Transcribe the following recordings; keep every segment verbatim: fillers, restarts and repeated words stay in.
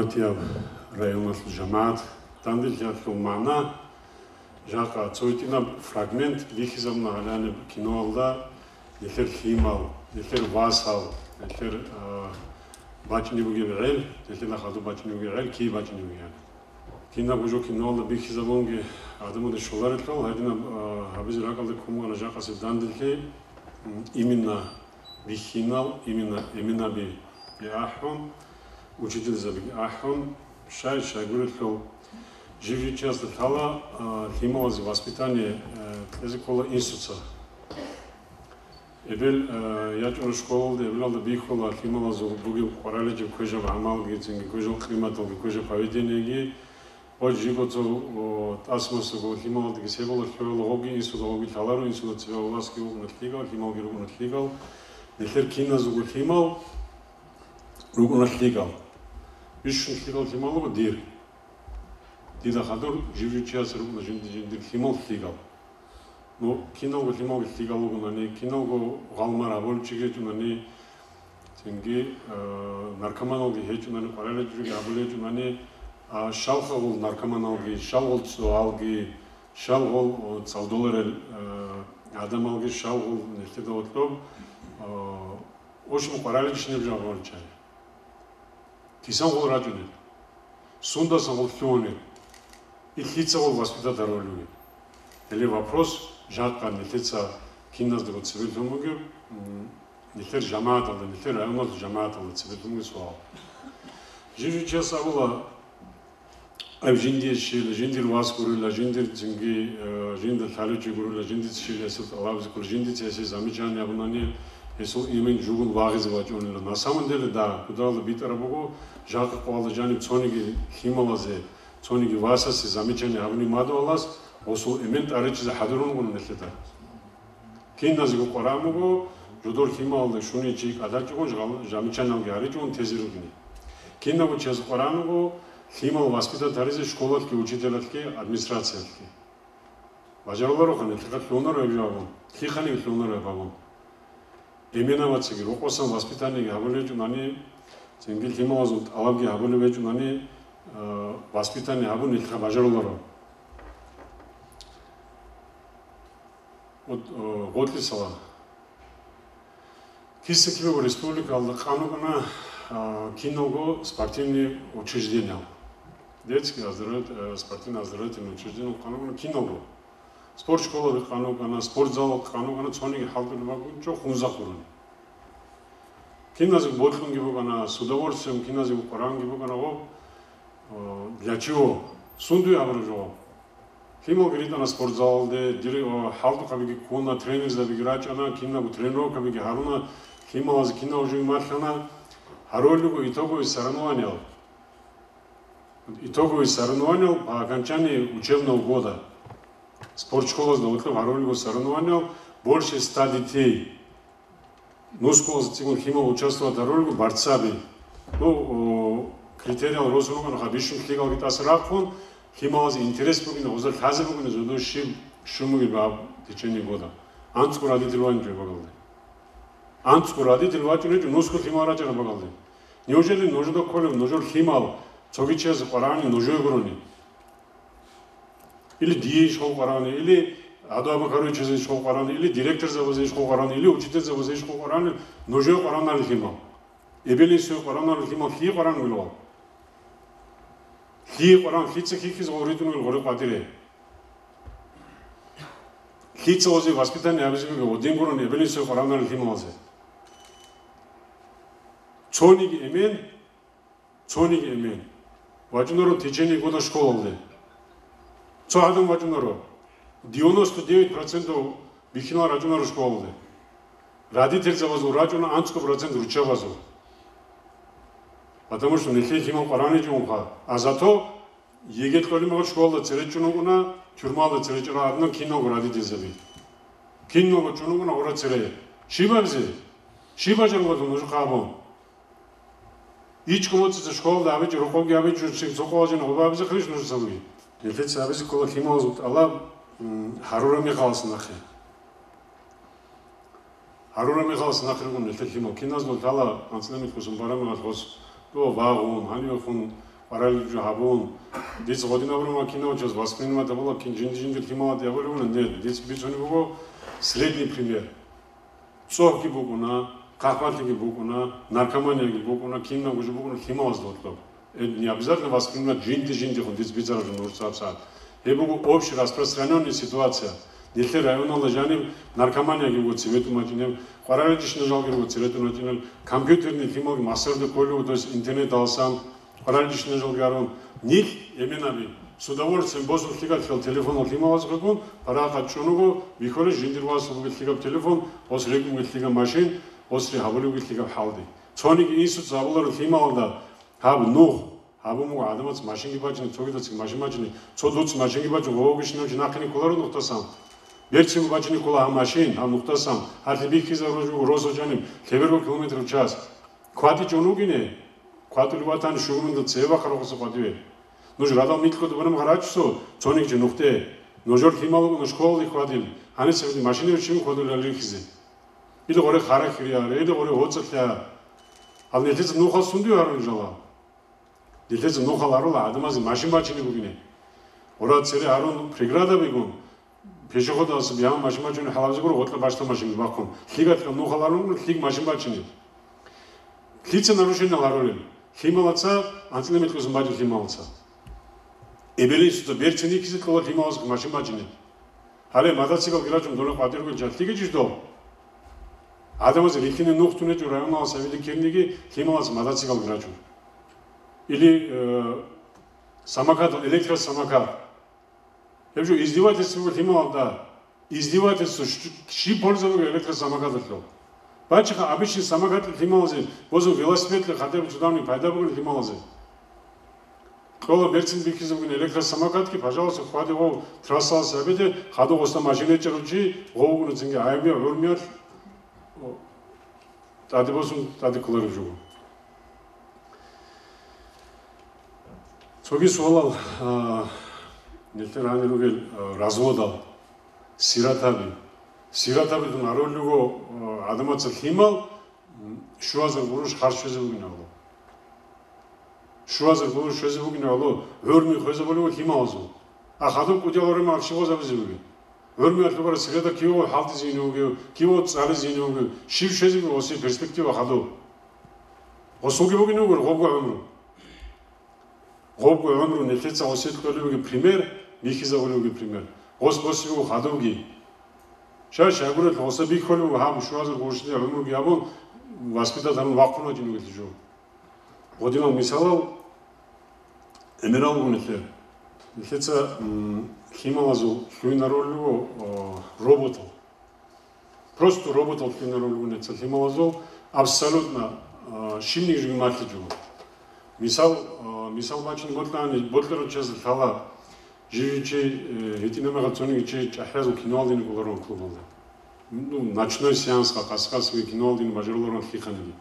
Гьатияб районалъул жамагӀат, данделъиялъул магӀна, жакъа цо гьитӀинаб фрагмент бихьизабуна гьаланиб киноялда, нилъер лъимал, нилъер васал, нилъер, а, бачӀине бугеб гӀел, нилъеда хадуб бачӀине бугеб гӀел, киб бачӀине бугеб. Кинабго жо киноялда бихьизабунги гӀадамазда щоларелъул, гьадинаб, а, гьабизе ракӀалде ккун бугана жакъасеб данделъи, м, именно бихьинал, именно эменаби ахӀун, учительзабиги ахӀун, щай-щай гурелъул, жив-жив чиясда лъала, а, лъималазе воспитание, а, кьезе ккола инсуца. Эбел, а, ячӀуна школалда, эбелалда бихьула лъималазул бугеб къварилъи, квешаб гӀамалги, цинги квешал къиматалги, квешаб поведениеги, Гъой жиго цо, о, тӀасмасаго лъималалдаги себала лъугьала, гъоги инсуда, гъоги лъаларо, инсуда цеве васги вукӀуна лъигал, лъималги рукӀуна лъигал, нилъер киназего лъимал рукӀуна лъигал. Бищун лъигал лъимал руго дир. Дида хадур жив-жив чияс рукӀуна жинди-жиндир лъимал лъигал. Ну, киналго лъималги лъигал ругонани, киналго гъалмар гьабулчӀиги гьечӀунани, цинги, э, наркоманалги гьечӀунани, къварилъи жуги гьабулел гьечӀунани, а, щалхагъул наркоманалги, щалгъул цӀогьалги, щалгъул, о, цӀалдоларел, э, гӀадамалги, щалгъул нилъеда гьоркьоб, э, ошиб къварилъи чинаб жо гьабулел чагӀи. Кисангъул рачӀунел, сундасангъул лъугьунел, ил лъицагъул воспитать гьарулев? Гьеле вопрос жакъа нилъеца киназдаго цебе лъун бугеб, м, нилъер жамагӀаталда, нилъер районалъул жамагӀаталда цебе лъун бугеб суал. Жив-жив чияс абула, аб жиндие щейила, жиндир вас гурила, жиндир цинги, э, жинда лъалев чи гурила, жиндица щейила гьесул тӀалабизе ккола, жиндица гьесие замечание гьабунани, гьесул имин жугьун вагъизе вачӀунила. На самом деле, да, кутакалда битӀараб буго, жакъа къоялда жаниб цониги лъималазе, цониги васасе замечание гьабунеб мадугьалас, гъосул эмен тӀаричӀизе хӀадурун буго нилъеда. Киназего къваригӀун буго, жодор лъималалда щуничи кӀадарчӀого жгъал-, замечаниялги гьаричӀого тезе ругине. Кинабго чияс къваригӀун буго, лъимал воспитать гьаризе школалъги, учителалъги, администрациялъги. Бажарулароха, нилъеда лъугьунаро гьеб жо абун, лъихъаниги лъугьунаро гьеб абун. Эменабацаги рокъосан воспитаниеги гьабулеб гьечӀунани, цинги лъималазул тӀалабги гьабулеб гьечӀунани, э, воспитание гьабун нилъеда бажаруларо. Вот, э, гъоркьисала. Киса-кибего республикаялда къан букӀана, а, киналго спортивный учреждениеял. Детский оздоровит-, э, спортивно-оздоровительный учреждениеял къан букӀана киналго. Спортшколаби къан букӀана, спортзал къан букӀана, цониги хӀалтӀулеб бакӀунчӀо хунзахъ гурони. Киназего бокьунги букӀана, с удовольствием киназего къваригӀунги букӀана гъоб. Э, для чего? Сундуе абураб жаваб? Лъималги ритӀана спортзалалде, дир, о, хӀалтӀухъабиги ккуна, тренерзабиги рачӀана, кинабго тренировкабиги гьаруна, лъималазе кинабго жоги малъана, гьарулел руго итоговый соревнованиял. Итоговый соревнованиял по окончании учебного года. Спортшколазда гьоркьоб гьарулел руго соревнованиял, больше ста детей. Нусгоялъ цӀикӀкӀун лъимал участвовать гьарулел руго борцаби. Ну, о, критериял росун рукӀана, бищун лъигалги тӀаса рахъун, лъималазе интерес бугин, гъозда лъазе бугин, зодо щиб щун бугеб гьаб течение года. АнцӀго родитель вачӀунчӀо гьеб бакӀалде. АнцӀго родитель вачӀунчӀо, нусго лъимал рачӀараб бакӀалде. Неужели нужеда кколеб, нужер лъимал цоги чиясе къваригӀани нужее гурони? Или дие ишгъол къваригӀани, или гӀадаб-макару чиясе ишгъол къваригӀани, или директорзабазе ишгъол къваригӀани, или учительзабазе ишгъол къваригӀани, нужее къваригӀунарел лъимал. Эбел-инсуе къваригӀунарел лъимал лъие къваригӀун вилавал? Лъие къваригӀун, лъица хьихьизе гъол ритӀунел гъоре къватӀире? Лъица гъозе воспитание гьабизе бугеб гъодин гурони эбел-инсуе къваригӀунарел лъималазе? Цониги эмен Цониги эмен вачӀунаро течение года школалде. Цо гӀадам вачӀунаро. Девяносто девять процентов бихьинал рачӀунаро школалде. Родительзабазул рачӀуна анцӀго процент руччабазул. Потому что нилъее лъимал къваригӀунчӀо унха. А зато ЕГЭ кьолеб мехалъ школалда цере чӀун вукӀуна, тюрьмалда цере чӀарал гьадинал киналго родительзаби. Киналго чӀун вукӀуна гъура цере. Щиб абизе? Щиб бажаруларо нужехъа гьабун? ИчӀго моцӀица школалда гьабичӀо, рокъовги гьабичӀо, цо къоялъ жинда гъоба гьабизе хъилищ нужецаги? Нилъеца гьабизе ккола лъималазул тӀалаб, м, гьарураб мехалъ нахъе. Гьарураб мехалъ нахъе ругон нилъер лъимал. Киназул лъала анцӀила микьусун бараб мехалъ гъос дова вагъун, гьанивехун Параллельно гьабун, дица гъодин абураб макинав час воспринимать абула, кин жинди-жиндир лъималазда абулеб буго, нет, дица бицунеб буго средний пример. ЦӀогьги букӀуна, хъахӀбалъиги букӀуна, наркоманияги букӀуна, кинабго жо букӀуна лъималазда гьоркьоб. Э, не обязательно воспринимать жинди-жиндихъун дица бицараб жо нужеца гьабсагӀат. Гьеб буго общий распространённая ситуация. Нилъер районалда жаниб наркоманияги буго цебетӀун бачӀинеб, къваригӀел риччалъиялги буго цебетӀун бачӀинеб, компьютерный лъималги махсарда кколев, то есть интернеталдасан, къваригӀел риччалъиялги арун, нилъ, эменаби, с удовольствием босун лъикӀаб телефонал лъималазухъегун, парахат чӀун вуго, бихьулеб жиндир васулеб бугеб лъикӀаб телефон, гъос рекӀун бугеб лъикӀаб машин, гъосги гьабулеб бугеб лъикӀаб хӀалде. Цониги инсуца абуларо лъималазда, гьаб нух, гьаб мугӀ гӀадамаца машинги бачине, цогидацаги машин бачине, цо дуца машинги бачун, гъовгищинав чи нахъе кколаро нухдасан. Берцинго бачине ккола гьаб машин, гьаб нухдасан, гьалъи бихьизарулеб жо буго росулъ жаниб лъеберго километр в час. КватӀичӀун вугине, кватӀулев ватани щугумундал цеве бахъарухъаса къватӀиве. Нуж радал микьго дубанаб гъарачӀусо цониги чи нухде. Нужер лъимал руго нуж школалде хьвадил, гьанисеб машинабе чивин хьвадулел рихизе. Или гъоре харахьире, или гъоре гьоцӀалъа. Гьал нилъеца нухал сундуе гьарун жала? Нилъеца нухал гьарула гӀадамазе машин бачине бугине. Гъура цере гьарун преграда бигун, пешеходалъе бигьа машин бачунеб хӀалабизе гуро, гъоркьа бащдаб машинги бахъун. ЛъикӀалъ нухал гьарун, лъикӀ машин бачине. Лъица нарушение гьарулел? Лъималаца анцӀила микьусан бачӀи лъималаца. Эбелин суда берцин рихьизе кьола лъималаца машин бачине. Гьале мотоциклги рачун дона къватӀирго жал лъикӀичӀищ дол? ГӀадамазе рихьине нух тунечӀо районалъ сабиде ккерниги лъималаца мотоциклги рачун. Или, э, самокат, электросамокат. Гьеб жо издевательство буго лъималазда. Издевательство, щ-, щиб польза буго электросамокаталъул? Бачиха, обычный самокат лъималазе, бозун велосипедлъи хадаб цудавни пайда бугин лъималазе. Кьола берцин бихьизе бугин электросамокатги, пожалуйста, хьваде гъов трассалас гьабиде, хадуб гъосда машин гьечӀарав чи, гъов вугони цинги гӀайибияв гӀурмиялъ, о, тӀаде босун, тӀаде кколареб жо. Цоги суалал, а, нилъер гьанир ругел, а, разводал, сиратаби. Сиратабилъун гьарулел руго, а, гӀадамаца лъимал, м, щуазар гъурущ харж щвезе бугин гьавлу. Щуазар гъурущ щвезе бугин гьавлу, гӀурми хвезабулев лъималазул. А хадуб кӀудиял гӀурми гьаб щиб гъозабизе бугеб? ГӀурмиялъул барас сиратаб кивав хӀалтӀизейин вугев, кивав цӀализейин вугев, щив щвезе буго гъосие перспектива хадуб? Гъосулги бугин вугел гъобго гӀумру. Гъобго гӀумру нилъеца гъосие кьолеб бугеб пример, бихьизабулеб бугеб пример. Гъос босизе буго хадубги. Щай-щай гурелъул гъоса бихьулеб буго гьаб щуазар гъурущине гӀумруги абун, воспитать гьабун вахъун вачӀин вугелъул жо. Гъодинал мисалал гӀемерал руго нилъер. Нилъеца, м, лъималазул лъугьинарулел руго, о, роботал. Просто роботал лъугьинарулел руго нилъеца лъималазул абсолютно, а, щибниги жоги малъичӀого. Мисал, а, мисал бачине бокьани, бокьарав чиясда лъала, жив чи, э, гьитӀинаб мехалъ цониги чи чӀахӀиязул киноялдеги кӀоларун клубалда. Ну, ночной сеансха къас-къасги киноялдеги бажаруларун лъихъаниги.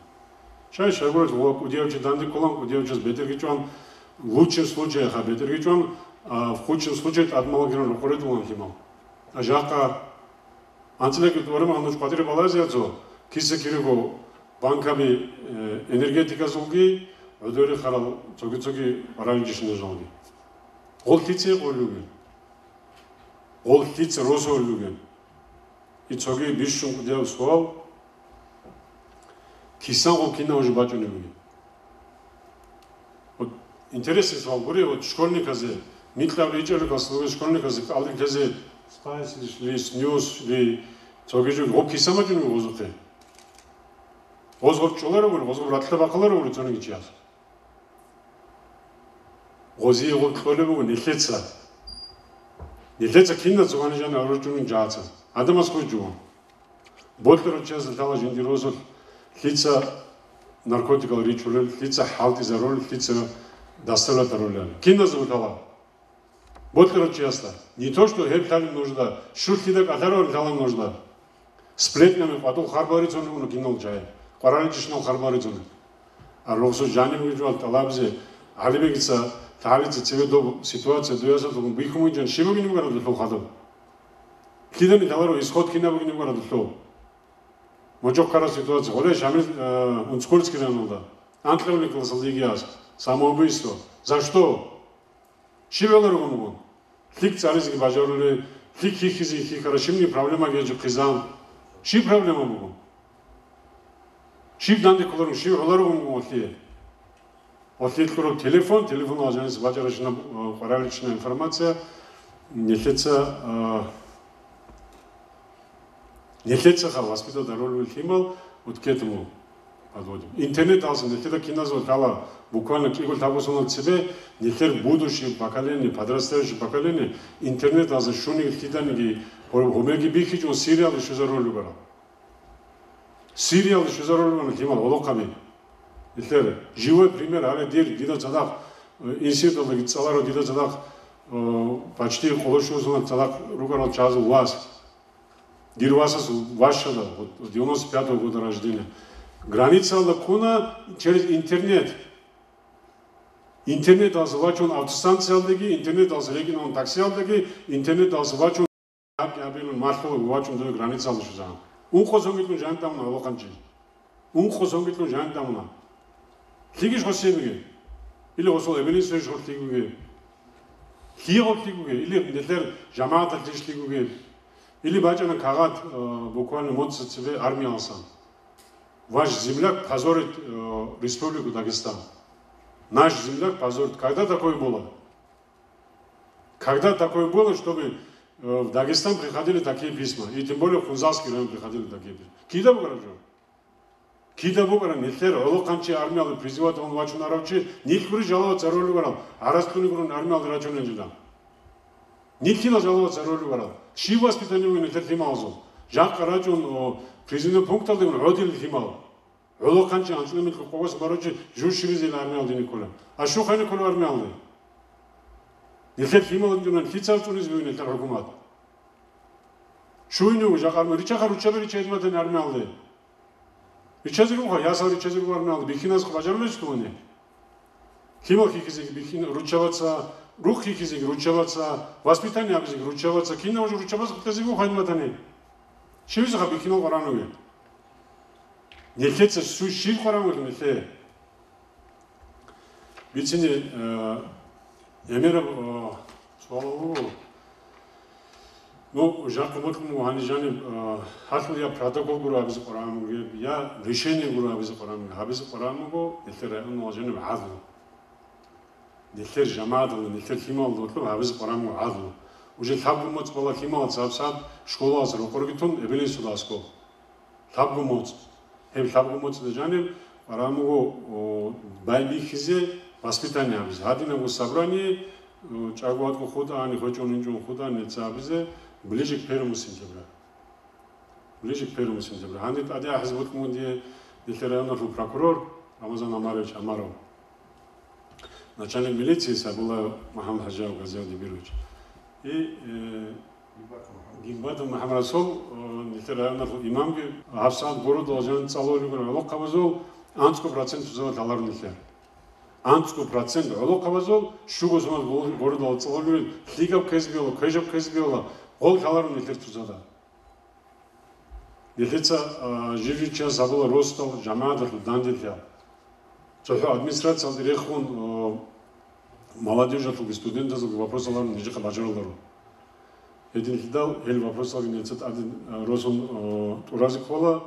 Щай-щай гурелъул гъов кӀудияв чи данде кколан, кӀудияв час бетӀерги чӀван, в лучшем случае ха бетӀерги чӀван, а в худшем случае тӀадмалагиран рокъоредулан лъимал. А жакъа анцӀила кӀудияв гьармагьал нуж къватӀире балазе яцо, киса кирего банкаби, э, энергетиказулги, гӀодоре харал цоги-цоги параличный жалги. Гъол лъица гъоллуги? Гъол лъица росулел ругел? И цоги бищун кӀудияв суал. Кисан гъол кинав жо бачӀунеб бугеб? Вот интересный суал гури, вот школьниказе, микьаб ричӀалил классалъуги школьниказе кӀалдизе, Spice ли, Snus ли, цоги жо, гъоб кисан бачӀунеб гъозухъе? Гъоз гъоб чӀоларо гури, гъоз гъоб ракьлъа бахъаларо гури цониги чияс. Гъозие гъоб кьолеб буго нилъеца. Нилъеца кинаца гьанижан гьарурчӀунин жагьаца. Гьадамаз хъуй жугьун. Бокьарав чиясда лъала жиндир росулъ лъица наркотикал ричӀулел, лъица хӀалтӀизарулел, лъица доставлять гьарулел. Киназда лъала? Бокьарав чиясда. Не то, что гьеб лъалеб нужда, щулъида кӀалъараван лъала нужда. Сплетнями къватӀул харбал рицун ругону кинал жай. КъваригӀел риччанал харбал рицун. А рогъсо жаниб виживал тӀалабизе, ГӀалибегица, ТагӀалица цеве доб ситуация дуясалъугун бихьун вугин, щиб бугин бугара дулъул хадуб? Кидани лъаларо исход кинаб бугин бугара дулъул? Мочохъ ккараб ситуация. Гъоле Шамил, э, Унцкольский районалда. Анкьавли классалда йигияс. Самоубийство. За что? Щиб гӀоларого мугун? ЛъикӀ цӀализеги бажарулел, лъикӀ хьихьизеги хьихьарал, щибниги проблемаги гьечӀо хъизан. Щиб проблема бугун? Щиб данде кколарун, щиб гӀоларого мугун гьалъие? Гьалъие кьураб телефон, телефонал жаниса бачӀаращинаб, э, къваригӀаращинаб информация, нилъеца, э, Нилъецаха воспитывать гьарулел лъимал вот к этому подводим. Интернеталъуса нилъеда киназул лъала, буквально кӀиго-лъабго сонал цебе нилъер будущее поколение, подрастающее поколение интернеталъуса щуниги лъиданиги гьор-, гьумерги бихьичӀун сериалда щвезарулел ругел. Сериалда щвезарулел ругел лъимал гӀолохъаби. Нилъер живой пример гьаре дир, дида цадахъ, э, институталдаги цӀаларав дида цадахъ, э, почти къоло щуго сонал цадахъ ругел чагӀазул вас. Дир васас ващала, вот, девяносто пятого года рождения. Границалда ккуна через интернет. Интернеталъуса вачун автостанциялдаги, интернеталъуса рекӀинавун таксиялдаги, интернеталъуса вачун гьабги гьабилун малъула вачун дой границалда щвезегӀан. Ункъо сонгилъун жаниб тӀамуна гьалохъанчи. Ункъо сонгилъун жаниб тӀамуна. Лъигищ гъосие бугеб? Или гъосул эбелин-инсуе гъоб лъикӀ бугеб? Лъие гъоб лъикӀ бугеб? Или нилъер жамагӀаталъ лъикӀ бугеб? Или бачӀана кагъат, э, буквально моцӀ цебе армияласан. Ваш земляк позорит, э, Республику Дагестан. Наш земляк позорит. Когда такое было? Когда такое было, чтобы, э, в Дагестан приходили такие письма? И тем более в Хунзахский район приходили такие письма. Кида бугеб гьаб жо? Кида бугеб нилъер гӀолохъанчи армиялде призывать гьавун вачунарав чи, нилъ гури жалават гьарулел ругел, гӀарац кьуни гурун армиялде рачунел жинда. Нилъила жалават гьарулел ругел. Щиб воспитание бугеб нилъер лъималазул? Жакъа рачӀун, о, призывной пункталде гӀодилел лъимал. ГӀолохъанчи анцӀила микьго къогос барав чи жив щибизейила армиялде ккола. А щухъе ккола армиялде. Нилъер лъимал гьечӀони лъица цӀунизе бугеб нилъер хӀукумат? Щуйни вуго жакъа армиялде. Риччаха, руччаби риччайин батани армиялде. Риччазе руго, ясал риччазе руго армиялде. Бихьиназухъ бажарулищ дувани? Лъимал хьихьизеги бихьин-, руччабаца, рухъ хьихьизеги руччабаца, воспитание гьабизеги руччабаца, кинав жо руччабаца хутӀизе буго гьаниб батани. Щивизеха бихьинал къваригӀун вугев? Нилъеца щу-, щиб къваригӀун вугев нилъее? Бицине, э, гӀемераб, э, суал буго. Ну, жакъа бокьун буго гьаниб жаниб, э, гьалъул я протокол гуро гьабизе къваригӀун бугеб, я решение гуро гьабизе къваригӀун бугеб. Гьабизе къваригӀун буго нилъер районалда жаниб гӀадлу. Нилъер жамагӀаталда, нилъер лъималалда гьоркьоб гьабизе къваригӀун буго гӀадлу. Уже лъабго моцӀ бала лъималаца гьабсагӀат школалъ рокъорги тун эбелин суда аскӀоб. Лъабго моцӀ. Гьеб лъабго моцӀида жаниб къваригӀун буго, о, байбихьизе, воспитание гьабизе. Гьадинабго собрание, о, чӀаго-вакӀго хутӀани, хвечӀо-гьунчӀо хутӀани нилъеца гьабизе, ближе к первому сентября. Ближе к первому сентября. Гьаниб тӀаде ахӀизе букӀун буго дие нилъер районалъул прокурор Рамазан Амарович Амаров, начальник милиции Сайбуллаев МухӀаммад-ХӀажиев Гази Дибирович. И, э, Гимбатов МухӀаммад-Расул, э, нилъер районалъул имамги, гьабсагӀат городалда жаниб цӀалулел ругел гӀолохъабазул анцӀго процент цоцазда лъаларо нилъер. АнцӀго процент гӀолохъабазул щуго соналъ гол-, городалда цӀалулел ругел, лъикӀаб ккезе бегьула, квешаб ккезе бегьула, гъол лъаларо нилъер цоцазда. Нилъеца, а, жив-жив чияс гьабула росдал жамагӀаталъул данделъи. ЦохӀо администрациялде рехун, а, молодежалъулги студентазулги вопросал гьарун нижехъа бажаруларо. Гьединлъидал гьел вопросалги нилъеца тӀаде, а, росун, а, тӀуразе ккола.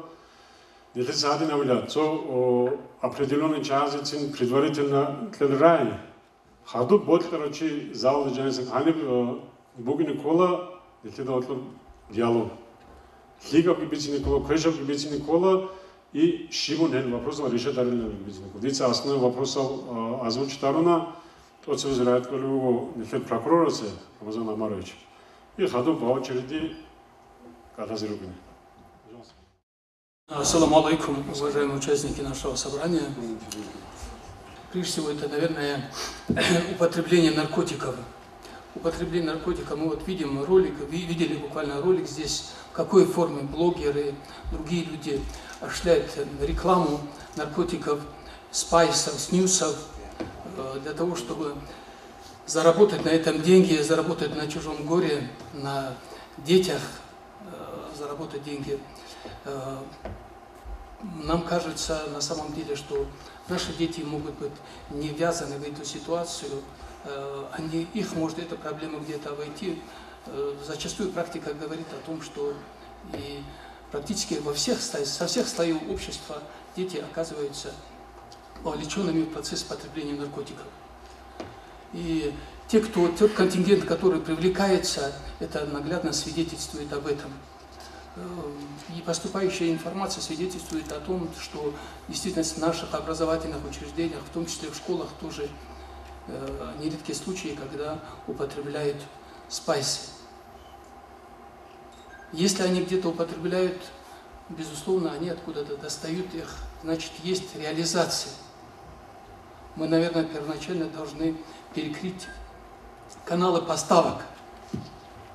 Нилъеца гьадин абила, цо, а, определённый чагӀазецин предварительно кьел рагӀи. Хадуб бокьарав чи залалда жаниса гьаниб, э, бугине ккола, нилъеда гьоркьоб диалог. ЛъикӀабги бицине ккола, квешабги бицине ккола, и щибун гьел вопросал решать гьарилебги бицине ккола. Дица основной вопросал, э, озвучить гьаруна, тӀоцебизе рагӀи кьолеб буго нилъер прокурорасе, Рамазан Амарович, и хадуб по очереди кӀалъазе ругине. Ассаламу алейкум, уважаемые участники нашего собрания. Прежде всего, это, наверное, употребление наркотиков. Употребление наркотиков, мы вот видим ролик, ви-, видели буквально ролик здесь, в какой форме блогеры, другие люди осуществляют рекламу наркотиков, спайсов, снюсов, э, для того, чтобы заработать на этом деньги, заработать на чужом горе, на детях, э, заработать деньги. Э, Нам кажется на самом деле, что наши дети могут быть не ввязаны в эту ситуацию, э, они, их может эта проблема где-то обойти. Э, Зачастую практика говорит о том, что и практически во всех, сло- со всех слоев общества дети оказываются вовлеченными в процесс потребления наркотиков. И те, кто, тот контингент, который привлекается, это наглядно свидетельствует об этом. Э, И поступающая информация свидетельствует о том, что действительно в наших образовательных учреждениях, в том числе в школах, тоже э, нередки случаи, когда употребляют спайсы. Если они где-то употребляют, безусловно, они откуда-то достают их, значит, есть реализация. Мы, наверное, первоначально должны перекрыть каналы поставок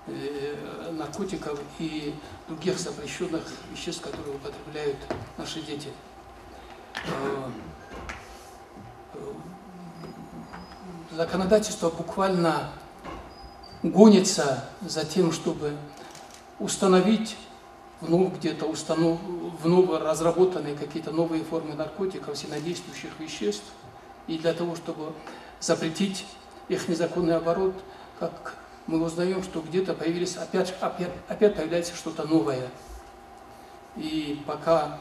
э, наркотиков и других запрещенных веществ, которые употребляют наши дети. Э, э, Законодательство буквально гонится за тем, чтобы установить вновь где-то установ, вновь разработанные какие-то новые формы наркотиков, сильнодействующих веществ. И для того, чтобы запретить их незаконный оборот, как мы узнаем, что где-то появились опять, опять, опять появляется что-то новое. И пока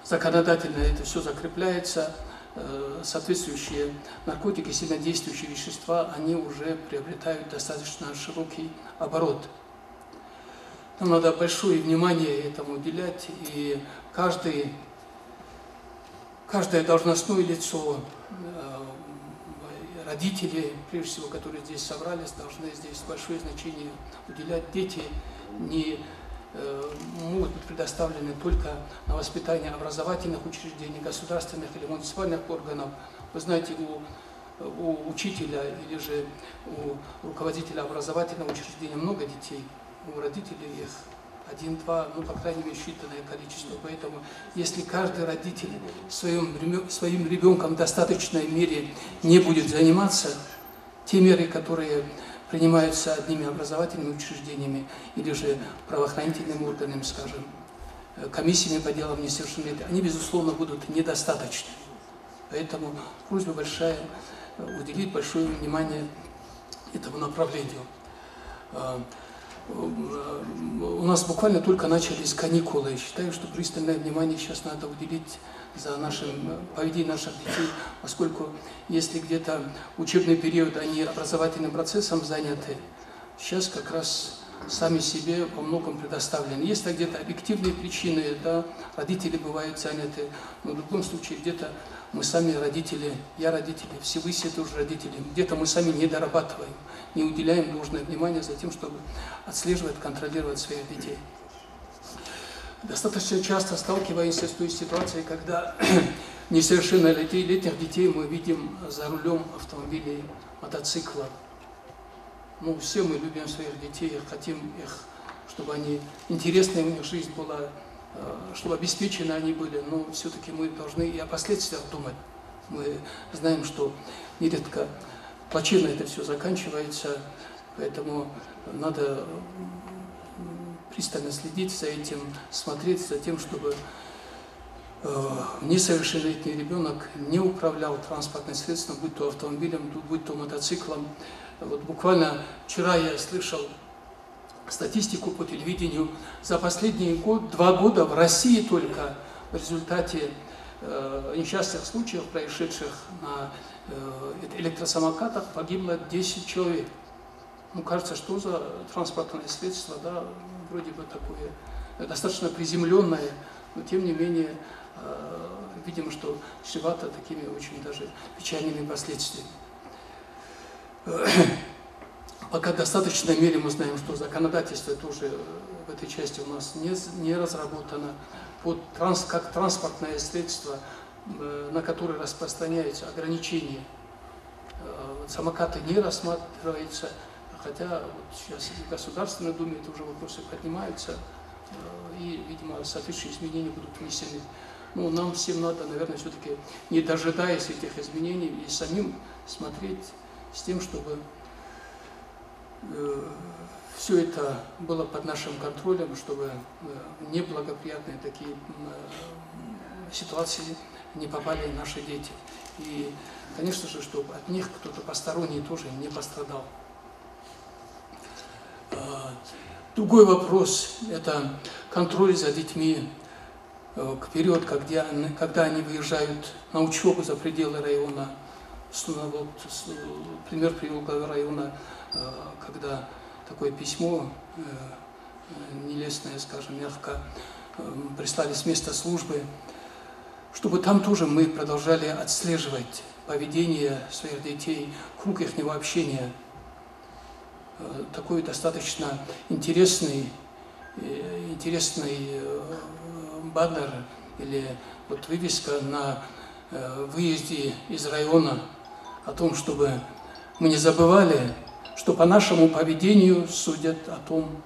законодательно это все закрепляется, э, соответствующие наркотики, сильнодействующие вещества, они уже приобретают достаточно широкий оборот. Нам надо большое внимание этому уделять, и каждый, каждое должностное лицо, э, родители, прежде всего, которые здесь собрались, должны здесь большое значение уделять. Дети не э, могут быть предоставлены только на воспитание образовательных учреждений, государственных или муниципальных органов. Вы знаете, у, у учителя или же у руководителя образовательного учреждения много детей, у родителей их один-два, ну, по крайней мере, считанное количество. Поэтому, если каждый родитель своим, ребё- своим ребенком в достаточной мере не будет заниматься, те меры, которые принимаются одними образовательными учреждениями или же правоохранительными органами, скажем, э, комиссиями по делам несовершеннолетних, они, безусловно, будут недостаточны. Поэтому просьба большая э, уделить большое внимание этому направлению. А, м, У нас буквально только начались каникулы. Считаю, что пристальное внимание сейчас надо уделить за нашим, э, поведение наших детей, поскольку если где-то учебный период они образовательным процессом заняты, сейчас как раз сами себе во многом предоставлены. Есть где-то объективные причины, да, родители бывают заняты, но в любом случае где-то мы сами родители, я родители, все вы все тоже родители, где-то мы сами не дорабатываем, не уделяем должное внимание за тем, чтобы отслеживать, контролировать своих детей. Достаточно часто сталкиваемся с той ситуацией, когда несовершеннолетних детей мы видим за рулем автомобилей, мотоцикла. Ну, все мы любим своих детей, хотим их, чтобы они, интересная у них жизнь была, э, чтобы обеспечены они были, но все-таки мы должны и о последствиях думать. Мы знаем, что нередко плачевно это все заканчивается, поэтому надо м, пристально следить за этим, смотреть за тем, чтобы э, несовершеннолетний ребенок не управлял транспортным средством, будь то автомобилем, бу- будь то мотоциклом. Вот буквально вчера я слышал статистику по телевидению. За последние год, два года в России только в результате э, несчастных случаев, происшедших на э, электросамокатах, погибло десять человек. Ну, кажется, что за транспортное средство, да, вроде бы такое э, достаточно приземленное, но тем не менее, э, видимо, что чревато такими очень даже печальными последствиями. Пока в достаточной мере мы знаем, что законодательство тоже э, в этой части у нас не, не разработано. Под транс, как транспортное средство, э, на которое распространяются ограничения, э, самокаты не рассматриваются, хотя вот сейчас и в Государственной Думе это уже вопросы поднимаются, э, и, видимо, соответствующие изменения будут внесены. Но нам всем надо, наверное, все-таки, не дожидаясь этих изменений, и самим смотреть с тем, чтобы э, Все это было под нашим контролем, чтобы э, неблагоприятные такие м, э, ситуации не попали наши дети. И, конечно же, чтобы от них кто-то посторонний тоже не пострадал. Э, Другой вопрос — это контроль за детьми э, к период, когда они, когда они выезжают на учебу за пределы района. С- ну, вот, с- Пример привел глава района, э, когда такое письмо, э, э, нелестное, скажем мягко, э, прислали с места службы, чтобы там тоже мы продолжали отслеживать поведение своих детей, круг ихнего общения. Э, Такой достаточно интересный, э, интересный э, баннер или вот вывеска на э, выезде из района о том, чтобы мы не забывали, что по нашему поведению судят о том,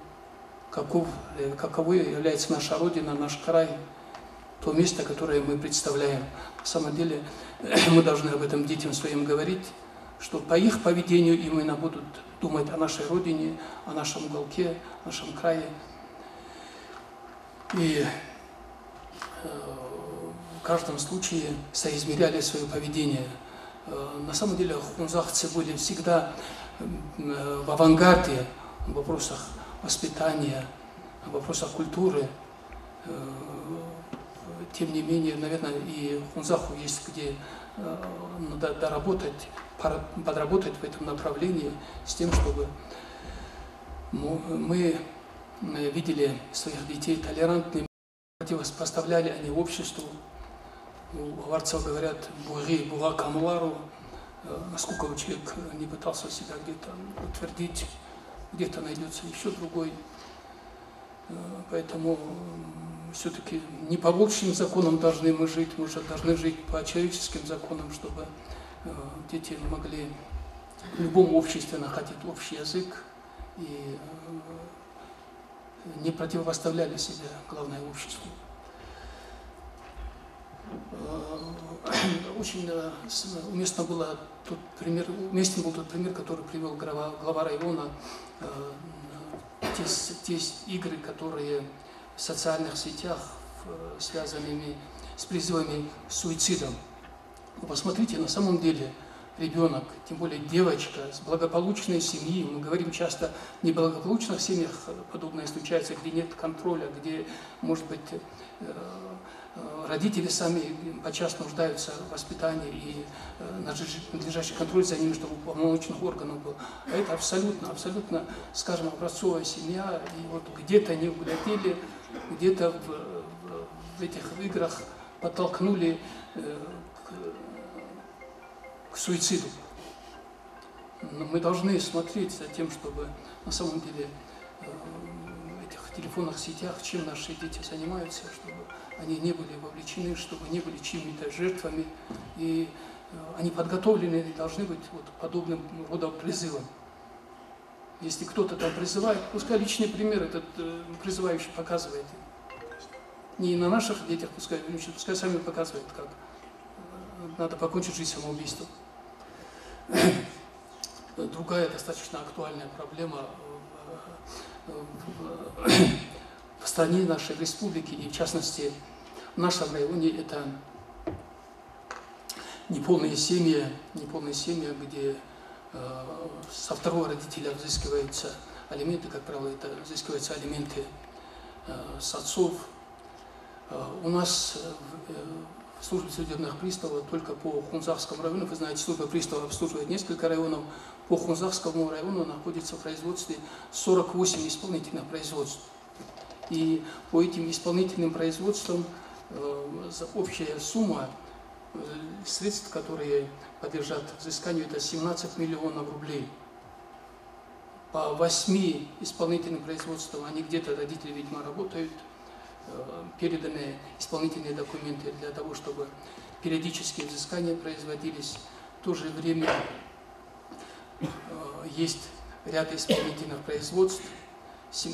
каков, э, каковой является наша Родина, наш край, то место, которое мы представляем. На самом деле, мы должны об этом детям своим говорить, что по их поведению именно будут думать о нашей Родине, о нашем уголке, о нашем крае. И э, в каждом случае соизмеряли свое поведение. Э, На самом деле хунзахцы были всегда м, э, в авангарде в вопросах воспитания, в вопросах культуры. Э, Тем не менее, наверное, и Хунзаху есть где э, надо доработать, пора- подработать в этом направлении с тем, чтобы мо- мы э, видели своих детей толерантными, противопоставляли они обществу. У аварцев говорят: «Бугъи бугъа камулару». Э, Насколько бы человек не пытался себя где-то утвердить, где-то найдется еще другой. Э, Поэтому все-таки не по волчьим законам должны мы жить, мы же должны жить по человеческим законам, чтобы э, дети могли в любом обществе находить общий язык и э, не противопоставляли себя, главное, обществу. Э, Очень э, с- уместно было тот пример, уместен был тот пример, который привел глава, глава района, э, те, с- те с- игры, которые в социальных сетях, в- связанными с призывами к суицидам. Вы посмотрите, на самом деле ребенок, тем более девочка с благополучной семьи, мы говорим часто, в неблагополучных семьях э, подобное случается, где нет контроля, где, может быть, э, э, родители сами подчас нуждаются в воспитании и э, надлежащий контроль за ними, чтобы у полномочных органов был. А это абсолютно, абсолютно, скажем, образцовая семья, и вот где-то не углядели, где-то в, в- в этих играх подтолкнули э, к, к суициду. Но мы должны смотреть за тем, чтобы на самом деле э, в этих телефонных сетях, чем наши дети занимаются, чтобы они не были вовлечены, чтобы не были чьими-то жертвами. И э, они подготовлены должны быть вот подобным родом призывом. Если кто-то там призывает, пускай личный пример этот э, призывающий показывает. Не на наших детях, пускай, пускай сами показывают, как э, надо покончить жизнь самоубийством. Другая достаточно актуальная проблема э, в стране нашей, в республике и, в частности, в нашем районе, это неполные семьи, неполные семьи, где э, со второго родителя взыскиваются алименты, как правило, это взыскиваются алименты э, с отцов. Э, У нас э, в э, в службе судебных приставов только по Хунзахскому району, вы знаете, служба приставов обслуживает несколько районов, по Хунзахскому району находится в производстве сорок восемь исполнительных производств. И по этим исполнительным производствам э, за- общая сумма э, средств, которые подлежат взысканию, это семнадцать миллионов рублей. По восьми исполнительным производствам, они где-то, родители, видимо, работают, э, переданы исполнительные документы для того, чтобы периодические взыскания производились. В то же время э, есть ряд исполнительных производств, сем-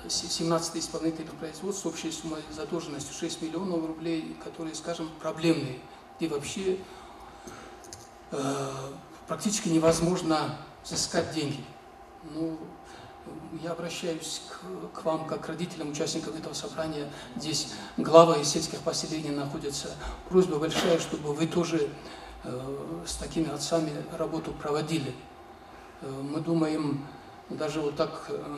э, се- семнадцать исполнительных производств с общей суммой задолженности шесть миллионов рублей, которые, скажем, проблемные, где вообще э, практически невозможно взыскать деньги. Ну, Я обращаюсь к, к вам, как к родителям, участникам этого собрания. Здесь главы сельских поселений находятся. Просьба большая, чтобы вы тоже э, с такими отцами работу проводили. Э, мы думаем, даже вот так э,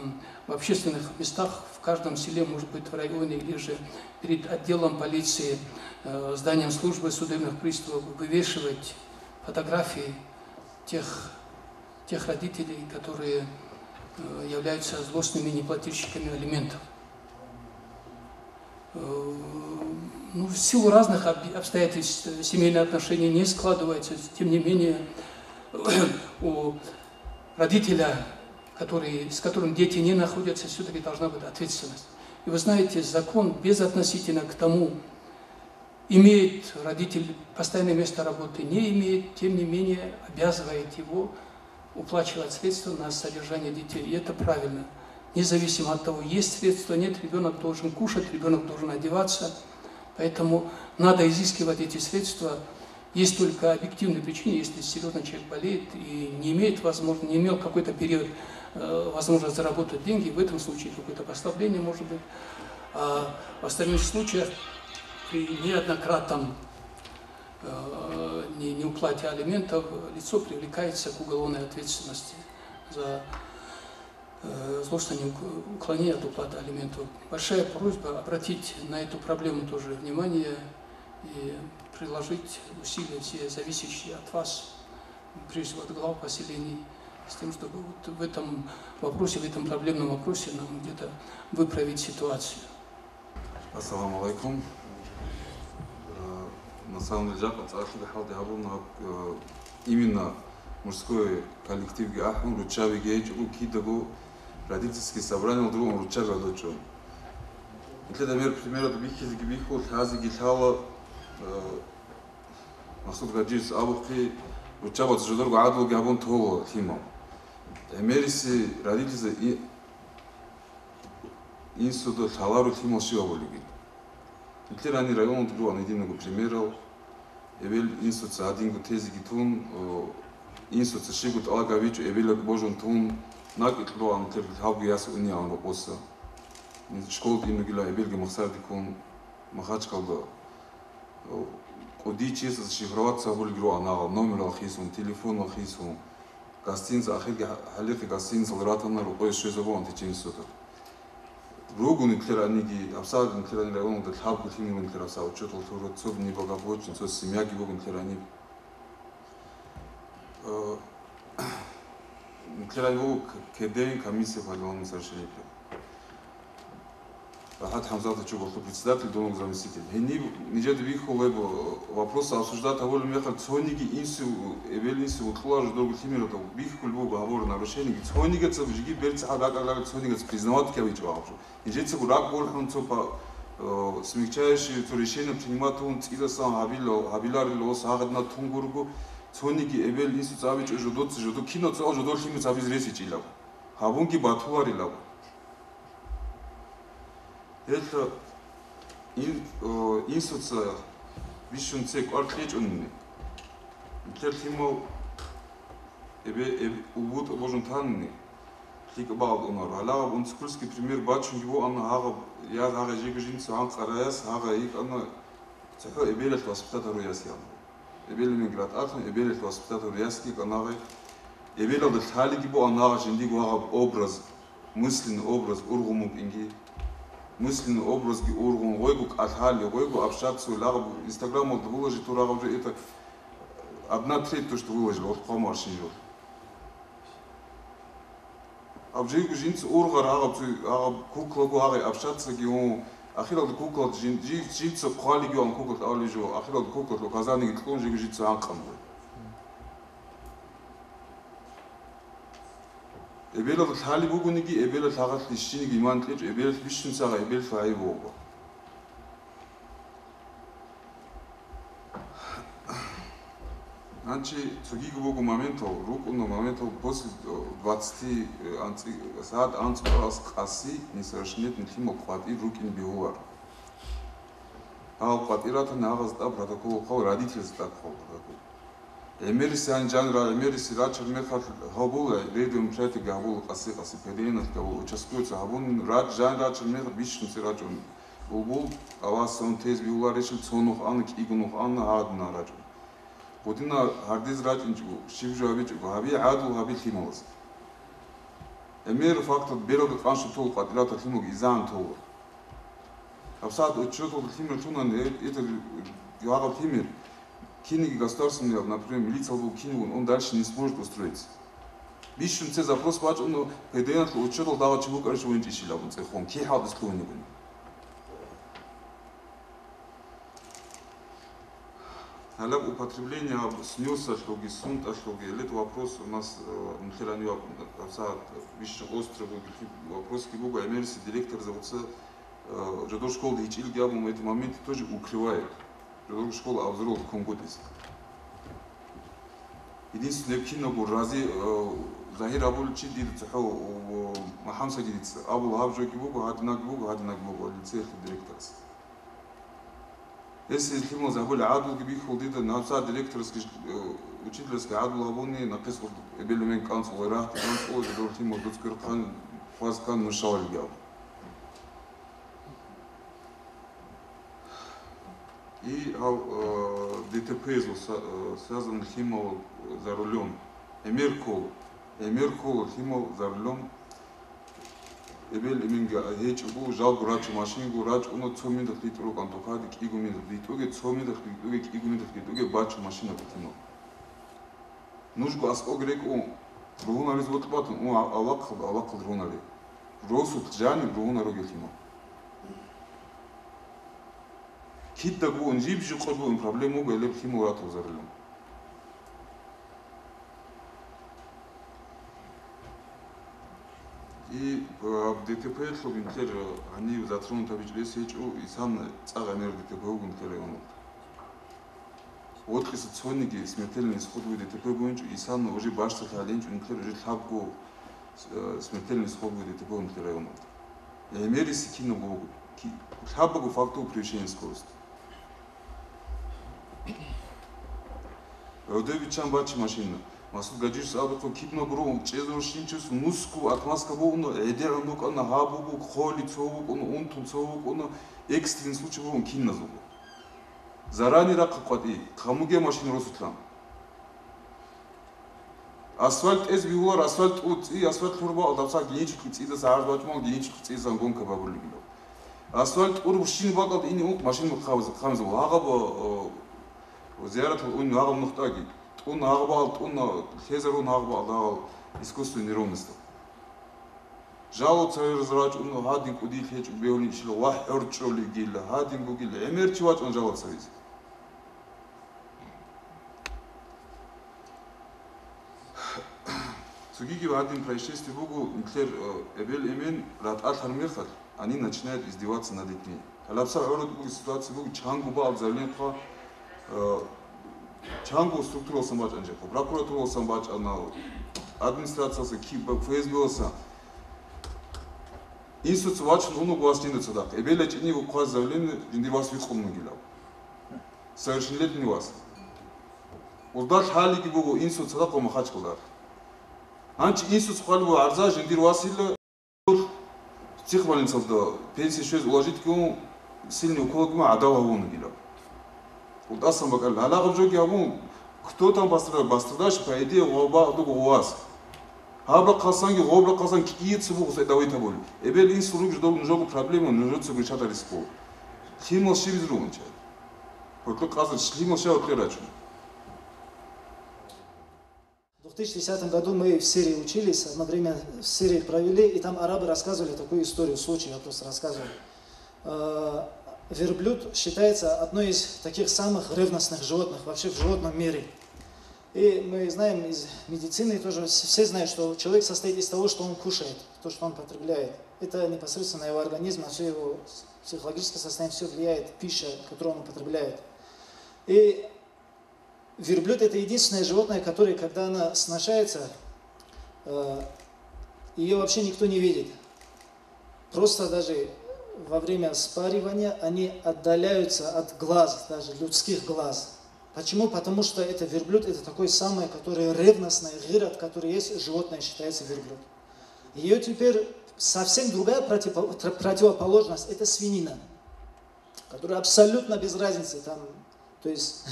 в общественных местах, в каждом селе, может быть, в районе или же перед отделом полиции, э, зданием службы судебных приставов вывешивать фотографии тех, тех родителей, которые э, являются злостными неплательщиками алиментов. Э, Ну, в силу разных об- обстоятельств э, семейные отношения не складываются. Тем не менее, у родителя, который, с которым дети не находятся, все-таки должна быть ответственность. И вы знаете, закон безотносительно к тому, имеет родитель постоянное место работы, не имеет, тем не менее обязывает его уплачивать средства на содержание детей. И это правильно. Независимо от того, есть средства, нет, ребенок должен кушать, ребенок должен одеваться. Поэтому надо изыскивать эти средства. Есть только объективные причины, если серьезно человек болеет и не имеет возможно, не имел какой-то период э, возможность заработать деньги, в этом случае какое-то послабление может быть. А в остальных случаях при неоднократном э, не- неуплате алиментов лицо привлекается к уголовной ответственности за э, злостное неук- уклонение от уплаты алиментов. Большая просьба обратить на эту проблему тоже внимание и приложить усилия все зависящие от вас, прежде всего от глав поселений, с тем, чтобы вот в этом вопросе, в этом проблемном вопросе нам где-то выправить ситуацию. Ассаламу алейкум. Э, На самом деле, жакъа цӀакъ хӀалде гьабуна, э, именно мужской коллективги ахӀун, руччабиги гьечӀого кидаго родительский собраниялда ругьун руччаби гьадучӀун. Нилъеда мер примералда бихьизеги бихьу, лъазеги лъала, э, Масуд Гаджиевс абухъе, руччабаца жодарго гӀадлуги гьабун тола лъимал. ГӀемериси родительза и- инсуда лъаларо лъимал щив абулебги. Нилъер гьанир районалда ругьан гьединго примерал, эбел инсуца гьадинго тезеги тун, о, инсуца щибго тӀалаб гьабичӀо эбелалъ божун тун, накӀкӀ ругьан нилъер лъабго яс униан рокъоса. Школалда ин ругила эбелги махсарде ккун, Махачкалда, о, кӀудияв чиясда шифроваться гьабулел ругьан гьагъал, номерал хисун, телефонал хисун. Гостиница, ахирги гьа- гьалихъе гостиницал ратана, рукъове щвезабуан теченисуда. Руго нилъер гьаниги, абсагӀат нилъер гьанир районалда лъабго лъимал нилъер абсагӀат учётал лъугьуна, цо ниб благополучный, цо семьяги буго нилъер гьаниб. Э, Нилъер гьаниб буго к- кеден комиссия по делам несовершеннолетних. РахӀат ХӀамзатович вуго председатель, дун вуго заместитель. Гьениб нижеда бихьулеб, вопрос обсуждать гьабулеб мехалъ цониги инсу, эбел инсу вукьула жодорго лъимералда бихьулеб буго гьабураб нарушениеги, цонигицаго жеги берцахӀал ракӀалда цонигица признавать ккавичӀо абу. Нижецаго ракӀ гурхӀун цо па-, э, смягчающий, цо решение принимать гьун цӀидасан гьабила, гьабиларила ос гьагъадна тун гурго, цониги эбел инсуца абичӀо жодоца жодо кино цо жодор лъимеца абизе ресичӀилаб. Гьабунги батуларилаб. Гьелъа ин-, о, инсуца бищун цей кӀвар кьечӀунни. Нилъер лъимал эбе-, эб-, убутӀа божун танни, лъикӀаб бакӀалда унар. Гьалагъаб унцикульский пример бачунги буана гьагъаб, я гьагъа жеги жинца гьанкъараяс, гьагъа йикӀана цохӀо эбелалъ воспитать гьаруяс ян. Эбел-, мигранталъун эбелалъ воспитать гьаруясги кӀанагъи. Эбелалда лъалиги буана гьагъа жиндиго гьагъаб образ, мысленный образ ургъун букӀинги. Мысленный образги ургъун, гъойго кӀалъали, гъойго общаться, лагъаб Инстаграмалда выложить турагъаб жо, это одна треть то, что выложили, вот хъвамаршин жо. Абжиго жинца ургъар гьагъаб цо, гьагъаб куклаго гьагъи общаться гьун, ахиралда кукла жин-, жи-, жинца хъвалигиван кукла тӀалижо, ахиралда кукла указаниеги кьун жиго жинца гьанкъан. Эбелалда лъалеб бугониги, эбелалъ гьагъалъ щиниги иман кьечӀо, эбелалъ бищунцагъа эбелалъ гьайиб буго. Гьанчи цогиго буго моментал, рукӀуна моментал после двадцати, э, анцӀи-, сагӀат анцӀбукьаралдаса къаси несовершеннолетний лъимал къватӀир рукӀин бегьулар. Гьал къватӀир ратани гьагъаз тӀад протокол хъвал, родительз тӀад хъвал протокол. ГӀемерисеян жанра, гӀемериси рачун мехалъ гьабула, рейдовый мероприятиеги гьабула, къаси-къаси ПДН-алъ гьабула, участковыйца гьабун, рад-, жан рачун мехалъ бищун цӀи рачун булбул, Аллагьас цон тез бигьуларищил цо нух ана, кӀиго нух ана, гьадина рачун. Гъудина гьардез рачӀинчӀого, щиб жо гьабичӀого, гьаби гӀадлу гьаби лъималаз. ГӀемер фактал бералда къанщу тол къатӀиратал лъималги изан тола. ГьабсагӀат учёталда лъимер лъунани, э, это, гьагъаб лъимер, кинеги государственный, например, милиция буго кинигун, он дальше не сможет устроиться. Бищун цо запрос бачӀун, ПДН-алъул учётал дагъа чи букӀарищ венчӀищил абун цӀехун, кихӀалтӀис лъугьунигун. Гьалаб употребление аб снюсалъулги, сунтӀалъулги, этот вопрос у нас, э, нилъер гьанив аб-, абсагӀат бищун острый бугеб вопросги буго, гӀемериси директорзабуца, э, жодор школалда гьечӀилги абун, эти моменты тоже укрывают. Жодор школа абзуралда ккунгутӀизе. Единственное, кинабго рази, э, загьир абулев чи дида цохӀо, о, МахӀамсагидица абула, гьаб жоги буго, гьадинаги буго, гьадинаги буго, лицеялъул директорас. Гьес гьез лъимал загьули гӀадлуги бихьул дида, набца директорасги, э, учительасги гӀадлу гьабуни, нахъис эбел-эмен кӀанцӀула, рагьти кӀанцӀула, жидер лъимал дуц гвер хъан, хваз ккан нушалалги абу. И гьав, э, ДТП-зул са-, э, связан лъимал за рулем. ГӀемер ккола, гӀемер ккола лъимал за рулем. Эбел-эменги гьечӀого, жалго рачун машинго рачӀуна, цо минуталъ дитӀула кӀантӀухъаде, кӀиго минуталъ дитӀуге, цо минуталъ дитӀуге, кӀиго минуталъ дитӀуге бачун машина букӀина. Нужго аскӀоб рекӀун, ругьунарез вокьбатун, ун авлахъалда, авлахъалда ругьунаре. Росулъ жаниб ругьунаруге лъимал. Кидаго ун жиб-жиб къо бугин проблема буго гьелеб лъимал ратулзарилан. И, э, ДТП-лъул нилъер, э, гьанив затронут гьабичӀеб гьечӀо, исан цӀакъ гӀемер ДТП буго нилъер районалда. Вокьиса цониги смертельный исход бугеб ДТП бугинчӀо, исан уже бащдалъи гьалинчӀо нилъер уже лъабго, э, смертельный исход бугеб ДТП буго нилъер районалда. ГӀемериси кинабго буго, ки-, лъабго фактов превышения скорости. ГӀодов биччан бачи машина. Масуд Гаджиевичас абухъун, киб нагурун чӀезарурщинчияс нусго отмазка бугуна, гӀедегӀун букӀана, гьаб буго, хъоли цо букӀуна, унтун цо букӀуна, экстренный случай бугун киназулго. Зарани рахъа къватӀи, хъамуге машина росулъан. Асфальт тӀез бигьулар, асфальт тӀуцӀи, асфальт лъур бакӀал дабца геничухъи цӀидаса гӀарз бачӀун, геничухъи цӀидасан гонка бабулеб бугилан. Асфальт тӀур бущин бакӀалда ине ункъ машин хъамзабула. Гьагъаб, о, зияратал ун гьагъаб нухтаги. ТӀун гьагъабал, тӀун лъезарун гьагъабал дагъал искусственный неровность. Жалоцаверз рачӀун гьадин кӀудийл гьечӀо бегьулин ишила ва хӀорчӀолигила, гьадин бугила, гӀемер чи вачӀун жалоцавизе. Цогиги гьадин происшествие буго, нилъер, э, эбел-эмен ратӀалъар мехалъ, они начинают издеваться над детьми. Гьалабса гӀород буго ситуация буго, чанго баал заявление хъва, э, чанго структуралсан бачӀан жехъо, прокуратуралсан бачӀана, администрациялсан, ки-, ФСБ-ласан. Инсуца вачун унуг вас жинда цадахъ. Эбел-эчӀиниго хъваз заявление, жиндир вас викъун вугилав. Совершеннолетний вас. Уздал хӀалиги буго инсул цадахъ ва Махачкалда. Гьанчи инсуц хъвалеб буго гӀарза жиндир васила психбольницалда пенсия щвез уложить ккун сильный укол гьабун гӀадал гьавун вугилав. УтӀасан бакӀалда гьалагъаб жоги гьабун, кто там пострадал? Пострадавший, по идее, гъоба дуго гъовас. Гьаб рахъалсанги гъоб рахъалсан кӀица буго сай давай табули. Эбел инсул ругел дол нужого проблема, нужецаго решать арес буго. Лъимал щибизе ругун чай. Гьоркьо къазар лъимал щай гьоркье рачун. В две тысячи десятом году мы в Сирии учились, одно время в Сирии провели, и там арабы рассказывали такую историю, случай я просто рассказывал. Э, Верблюд считается одной из таких самых ревностных животных вообще в животном мире. И мы знаем из медицины тоже, вс- все знают, что человек состоит из того, что он кушает, то, что он потребляет. Это непосредственно на его организм, на все его с- психологическое состояние, все влияет пища, которую он употребляет. И верблюд — это единственное животное, которое, когда она сношается, э, ее вообще никто не видит. Просто даже во время спаривания они отдаляются от глаз, даже людских глаз. Почему? Потому что это верблюд, это такой самый, который ревностный, гират, который есть, животное считается верблюд. Ее теперь совсем другая противопо- тр- противоположность, это свинина, которая абсолютно без разницы, там, то есть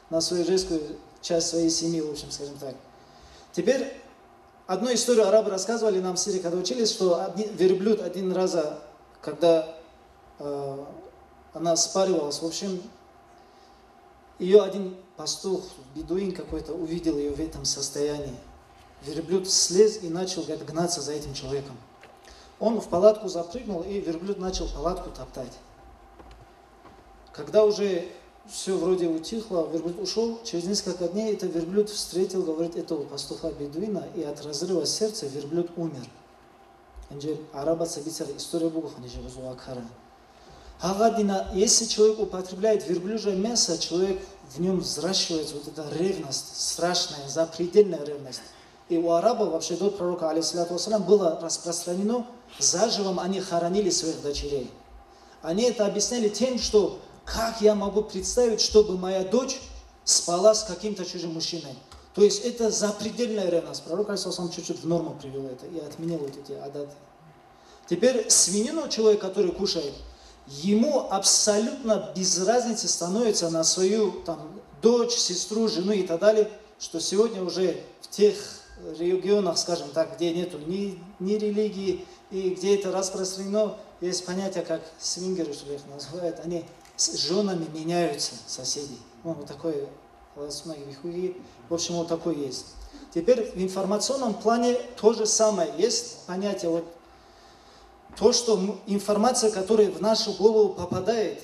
на свою женскую часть своей семьи, в общем, скажем так. Теперь одну историю арабы рассказывали нам в Сирии, когда учились, что одни- верблюд один раз, когда э, она спаривалась, в общем, ее один пастух, бедуин какой-то, увидел ее в этом состоянии. Верблюд слез и начал, говорит, гнаться за этим человеком. Он в палатку запрыгнул, и верблюд начал палатку топтать. Когда уже все вроде утихло, верблюд ушел, через несколько дней этот верблюд встретил, говорит, этого пастуха-бедуина, и от разрыва сердца верблюд умер. Гьанже гӀарабаца бицараб история буго, гьанже бузугьа ккара. Гьагъадина, если человек употребляет верблюжье мясо, человек, в нем взращивается вот эта ревность, страшная, запредельная ревность. И у арабов вообще до пророка, алейхиссалату вассалям, было распространено, заживо они хоронили своих дочерей. Они это объясняли тем, что как я могу представить, чтобы моя дочь спала с каким-то чужим мужчиной? То есть это запредельная ревность. Пророк, алейхиссалам, чуть-чуть в норму привел это и отменил вот эти адаты. Теперь свинину человек, который кушает, ему абсолютно без разницы становится на свою там, дочь, сестру, жену и так далее, что сегодня уже в тех регионах, скажем так, где нету ни, ни религии и где это распространено, есть понятие, как свингеры, что их называют, они с женами меняются соседей. Ну, вот такое у нас многие хуи. В общем, вот такое есть. Теперь в информационном плане то же самое. Есть понятие, вот то, что м- информация, которая в нашу голову попадает,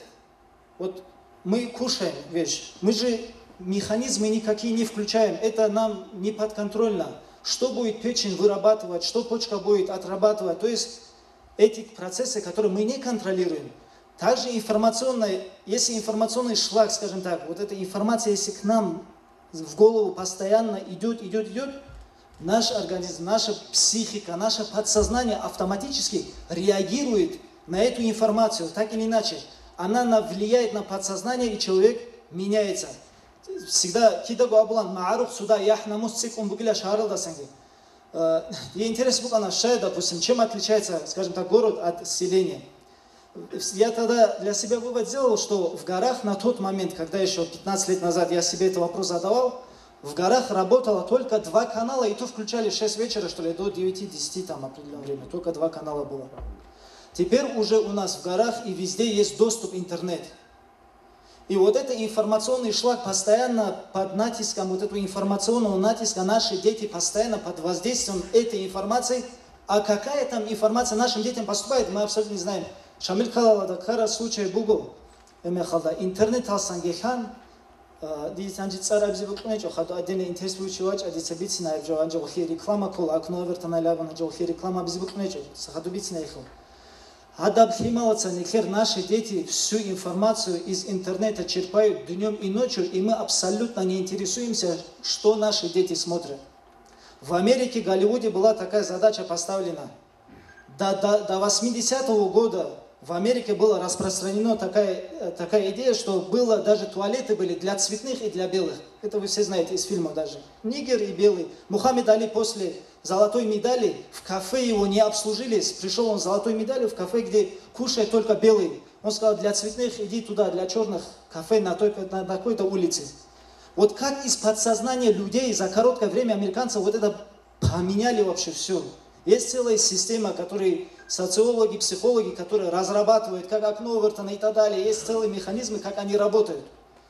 вот мы кушаем вещь, мы же механизмы никакие не включаем, это нам не подконтрольно. Что будет печень вырабатывать, что почка будет отрабатывать, то есть эти процессы, которые мы не контролируем. Также информационная, если информационный шлак, скажем так, вот эта информация, если к нам в голову постоянно идет, идет, идет, наш организм, наша психика, наше подсознание автоматически реагирует на эту информацию, так или иначе. Она на- влияет на подсознание, и человек меняется. Всегда кидаго абулан, магӀарухъ цуда яхӀ-намус цӀикӀкӀун бугила шагьаралдасанги. Э, Интерес букӀана, щай, допустим, чем отличается, скажем так, город от селения. Я тогда для себя вывод сделал, что в горах на тот момент, когда еще пятнадцать лет назад я себе этот вопрос задавал, в горах работало только два канала, и то включали в шесть вечера, что ли, до девяти-десяти там определенное время. Только два канала было. Теперь уже у нас в горах и везде есть доступ интернет. И вот этот информационный шлак постоянно под натиском вот этого информационного натиска, наши дети постоянно под воздействием этой информации. А какая там информация нашим детям поступает, мы абсолютно не знаем. Шамил Калала Дакара случай буго, эмехалда интернет алсан гелъан, дица анжи цӀар абизе букӀунечӀо, хадур отдельный интерес бугев чи вачӀа, дица бицина гьеб жо, анжи гъолъие реклама ккола, окно овертана лабун, анжи гъолъие реклама абизе букӀунечӀо, хадур бицина ихо. Гьадаб лъималаца нилъер наши дети всю информацию из интернета черпают днём и ночью, и мы абсолютно не интересуемся, что наши дети смотрят. В Америке, Голливуде была такая задача поставлена. До, до, до восьмидесятого года в Америке было распространено такая, э, такая идея, что было даже туалеты были для цветных и для белых. Это вы все знаете из фильмов даже. Нигер и белый. Мухаммед Али после золотой медали в кафе его не обслужились. Пришел он с золотой медалью в кафе, где кушает только белый. Он сказал: «Для цветных иди туда, для черных кафе на, той, на такой-то улице». Вот как из подсознания людей за короткое время американцев вот это поменяли вообще все. Есть целая система, которые социологи, психологи, которые разрабатывают, как окно Овертона и так далее. Есть целые механизмы, как они работают.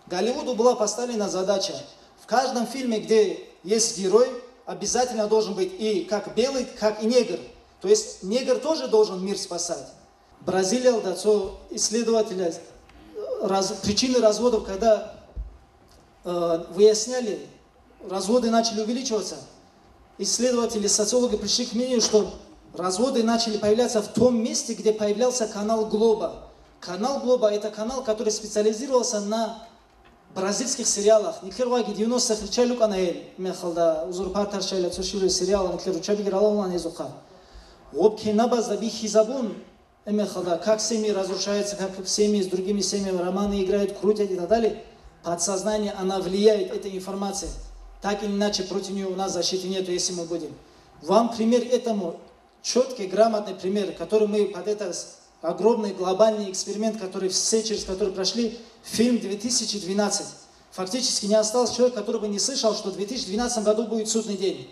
Голливуду была поставлена задача. В каждом фильме, где есть герой, обязательно должен быть и как белый, как и негр. То есть негр тоже должен мир спасать. Бразилиялда цо исследователя раз- причины разводов, когда э, выясняли, разводы начали увеличиваться, исследователи, социологи пришли к мнению, что разводы начали появляться в том месте, где появлялся канал Глоба. Канал Глоба — это канал, который специализировался на бразильских сериалах. Никер ваги девяностых ричай лукана эл, мехалда узурпатор шайла цошилу сериала никер учаби гралалан эзуха. Гъоб кенабазда бихизабун, эмехалда, как семьи разрушаются, как семьи с другими семьями романы играют, крутят и так далее. Подсознание, она влияет, эта информация. Так или иначе, против нее у нас защиты нету, если мы будем. Вам пример этому, четкий, грамотный пример, который мы под этот огромный глобальный эксперимент, который все через который прошли, фильм две тысячи двенадцать. Фактически не остался человек, который бы не слышал, что в две тысячи двенадцатом году будет судный день.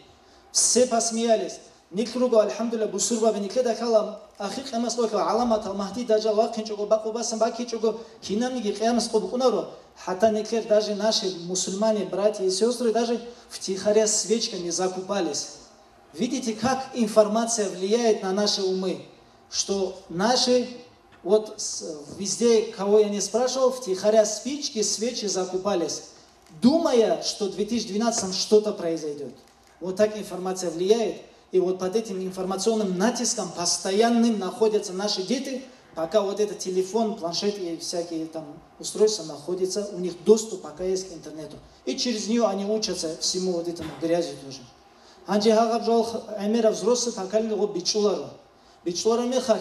Все посмеялись. Нилъ руго, алхӀамдулилла, бусурбаби, нилъеда ккола ахир къиямас къо ккола гӀаламатал Магьди Дажжал вахъинчӀого, бакъу басан бакичӀого, кинабниги къиямас къо букӀунаро. ХӀатта нилъер даже наши мусульмане, братья и сестры, даже втихаря свечками закупались. Видите, как информация влияет на наши умы, что наши, вот с- везде, кого я не спрашивал, втихаря спички, свечи закупались, думая, что в две тысячи двенадцатом что-то произойдет. Вот так информация влияет, и вот под этим информационным натиском постоянным находятся наши дети, пока вот этот телефон, планшет и всякие там устройства находятся, у них доступ пока есть к интернету. И через нее они учатся всему вот этому грязи тоже. Гьанже гьагъаб жал гӀемераб взрослый поколение гъоб бичӀчӀуларо. БичӀчӀулараб мехалъ,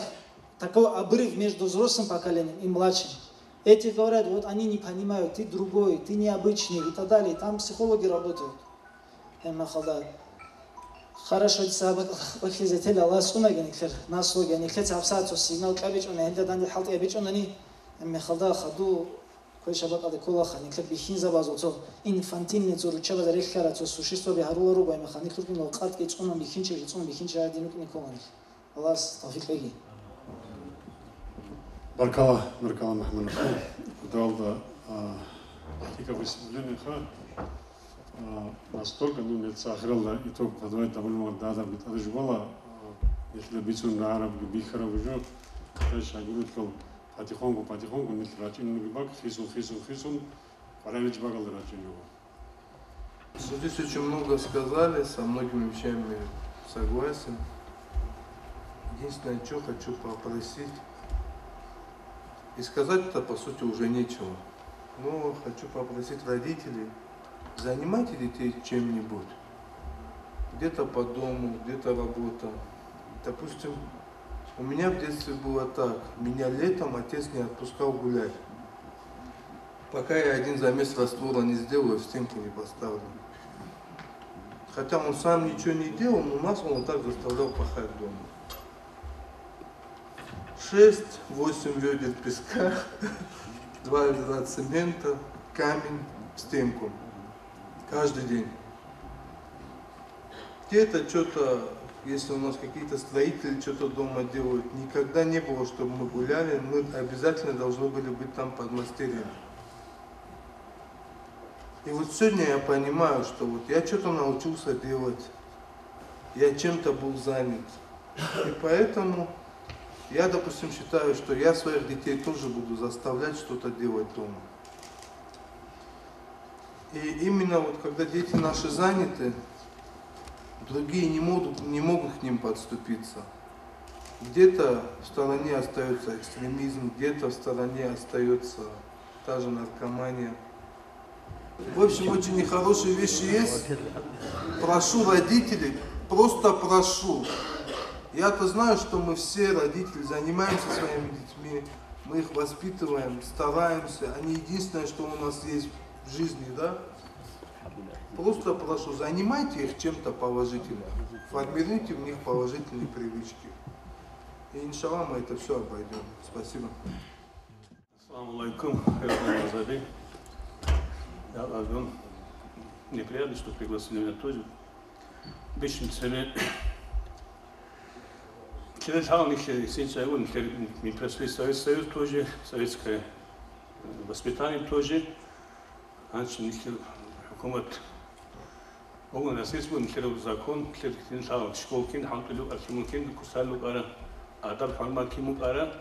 такой обрыв между взрослым поколением и младшим. Эти говорят, вот они не понимают, ты другой, ты необычный и так далее. Там психологи работают. Гьеб мехалда хорошо дица гьаб бакӀалъизе тела Аллагьас унаги никлъер наслуги, никлъеца гьабсагӀат цо сигнал кьабичӀуна, гьелда данде хӀалтӀи абичӀунани, гьеб мехалда хаду квешаб бакӀалде кколаха, никлъер бихьинзабазул цо инфантильный цо руччабазда релълъарал цо существоби гьарула руго, гьеб мехалда никлъукьинал къатӀги цӀунун бихьинчиги цӀун бихьинчи гьадин рукӀине ккола нилъ. Аллагьас тавфикъ кьеги. Баркала, баркала, МухӀаммад Рахман. Худалда, а, лъикӀаб выступлениеха, а, настолько, ну, мецахиралда итог подводить довольно дада битӀараб жубала, а, нилъеда бицун рагӀарабги бихьараб жо, хай шагьурухъал потихоньку, потихоньку нилъ рачӀинеги бакӀ, хисун, хисун, хисун, къваригӀинчи бакӀалда рачӀинеги. Здесь очень много сказали, со многими вещами согласен. Единственное, что хочу попросить, и сказать-то, по сути, уже нечего. Но хочу попросить родителей, занимайте детей чем-нибудь. Где-то по дому, где-то работа. Допустим, у меня в детстве было так. Меня летом отец не отпускал гулять, пока я один замес раствора не сделаю, в стенку не поставлю. Хотя он сам ничего не делал, но нас он вот так заставлял пахать дома. Шесть-восемь ведер песка, два ведра цемента, камень в стенку. Каждый день. Где-то что-то, если у нас какие-то строители что-то дома делают, никогда не было, чтобы мы гуляли, мы обязательно должны были быть там под мастерьем. И вот сегодня я понимаю, что вот я что-то научился делать, я чем-то был занят. И поэтому я, допустим, считаю, что я своих детей тоже буду заставлять что-то делать дома. И именно вот когда дети наши заняты, другие не могут, не могут к ним подступиться. Где-то в стороне остается экстремизм, где-то в стороне остается та же наркомания. В общем, очень нехорошие вещи есть. Прошу родителей, просто прошу. Я-то знаю, что мы все родители занимаемся своими детьми, мы их воспитываем, стараемся. Они единственное, что у нас есть в жизни, да? Просто прошу, занимайте их чем-то положительным, формируйте в них положительные привычки. И иншаллах мы это все обойдем. Спасибо. Ассаламу алейкум, хайрулла Мазаби. Я Аргун. Неприятно, что пригласили меня тоже. Обычно цере. Через хал них сенчаеву, мы прошли Советский Союз тоже, советское воспитание тоже. Гьанже нилъер хӀукумат бугун, асес бугун нилъер закон, нилъер кин лъала школ кин хӀалтӀулев, архимул кин кусалев букӀара, адаб-хӀурмат кин букӀара,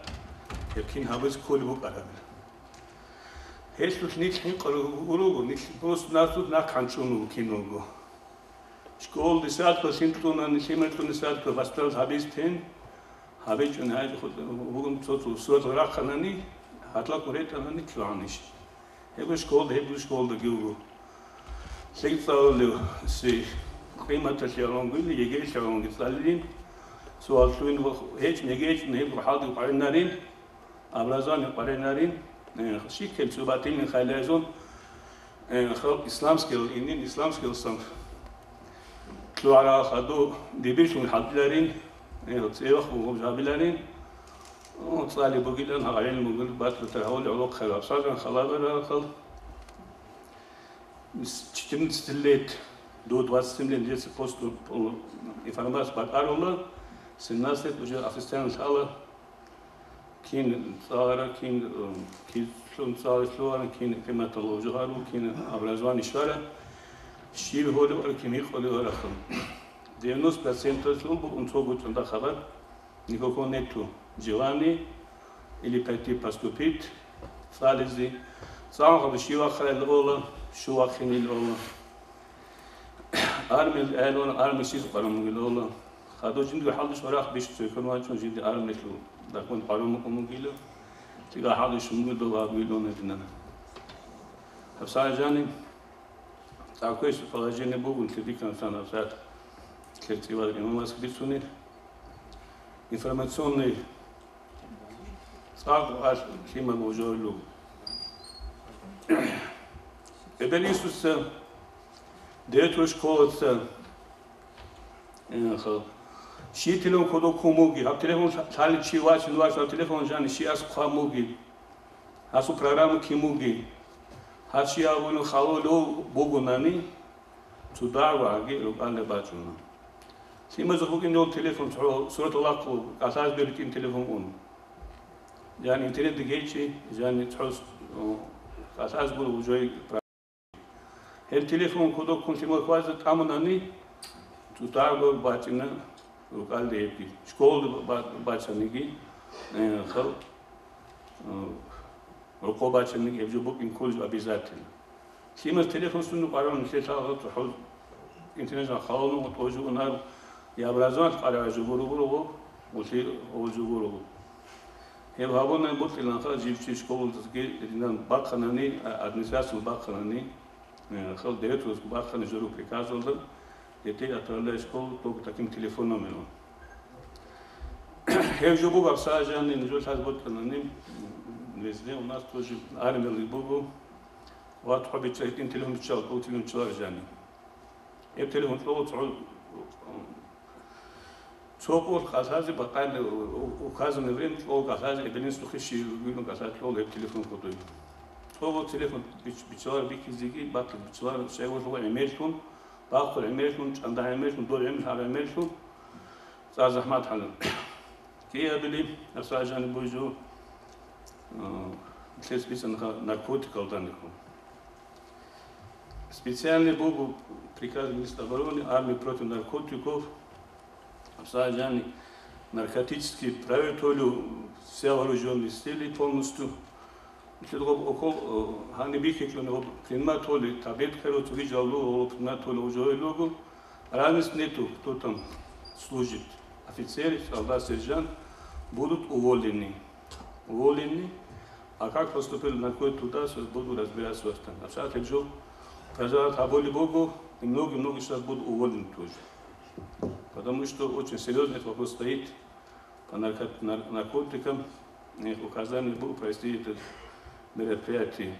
гьеб кин гьабиз кколеб букӀара. Гьелъулъ нилъ гьикъарав руго, нилъ просто назул нахъ гьанчӀун вуго кин вуго. Школ десятка лъим кьуна, лъимер кьуна десятка, бастал гьабиз тен, гьабичӀун гьай вугун цо-цо суал рахъанани, гьадлакун ретӀанани кьугӀанищ. Гьеб школда, гьеб школдаги вуго. ЛъикӀ цӀалулев, си къиматалъе гӀолонгуйли, ЕГЭ-лъе гӀолонги цӀалилин, суал лъугьин ва гьечӀ-, ЕГЭ гьечӀун гьеб хӀалдив къваринарин, образование къваринарин, э, щиккел цӀубатилин хайлайзун, Э, хал исламскил инин, исламскил сам. Лъугьарал хаду дибирлъун хӀалтӀиларин, э, цӀевах бугъуб жабиларин. О, цӀали бугилан, гьагъал гӀилму бугил, батлутар гьавли гӀолохъе вапсаран халабарал хал. С четырнадцати лет до двадцати семи лет деца посту, о, информация бакӀарула, семнадцать лет уже официально лъала. Кин цӀалара, кин, э, кин цӀаларилъуларан, кин къиматалъул жугьару, кин образование щвара, щиб гьолевара, кин гьикъолеварахъун. Девяносто проценталъул букӀун цо гучӀунда хабар, никакого нету желания или пойти поступить, цӀализе. ЦӀалгъаби щивахъайил ола, щувахъинил ола. Армиялда гӀелуна, армиялъизе къваран бугилала. Хадур жиндир хӀалдуш варахъ бищун цойкон вачун, жинди армиялъул дакъун къваран мукъун бугила. ЛъикӀа хӀалдуш мугил дов абуилун гьединана. ГьабсагӀат жани, такое положение бугун, лъебикан сан гьабсагӀат лъерцӀивал имамас бицунел. Информационный цӀакъ алъ лъимал вужойлу. Эбел-инсуца, директор школаца, э, хал. Щи телефон кодо кумуги, гьаб телефон лъали чи вачин вачин, гьаб телефон жани щиас хъвамуги, гьасу программа кимуги, гьас щи абуну халулев бугунани, цо дагӀваги рукӀалде бачӀуна. Лъимазухъ букӀин дол телефон, цо суратал ахъу, кӀалъаз беритӀин телефон ун. Жани интернет гейчи, жани цо, о, кӀалъаз гуро вужой. Гьел телефон кодоккун лъимал хвазе тӀамунани, цо дагӀва бачӀина рукӀалде гьебги. Школалда ба-, бачаниги, э, хал, э, рокъо бачаниги гьеб жо букӀин кколеб обязательно. Лъимал телефон сунну къаран нилъелъа гьал цохӀо интернет халалун гъотӀо жугьунар, я образование къарагӀа жугьуру гуро, улъи гъо жугьуру. Гьеб гьабуна бутӀиланха жив чи школалдасги динан бахъанани, а, администрациялъ бахъанани, э, хал директорас бахъани журу приказалда, детей отправляй в школу только таким телефон номером. Гьев жо буго абсаажани, нижо лъаз бутӀанани, везде у нас тоже армиялги буго. Ва тхо бичча гьитӀин телефон биччал, тӀул телефон чӀвар жани. Гьеб телефон чӀвала цо, цо къо кӀалъазе бакъанде, у-, у-, указанное время чӀвала кӀалъазе, эбелинсухъе щивилан кӀалъа чӀвала гьеб телефон кодой. Цо къо телефон бич-, биччалар бихьизеги, батлъи биччалар шайгъулъула гӀемерлъун, бахъул гӀемерлъун, чӀанда гӀемерлъун, дол гӀемер гьаб гӀемерлъун, цӀар захӀмат гьалан. Киабили, абсаажани буйжу, а, лъес бицӀанха наркотикал данихъун. Специальный буго приказ министра обороны, армии против наркотиков, абсаажани наркотический правил толю все вооружённые силы полностью. Лъидгъоб окол, э, гьаниб бихьичӀони гъоб принимать гьоли, таблеткаро цоги жалу гъоб принимать гьоли уже гьойлугу. Разницы нету, кто там служит. Офицер, солдат, сержант будут уволены. Уволены. А как поступили, на какой туда, всё буду разбираться в этом. А сейчас я вижу, продолжают гьабули буго, и многие-многие сейчас будут уволены тоже. Потому что очень серьёзный этот вопрос стоит. По нарко-, нар-, наркотикам, э, указание было провести это мероприятие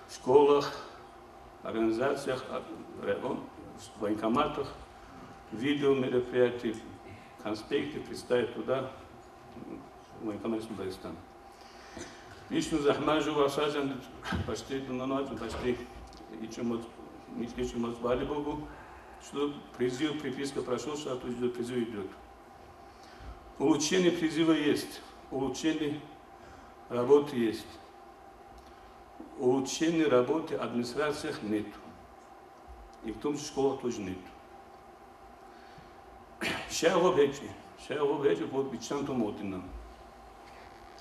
в школах, организациях, а, район, в военкоматах, видео мероприятий, конспекты представить туда, м, в военкомат Дагестана. Лично захмажу васазан почти, ну, ну, почти, и чем вот, не слишком вот бали Богу, что призыв, приписка прошёл, что призыв идёт. Улучшение призыва есть, улучшение работы есть. Улучшение работы в администрациях нет. И в том числе в школах тоже нет. Щай гъоб гьечӀи? Щай гъоб гьечӀи, гъоб биччан тун вутӀина.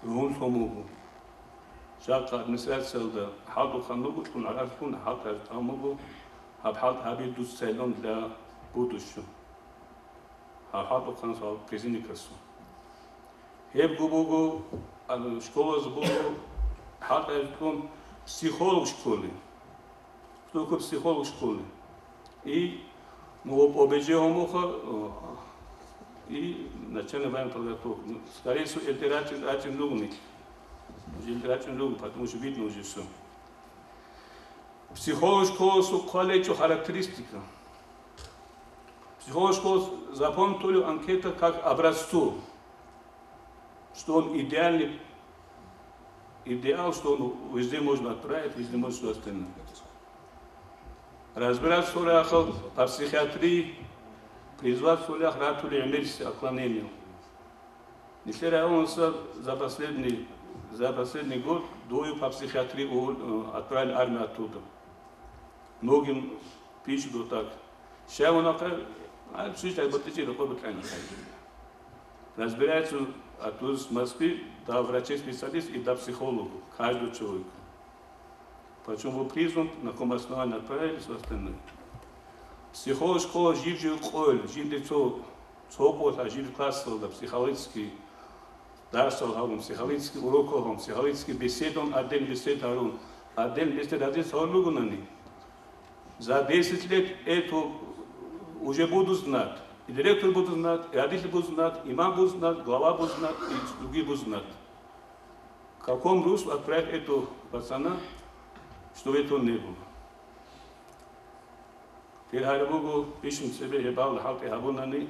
Ругьун лъун вуго. Жакъа администрациялда хӀалтӀухъан руго, цӀун гӀарарлъун хӀалтӀ гӀертӀан буго, гьаб хӀалтӀ гьабил дуц цайилан для будущего. Гьаб хӀалтӀухъан цо призывникасул. Гьебго буго, а, школазе буго хӀалтӀ гӀертӀун психолог школе. Только психолог школе. И, ну, об-, ОБЖ гьомоха, э, и начальная военная подготовка. Ну, скорее всего, эльде рачӀин, рачӀин ругни. Уже эльде рачӀин ругни, потому что видно уже всё. Психолог школасул хъвалечӀо характеристика. Психолог школа заполнить анкета как образцу, что он идеальный, идеал, что он везде можно отправить, везде можно что остальное. Разбираться цо рахъал по психиатрии, призвать цо рахъ ратули гӀемерисеб отклонение. Нилъер районаса за последний, за последний год двое по психиатрии увол-, э, отправили армию оттуда. Многим пишут вот так. Щай вон ахъа, а, психиатр батичи рокъо батлан. Разбирается оттуда с Москвы до врачей-специалистов и до психологов, каждого человека. Почему вы призван, на каком основании отправились, все остальное. Психолог школа жив-жив къойил, жинде цо, цо къола жив классалда психологический дарсал гьабун, психологический урокал гьабун, психологический беседун, отдельный беседа гьарун, отдельный беседа гьадис гьарун ругунани. За десять лет это уже буду знать. И директор буду знать, и родители буду знать, и мама буду знать, глава буду знать, и другие буду знать. В каком русле отправить этого пацана, чтобы этого не было? Тир гьариб буго, бищун цебе гьебал хӀалтӀи гьабунани,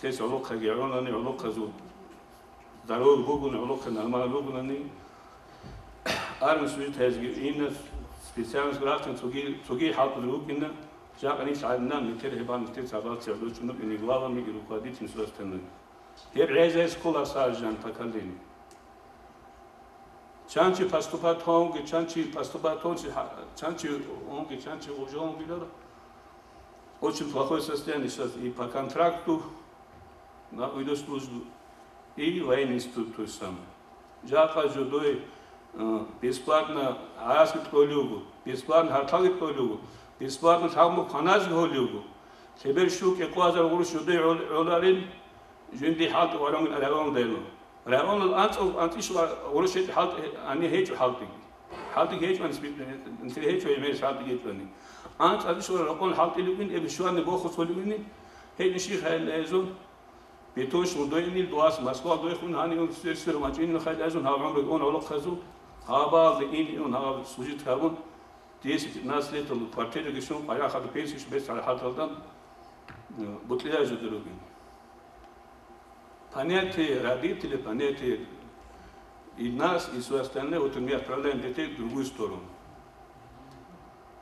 лъес гӀолохъаги гӀолани, гӀолохъазул здоровье бугони, гӀолохъа нормально бугонани, армияс витаязги ина, специальность рахъин цоги, цоги хӀалтӀулел рукӀина, жакъа нилъ гӀадинан, нилъер гьебал, нилъер цабал цевлъучӀун рукӀине главами и руководитель все остальное. Гьеб гӀезазе ккола саржан поколение. Чанчи поступать гьавунги, чанчи поступать гьавунчи, чанчи гьавунги, чанчи гъужавун билар. Очень плохое состояние сейчас и по контракту на уйду службу, и военный институт то же самое. Жакъа жодой, э, бесплатно гӀараски кьолиуго, бесплатно гьарталги кьолиуго, бесплатно лъабму хъаназги гьолиуго. Лъебер щуке къвазар гъурущ жодой гӀол-, гӀоларин, жинди хӀалтӀи варамил район дайло. Районал анцӀал анцӀишла гъурущ гьечӀо хӀалтӀи, ани гьечӀо хӀалтӀиги. ХӀалтӀиги гьечӀо, ани спи-, нилъер гьечӀо, гьемерис хӀалтӀи гьечӀони. АнцӀабишла рокъон хӀалтӀи лугин, эб щвани бохус гьолигини, гьечӀо щих гьайилла гьезун. Бетон шмудойнил дуас Москва дойхун гьанивун сер-сер вачӀинил хайдазун гьав гӀумру ун гӀолохъазул, гьабалде ин-ун гьав служит гьабун, десять-пятнадцать летал квартираги щун, къайгъа хадуб пенсиш бес гьарахӀаталдан, э, бутӀлияй жуди ругин. Понятие родителя, понятие и нас, и все остальное, вот мы отправляем детей в другую сторону.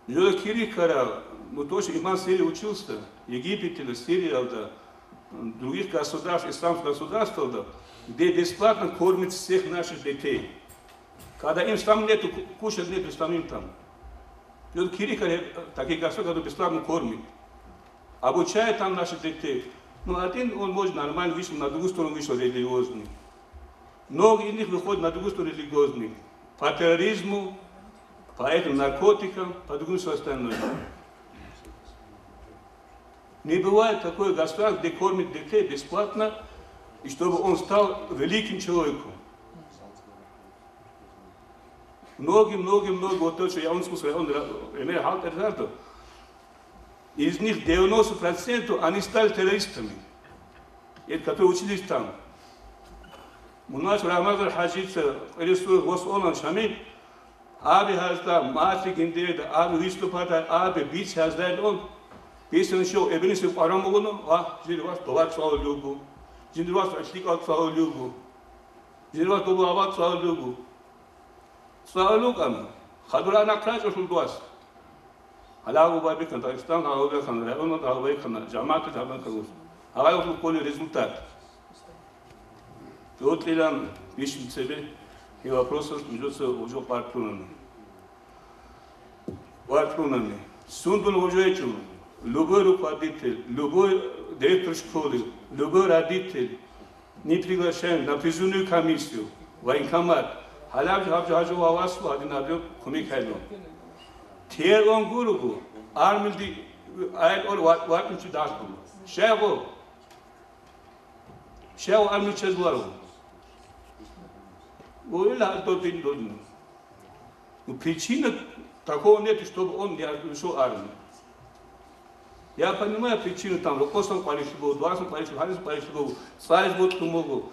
Жо кири кара, ну, то, что Иман Сири учился, Египет или Сириялда, м, других государств, исламских государствалда, где бесплатно кормят всех наших детей. Когда им там нету, ку-, кушать нету, там им там. Жо кири кара, такие государства, которые бесплатно кормят. Обучает там наших детей. Ну, один он, может, нормально вышел, на другую сторону вышел религиозный. Многие из них выходят на другую сторону религиозный. По терроризму, по этим наркотикам, по другим всё остальное. Не бывает такой государств, где кормят детей бесплатно, и чтобы он стал великим человеком. Многие, многие, многие, вот то, что я вам сказал, он ра-, имею хал терзарду, из них девяносто процентов они стали террористами, эти, которые учились там. Мунач Рамазан Хаджица, Кьересур Гъосолан Шамил, аби гьазда, мати гиндеда, аби виступада, аби биц гьазда он, бисен шо эбинисев къарам бугону, ва жир вас довар цвал люгу, жир вас ашликал цвал люгу, жир вас довар цвал люгу. Цвал люгам, хадура нахъа чӀолъул дуас. Гьале гьаб бабикан Дагъистан, гьаб бабикан район, гьаб бабикан жамагӀат, гьаб бабикан ус. Гьаб бабикан кколи результат. Гьоркьилан бищун цебе и вопросалъ нужеца уже къваркьунани. Къваркьунани. Сундул гьужайчӀун, любой руководитель, любой директор школы, любой родитель, не приглашаем на призывную комиссию, военкомат. Гьалаб гьаб гьажу ва васу гьадин гьаб кумек гьайдун. Тер он гурого, армилди ай ор ва-, ватӀунчи дагьлъун. Щай гъо? Щай гъо армил чез варо? Гъо ил гьал додин додин. Ну, причина такого нет, чтобы он не ушел в армию. Я понимаю причину, там, рокъосан къварилъи буго, дуасан къварилъи, гьарисан къварилъи буго, цӀализ ботлъун буго,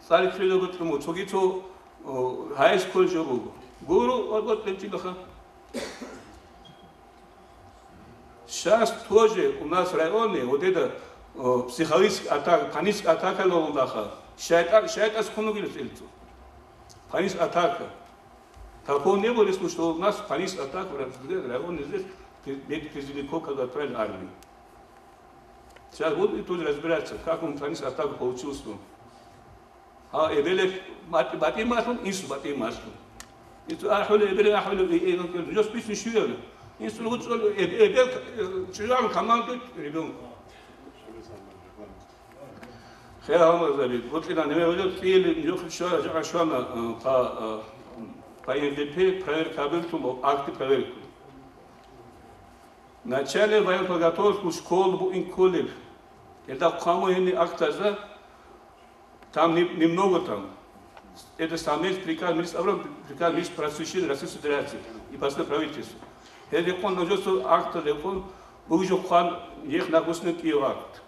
цӀализ кквелеб ботлъун буго, цоги цо, о, гьайс кколеб жо буго. Гуро, вот, вот, бенчилаха. Сейчас тоже у нас в районе вот это, о, психологическая атака, паническая атака лолундаха. ШайтӀа-, шайтӀас кунугил цӀилцу. Паническая атака. Такого не было, если что у нас паническая атака в районе здесь, пе-, перед призывником, когда отправили в армию. Сейчас вот и тут разбираться, как он паническая атака получилась. А эбеле батӀи-, батӀи малъун, инсу батӀи малъун. Инсу ахӀуле, эбеле ахӀуле, э, э, э, жос бицин щуяле. Инсу гъуцӀул эб-, эбел, э, чужан командует ребёнку. Хе гьамазаби, бутӀина неме гьули, кӀиели жохи шура, жагӀа шуана, э, по, э, по Н В П проверка абилтун, акты проверку. Начальная военно-подготовительская школа буин кколеб. Гьелда хъван мугьинни актазда, там не-, немного там. Это сам есть приказ министра обороны, приказ министра просвещения Российской Федерации и постановление правительства. Гьел рекъон нужеца акта рекъон, бугжо хъван ех нагусна кӀиев акт.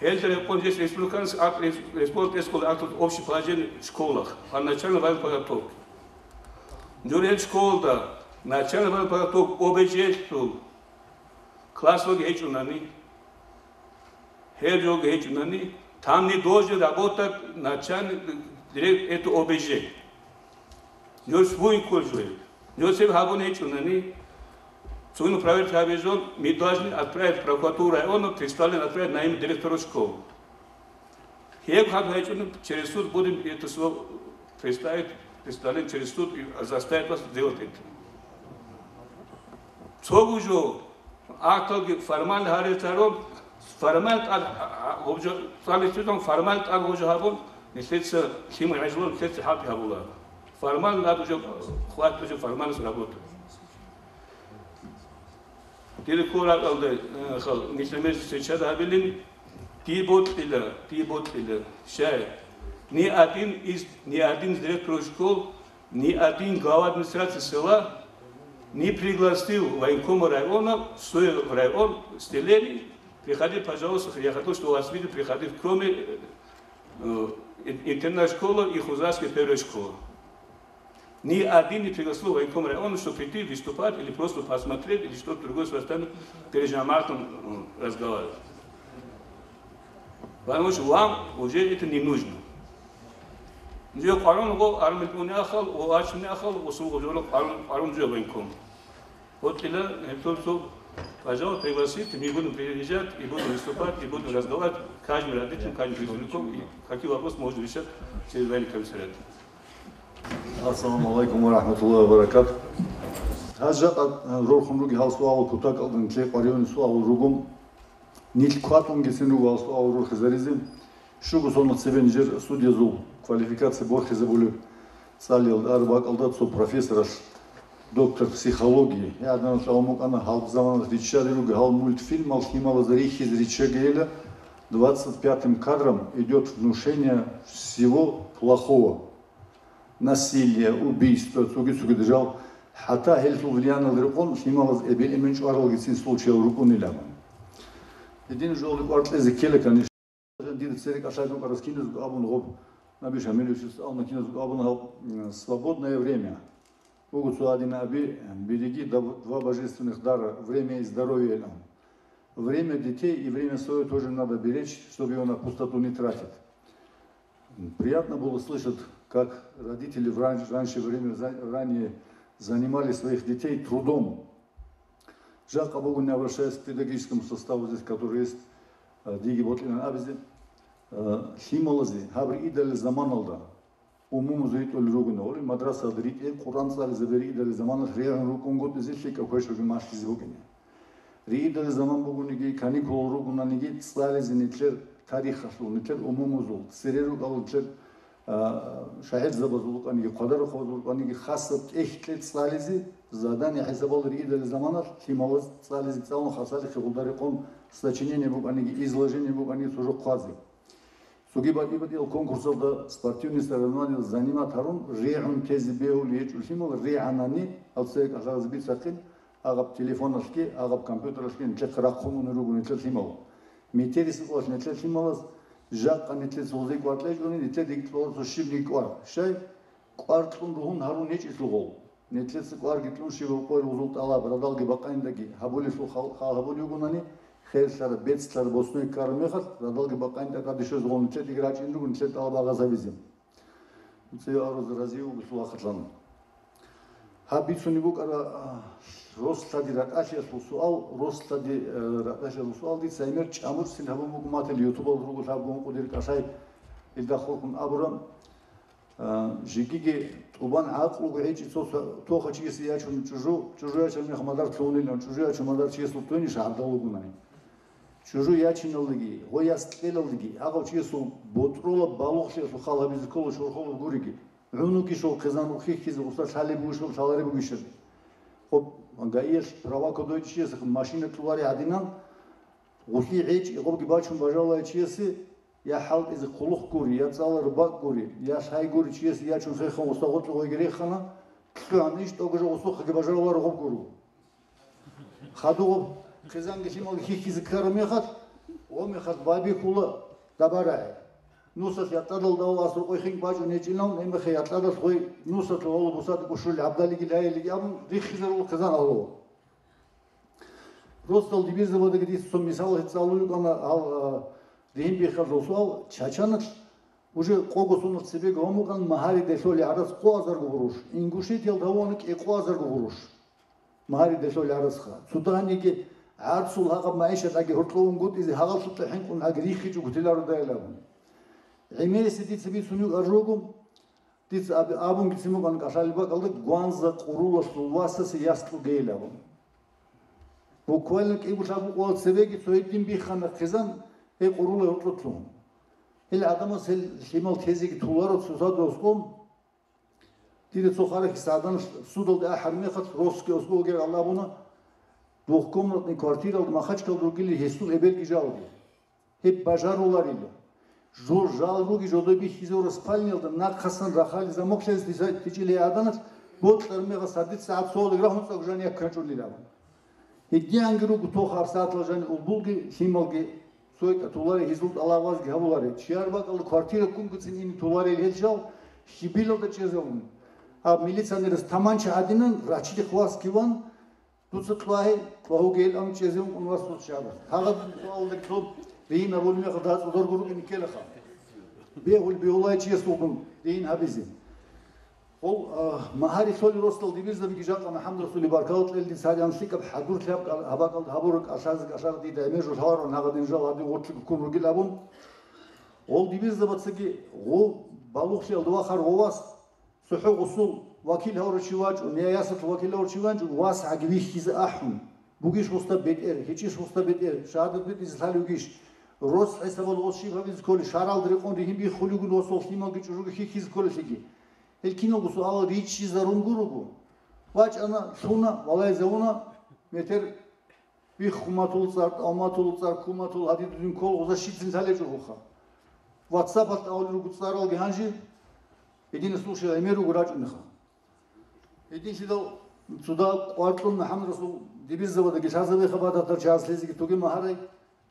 Гьелда рекъон здесь республиканский акт, рес-, республиканский акт общий положение в школах по начальной военной подготовке. Жур гьел школда начальный военной подготовка О Б Ж-лъул класс ваги гьечӀунани, гьел жолги гьечӀунани, там не должен работать начальник, директор, это О Б Ж. Жур свой кколжуе. Жур сев гьабун гьечӀунани, цугун проверка гьабизун, мы должны отправить в прокуратуру района, представление отправить на имя директора школы. Гьеб хъат гьечӀун, через суд будем это всё представить, представлять через суд и заставить вас сделать это. Цогужо акталги формально гьарецарун, формально тӀад, а, а, гъобжо, цалисезун формально тӀад гъобжо гьабун, нилъеца лъимал гӀежлъун, нилъеца хӀалтӀи гьабула. Формально надо уже хватит уже формальность работы. Дир ккуракӀалда, э, хал, нилъер мезлъиса чед гьабилин, дие бокьила, дие бокьила, щай, ни один из, ни один из директоров школ, ни один глава администрации села не пригласил военкома района в свой район, селение, приходи, пожалуйста, я хотел, чтобы вас видели, приходи, кроме, э, э, интернат школа и Хузарская первая школа. Ни один не пригласил военком района, чтобы прийти выступать или просто посмотреть, или что-то другое с вами перед жамаатом, м, разговаривать. Потому что вам уже это не нужно. Уже къварун гъо армил уни ахал, о ачуни ахал, о сул гъо жора къварун, къварун уже военком. Вот тогда, э, то, что, пожалуйста, пригласите, мы будем приезжать и будем выступать, и будем разговаривать, каждым родителем, каждым призывником, и какие вопросы можно решать через военный комиссариат. Ассаламу алейкум ва рахматуллахи ва баракатух. Гьаз жакъа, э, рорхун руги гьал суал кутакалдан кьекъвариони суал ругун. Нилъ кватӀунгицин руго гьал суал рурхизаризе. Щуго соналъ цебе нижер судьязул квалификация борхизабулеб цӀалиялда ар бакӀалда цо профессоралъ, доктор психологии, гьадинал чӀалмукъана гьалб заманалъ риччари руго гьал мультфильмал лъималаз рихьизе риччагейила двадцать пятым кадром идет внушение всего плохого. Насилие, убийство, цуги-цуги держал. ХӀатта гьелъул влияниялда рекъон лъималаз эбел-эмен чӀваралгицин случаял рукӀунилан. Гьедин жолги кӀвар кьезе ккела, конечно. Дир церекӀалъай букӀарас киназго абун гъоб, Наби Шамиловичас абуна киназго абуна гьаб, м, свободное время. Буго цо гьадин аби, береги дав-, два божественных дара, время и здоровье, илан. Время детей и время свое тоже надо беречь, чтобы его на пустоту не тратить. Приятно было слышать, как родители в ран-, раньше время за-, ранее занимали своих детей трудом. Жакъа бугони, обращаясь к педагогическому составу здесь, который есть, э, диги бокьилан абизе, э, лъималазе гьаб риидали заманалда умумузул ритӀулел ругони, оли мадрасаялда ритӀе, Къуръан цӀализабе риидали заманалъ регӀун рукӀунгутӀизе лъикӀаб квешалги малъизе букӀине. Риидали заман бугониги, каникулал ругонаниги, цӀализе нилъер тарихалъул, нилъер умумузул, цере рукӀал нилъер, а, шагьидзабазул рукӀаниги, хъвадарухъабазул рукӀаниги, хасаб тӀехь кье цӀализе, задание хӀисабал риидали заманалъ лъималаз цӀализе цӀалун хасалихъе гъулдарикъун сочинение букӀаниги, изложение букӀаниги цо жо хъвазе. Цоги батӀи-батӀиял конкурсалда, спортивный соревнованиялда занимат гьарун, регӀун тезе бегьулев гьечӀо лъимал, регӀанани, гьаб церекӀалъазе бицахъин, агъаб телефоналъги, агъаб компьютералъги нилъехъе рахъун унел руго нилъер лъимал. Метерисеб къоялъ нилъер лъималаз жакъа нилъеца гъузе кӀвар кьечӀони, нилъер дигӀлъугъа цо щибниги кӀвар. Щай? КӀвар кьун ругьун гьарун гьечӀелъул гъол. Нилъеца кӀварги кьун щибаб къойил гъузул тӀалаб радалги бакъандаги гьабулелъул хал-, хал гьабулев вугонани, херлъараб, бецӀлъараб, босун ккараб мехалъ, радалги бакъандаги тӀадишез гъов нилъедаги рачӀун руго нилъер тӀалаб агъаз гьабизе. Нуцебе аруза разив вугелъул вахъалъан. Гьаб бицунеб букӀара, а, рос-лъади ракӀалъиялъул суал, рос-лъади, э, ракӀалъиялъул суал дица гӀемер чӀамурцин гьабун буго матил ютубал руго лъабгун къудир кӀалъай илда хурхун абураб. А, жигиги тӀубан гӀакълуго гьечӀи цо ца-, тоха чиясе ячун чӀужу, чӀужу ячун мех мадар лъугьунилан, чӀужу ячун мадар чиясул туниш гӀардал вугунани. ЧӀужу ячиналдаги, гъой яс кьелалдаги, агъав чиясул ботӀролаб балугълъиялъул хал гьабизе ккола шорхолаб гуриги. ГӀунуги шов хъизан ухихьизе гъуса лъалеб бугищ, лъалареб бугищали. Хъуб, гаиялъ права кодой чиясехъ машина кьулари гӀадинан, гъулъи гӀечӀи гъобги бачун бажалай чиясе, я хӀалтӀизе хъулухъ гури, я цӀалараб бакӀ гури, я лъай гури чиясе ячун хехун гъуса гъоркье гъойги рехана, лъугӀан иш тӀогожа гъусухъаги бажаруларо гъоб гуро. Хадугъаб хъизанги лъималги хихьизе ккараб мехалъ, гъо мехалъ байбихьула дабарагӀи. Нусалъ ятӀадал давла асру къойхин бачӀун гьечӀилан, гьебмехе ятӀадалъ гъой нусалъ гъоло бусади кӀушули гӀабдалиги лайилиги абун риххизарул хъизан гьало. Росдал дибирзабадаги дица цо мисал гьецӀалуй вукӀана гьал, а, ригьин биххалъул суал, Чачаналъ уже къого сонал цебеги гьамукъан магьари делъоли гӀарац къо азарго гъуруш, Ингушетиялда гьавуна кӀикъо азарго гъуруш. Магьари делъоли гӀарацха. Цо дагьаниги гӀарцул гьагъаб магӀишатаги гьоркьовунгутӀизе гьагъалъукьа хӀинкъун гьаги риххичӀого тилародайилан. ГӀемерисеб дица бицунеб аржугу, дица аб-, абунги цин букӀана кӀалъалеб бакӀалда гванза къурулалъул васасе яс кьугейилан. Буквально кӀиго лъабго къоял цебеги цо гьедин биххана хъизан гьей къурула гьоркьотлъун. Гьел гӀадамаз гьел лъимал тезеги туларо цоцазда оскӀон. Дида цо харахьи сагӀдан судалде ахӀараб мехалъ росги оскӀо вугев гьал абуна, двухкомнатный квартиралда Махачкалда ругели гьесул эбелги жалги. Гьеб бажаруларила. Жо-, жал руги жодой бихьизавра спальниялда нахъасан рахали замоклъиялъ дица течӀилей гӀаданалъ бокьараб мехалъ сардица гӀад цолги рагьун цӀакъ жан яккачӀулилан. Гьединги руго тоха гьабсагӀатал жани улбулги, лъималги, цойкӀа тулари гьезул тӀалабазги гьабулари. Чияр бакӀалда квартира ккунгицин ине туларел гьел жал хьибилалда чӀезавун. Гьаб милиционерас таманча гӀадинан рачидехъ васги ван, дуца кьвагье, кьвагьуге ил ам чӀезавун ун васул чагӀаз. Гьагъадин суалда цо ригьин абулеб мехалда цӀударго рукӀине ккелаха. Бегьул бегьулай чиясулгун ригьин гьабизе. Гъол, а, магьари лъоли росдал дибирзабиги жакъа МухӀаммад Расулил баркала кьел дица гьадин лъикӀаб хӀадур лъаб кӀал-, гьабакӀал гьабураб кӀалъазе кӀалъар дида гӀемер жо лъаларун гьагъадин жал гьадин гъортлъи ккун ругел абун. Гъол дибирзабацаги гъо балугълъиялда вахар гъо вас, цохӀо гъусул вакил гьавурав чи вачӀун, я ясалъул вакил гьавурав чи вачӀун, вас гьаги вихьизе ахӀун. Бугищ гъусда бетӀер, гьечӀищ гъусда бетӀер, шагьадат битӀизе лъалевгищ? Рос хӀисабал гъос щиб гьабизе кколи, шаргӀалда рекъон ригьин биххулев вугин, васул лъималги чӀужуги хьихьизе кколелъиги. Гьел киналго суалал риччизарун гуруго. ВачӀана, лъуна, валайзавуна, метер биххуматул цӀар, тӀаматул цӀар, куматул гьадин дудин ккол гъуза щицин лъалечӀо гъуха. WhatsApp-алъ тӀавулел руго цӀаралги гьанже, гьединас лъушал гӀемер руго рачӀунеха. Гьединлъидал цуда къваркьун МухӀаммад Расул дибирзабадаги лъазабе хабар татар чагӀаз лъезеги тоге магьарай,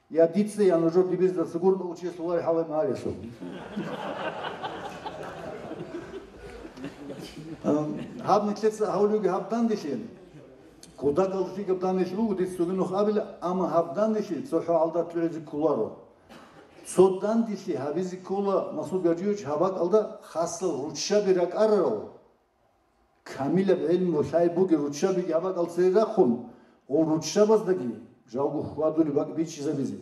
я дица, я нужер дибирзаца гурун учиясулари хӀалай магьариясул. Ам, гьаб нилъеца гьавлуги гьаб данделъи, кодакалда лъикӀаб данделъи буго, дица цоги нух абила, амма гьаб данделъи цохӀо гьалда лъугӀизе кколаро. Цо данделъи гьабизе ккола Масуд Гажиевич гьаб бакӀалда хасал руччаби ракӀарарал. Камилаб гӀелму лъай бугеб руччабиги гьаб бакӀал цере рахъун, гъол руччабаздаги жалго хьвадулеб бакӀ бичӀчӀизабизе.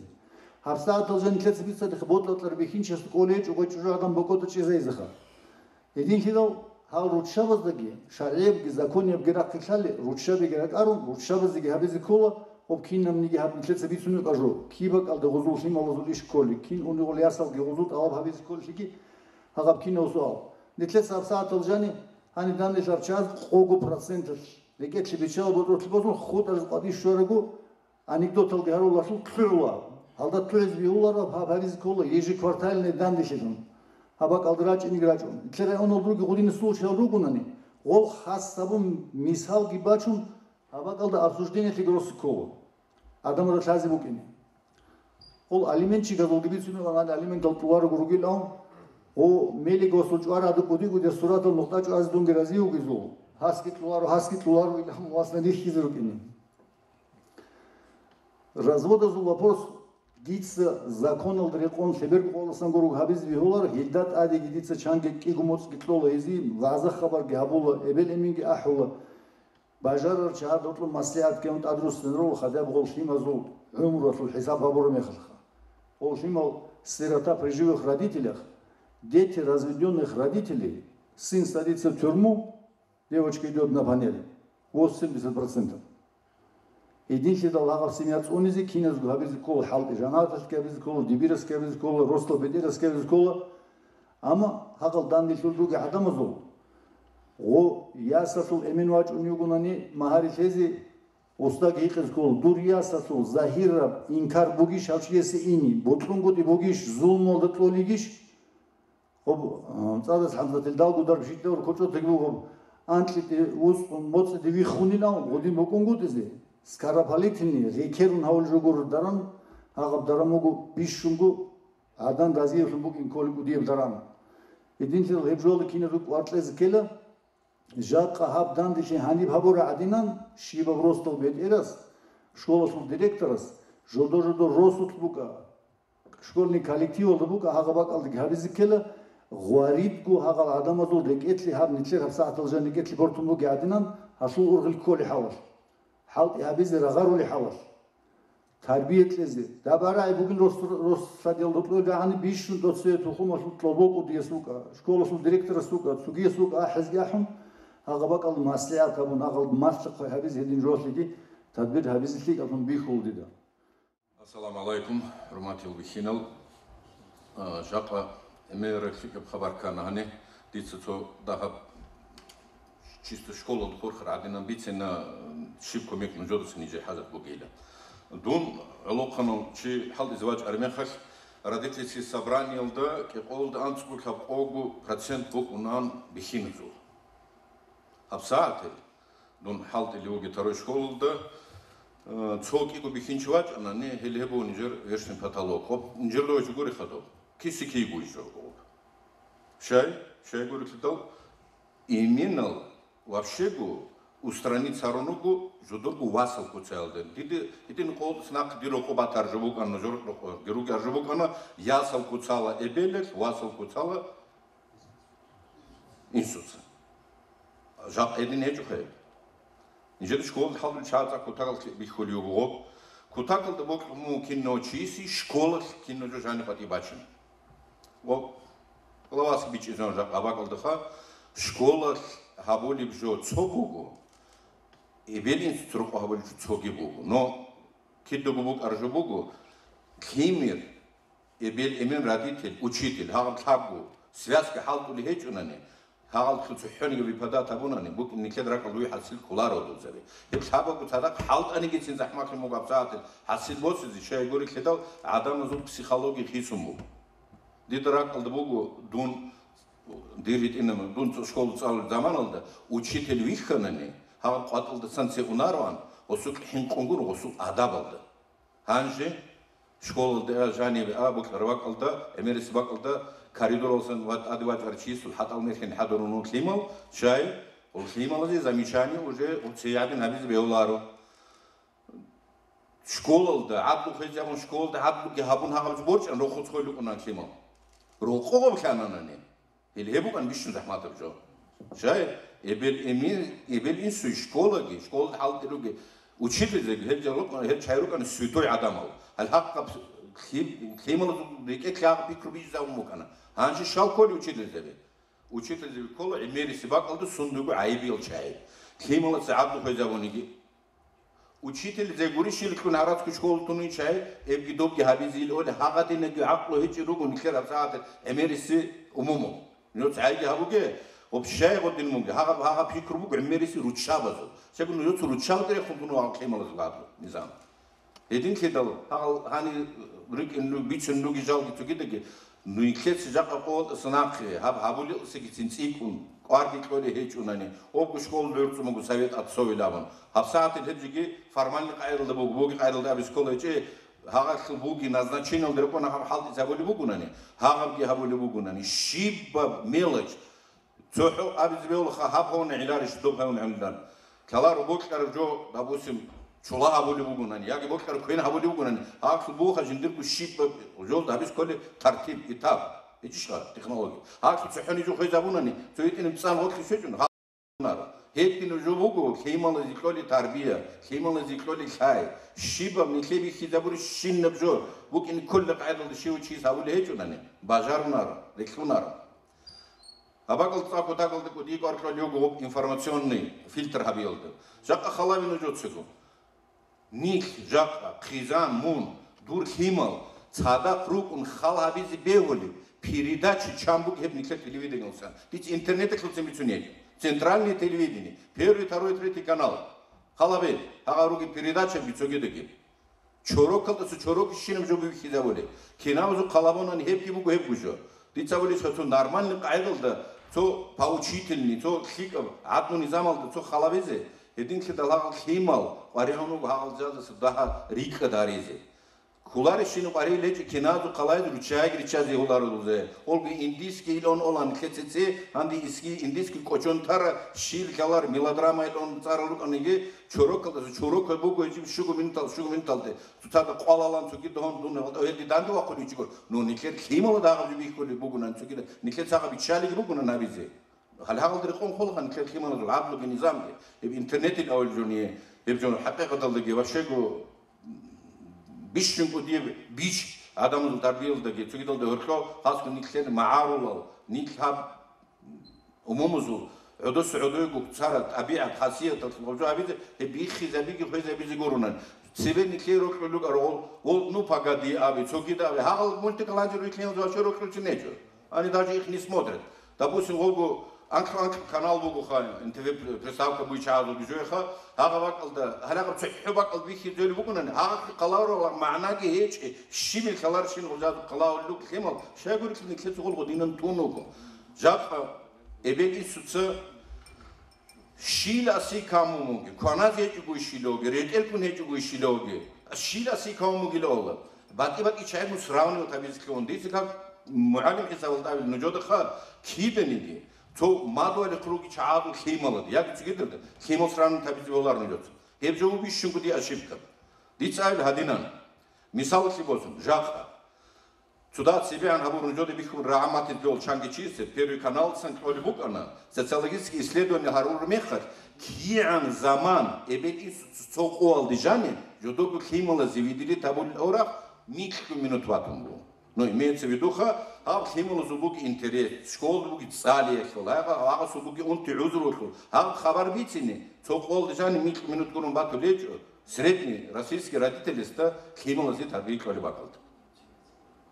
ГьабсагӀатал жан нилъеца бицадехъ ботӀа-ботӀар бихьинчиясда кӀолей чӀугъай чӀужугӀадан бокӀода чӀезайизеха. Гьединлъидал гьал руччабаздаги, шаргӀиябги, закониябги рахъиклъали, руччабиги ракӀарун, руччабазеги гьабизе ккола, гъоб кинабниги гьаб нилъеца бицунеб къажо, киб бакӀалда гъузул лъималазул иш кколи, кин унигъул ясалги гъузул тӀалаб гьабизе кколелъиги, гьагъаб кинав суал. Нилъеца гьабсагӀатал жани Гьаниб данделъарчаз къого проценталъ рекӀелъе биччала ботӀролъи бозун, хутӀараз къватӀи щварагу анекдоталги гьарулашлъун лъугӀула. Гьалда лъугӀизе бегьуларо гьаб гьаризе ккола ежеквартальный данделъилан. Гьаб бакӀалда рачӀинеги рачӀун. Нилъер районалда руги гъудинаб случаял ругонани, гъол хас гьабун мисалги бачун, гьаб бакӀалда обсуждениялъеги росу ккола. Адамазда лъазе букӀине. Гъол алиментчигазулги бицунеб, гьаниб алиментал тӀулараго ругилан, гъо мелигосул чӀвар гьадукӀ кӀуди-кӀудияб суратал нухда чӀвазе дунги рази вугезул. Гьасги кьоларо, гьасги кьоларо, ил гьамуласна рихьизе рукӀине. Разводазул вопрос дица законалда рекъон лъеберго къоласан гурого гьабизе бегьуларо, гьелда тӀадеги дица чанги кӀиго моцӀги кьола гьезие, вагӀза-хабарги гьабула, эбел-эменги ахӀула. Бажарарчи гьадуркьун маслигӀат ккун тӀадруссинарул хадаб гъол лъимазул гӀумруялъул хӀисаб гьабураб мехалъха. Гъол лъимал сирота при живых родителях, дети разведённых родителей, сын садится в тюрьму, девочка идёт на панель, восемьдесят процентов. Гьединлъидал гьагъаб семья цӀунизе киназго гьабизе ккола хӀалтӀи, жанаталъги гьабизе ккола, дибирасги гьабизе ккола, росдал бетӀерасги гьабизе ккола. Амма гьагъал данделъул руги гӀадамазул гъо ясалъул эмен вачӀун югунани магьари лъезе, устаги гьикъизе ккола, дур ясалъул загьираб инкар бугищ гьав чиясе ини, бокьунгутӀи бугищ, зулмалда кьолигищ? Гъоб, а, ЦӀадас ХӀамзатил далгудараб жидевр кочӀотеги бугеб, анкьиде вуцӀцӀун моцӀиде виххунилан гъудин букӀунгутӀизе, скоропалительный, рекерун гьавулел жо гуро даран, гьагъаб даран буго бищунго гӀадан разиевлъун букӀин кколеб кӀудияб даран. Гьединлъидал гьеб жоялда киназго кӀвар кьезе ккела, жакъа гьаб данделъи гьаниб гьабура гӀадинан, щибаб росдал бетӀерас, школалъул директорас, жодо-жодо росулъ букӀа, школьный коллективалда букӀа гьагъа бакӀалдаги гьабизе ккела, гъваридго гьагъал гӀадамазул рекӀелъе гьаб нилъер гьабсагӀатал жан рекӀелъе бортун бугей гӀадинан гьалъул ургъел кколей хӀалалъ, хӀалтӀи гьабизе рагъарулей хӀалалъ, тарбия кьезе. ДабарагӀи бугин рос-, рос-, садил рукьуе гагӀани бищун доцее тухумалъул кьолбокӀудияс вукӀа, школалъул директорас вукӀа, цугияс вукӀа ахӀизги ахӀун, гьагъа бакӀал маслигӀат гьабун, гьагъал малъа-хъвай гьабизе гьедин жолъиги тадбир гьабизе лъикӀалъун бихьулдида. Ассаламу гӀалайкум, хӀурматиял бихьинал. А, жакъа гӀемераб лъикӀаб хабар ккана гьаниб. Дица цо дагьаб чисто школалда хурхар гӀадинан бицина, щиб кумек нужедаса нижее хӀажат бугейилан. Дун гӀолохъанав чи хӀалтӀизе вачӀараб мехалъ, родительский собраниялда кӀикъоялда анцӀго лъабкъого процент букӀунан бихьиназул. ГьабсагӀатил дун хӀалтӀулев вугев второй школалда, э, цо кӀиго бихьинчи вачӀанани, гьел гьеб буго нижер вершный потолок. Гъоб нижер логьичи гури хадуб. Киси кигуй жо гъоб. Щай? Щай гурелъидал, иминал вообще-го устранить гьарун руго жодорго васал куцаялда. Диде, гьедин къолтӀас нахъ дир рокъо батар жо букӀана, жо рокъо, геруги аржо букӀана, ясал куцала эбелалъ, васал куцала инсуца. Жакъа гьедин гьечӀо хай. Нижеда школалда хӀалбил чагӀаца кутакалъ бихьулев вуго. Кутакалда бокьун кинав чиясе школалъ кинав жо жаниб къватӀиб бачина. Ва главас бичӀчӀизан жакъа бакӀалдаха, школалъ гьабулеб жо цо буго, эбел-инсуца рокъо гьабулеб жо цоги буго. Но кидаго букӀар жо буго, лъимер, эбел-эмен, родитель, учитель, гьагъаб лъабго связка хӀалтӀулей гьечӀунани, гьагъалъул цохӀониги выпадать гьабунани, букӀин нилъер ракӀалда вуй хӀасил кколаро дузаби. Гьеб лъабабго цадахъ хӀалтӀанигицин захӀмалъун буго абсагӀатил хӀасил босизе, щай гурелъидал гӀадамазул психология хисун буго. Дида ракӀалда буго, дун, дир гьитӀинаб, дун цо школа цӀалулеб заманалда учитель вихьанани, гьагъаб къватӀалдасан цеве унароан, гъосул хӀинкъунгун гъосул адабалда. Гьанже школалда а, жанибе а, бокьараб бакӀалда, гӀемериси бакӀалда коридоралсан ва тӀаде вачӀарав чиясул хӀатӀал нерхӀин хӀадурун вуго лъимал, щай, гъол лъималазе замечание уже гъоб цей гӀадин гьабизе бегьуларо. Школалда гӀадлу хвезабун, школалда гӀадлуги гьабун гьагъаб борчӀан рохуцхъой лукӀунан лъимал. Рокъо гъоб лъананани. Гьел гьеб букӀан бищун захӀматаб жо. Жай, эбел эми-, эбел инсуй школаги, школалда хӀалтӀи руги, учительзеги, гьел жал рукӀана, гьел чай рукӀана святой гӀадамал. Гьал гьакъаб лъим-, лъималазул рекӀелъ гьагъаб пикру бижизабун букӀана. Гьанже щал кколи учительзеби? Учительзеби ккола гӀемериси бакӀалда сундуго гӀайибиял чагӀи. Лъималаца гӀадлу хвезабуниги. Учительзе гурищ кьун гьарацго школа туничай, эбги-добги гьабизе ил оли, гьагъадинаги гӀакълу гьечӀел руго нилъер гьабсагӀат гӀемериси умумул. Нуц гӀайги гьабуге, общай гъодин муге, гьагъаб-гьагъаб пикру буго гӀемериси руччабазул. Щайгун нуц руччабаде рехун тунугӀал лъималазул гьабу низам. Гьединлъидал гьагъал гьани рикӀкӀин руг-, бицун руги жалги цогидаги, нилъеца жакъа къолтӀаса нахъе, гьаб гьабулелъасагицин цӀикӀкӀун, кӀварги кьолей гьечӀунани, обго школалда гӀурцӀун буго совет отцовил абун. ГьабсагӀатил гьеб жеги формальный къайдалда буго, боги къайдалда абе школа гьечӀей, гьагъалъул буги назначениялда рекъона гьаб хӀалтӀизабулеб бугунани, гьагъабги гьабулеб бугунани, щибаб мелочь, ЦохӀо абизе бегьулаха гьаб гьавна гӀиларищ, доб гьавна гӀилан. Каларо бокьараб жо, допустим, чула гьабулеб бугунани, яги бокьараб квен гьабулеб бугунани, гьаб лъубуха жиндирго щибаб жолда гьабиз кколеб тартиб, этап, гьечӀищха технология. Гьаб цохӀони жо хвезабунани, цо гьитӀинаб цӀан гъоркье щвечӀун, гьаб гьунар. Гьедин жо буго, лъималазе кьолеб тарбия, лъималазе кьолеб лъай, щибаб нилъее бихьизабурищинаб жо букӀине кколеб къайдалда щив чияс гьабулеб гьечӀунани, бажарунаро, релълъунаро. Гьаб бакӀал цӀакъ кутакалда кӀудияб кӀвар кьолеб буго информационный фильтр гьабиялда. Жакъа халави нужецаго. Нилъ, жакъа, хъизан, мун, дур лъимал, цадахъ рукӀун хал гьабизе бегьулеб передача чан буго гьеб нилъер телевидениялдасан. Дица интернеталъулцин бицунеб. Центральное телевидение, первый, второй, третий канал. Халабе, гьагъа ругел передачаби цогидаги. Чорокалдаса чорокищинаб жо бихьизабулеб. Кинабазул хъалабунани гьебги буго гьеб гужо. Дица абулеб, цо нормальный къайдалда, цо поучительный, цо лъикӀаб гӀадлу низамалда цо халабизе, гьединлъидал гьагъал лъимал къваригӀун вуго гьагъал жаздаса дагьа рикӀкӀад гьаризе. Кколарищинаб къваригӀел гьечӀеб киназул хъалайзе руччаги риччазе гьоларулзе. Олги индийский илон олан лъецеце, гьанди иски индийский кӀочон тара, щиб лъалар мелодрама илон цӀарал рукӀаниги, чорокалдаса чорокал буго гьечӀеб щуго минутал, щуго минуталде. Цоцазда къвалалан цогидагьун дун гьелде данде вахъуличӀого, ну, нилъер лъимала дагъаб жо бихьулеб бугунан цогидаб, нилъер цагъа биччалиги бугунан гьабизе. Гьале гьагъалда рекъон хъулаха нилъер лъималазул гӀадлуги низамги, гьеб интернетил авал жони, гьеб жо хӀакъикъаталдаги ва щего бищун кӀудияб бич гӀадамазул тарбиялдаги, цогидалда гьоркьо хасго нилъер магӀарулал, нилъ гьаб Умумузул, гӀодос гӀодойго цара тӀабигӀат, хасияталъ гъабжо гьабизе, гьеб биххизабиги хвезабизе гуронан. Цебе нилъее рокьулел рукӀарал, гъол, ну, погоди аби, цогида аби, гьагъал мультикал гьанже рухӀинал ваша рокьулцин гьечӀо. Они даже их не смотрят. Допустим, гъолго анкьа-анкьа канал бугоха, Н Т В приставка буйчагӀазулги жояха, гьагъа бакӀалда, гьалагъаб цохӀо бакӀал биххизабулеб бугонани, гьагъахъе къаларулаб магӀнаги гьечӀеб, щибил лъаларищин гъожазул къалаулел руго лъимал, щайгурелъул нилъеца гъолго динан тун вуго. Жакъа эбел-инсуца щил аси камун вуги, кваназе гьечӀого щилавги, ретӀел ккун гьечӀого щилавги, щил аси камун вугилан. БатӀи-батӀи чагӀи сравнивать гьабизе ккун. Дица как мугӀалим хӀисабалда абил нужедаха киданиги, цо мадугьалихъ руги чагӀазул лъималада, яги цогидалда лъимал сравнивать гьабизе бегьуларо нужеца. Гьеб жо бищунго дие ошибка. Дица абил гьадинан. Мисалалъе босун, жакъа. Цо дагь цебегӀан гьабурун жоде бихьун рагӀаматизе дол чанги чиясе, Первый каналдасан кьолеб букӀана, социологический исследование гьарураб мехалъ, кигӀан заман эбел-инсуца цо къоялде жаниб, жодого лъималазе виделить гьабулел орахъ микьго минут ватун буго. Ну, имеется в видуха, гьаб лъималазул буго интерес, школалда буго цӀалиялъул, гьагъа-, гьагъасул буго унти гӀузрулъул, гьаб хабар бицине, цо къоялде жаниб микьго минут гурун батулел гьечӀо, средний российский родителасда лъималазе тарбия кьолеб бакӀалда.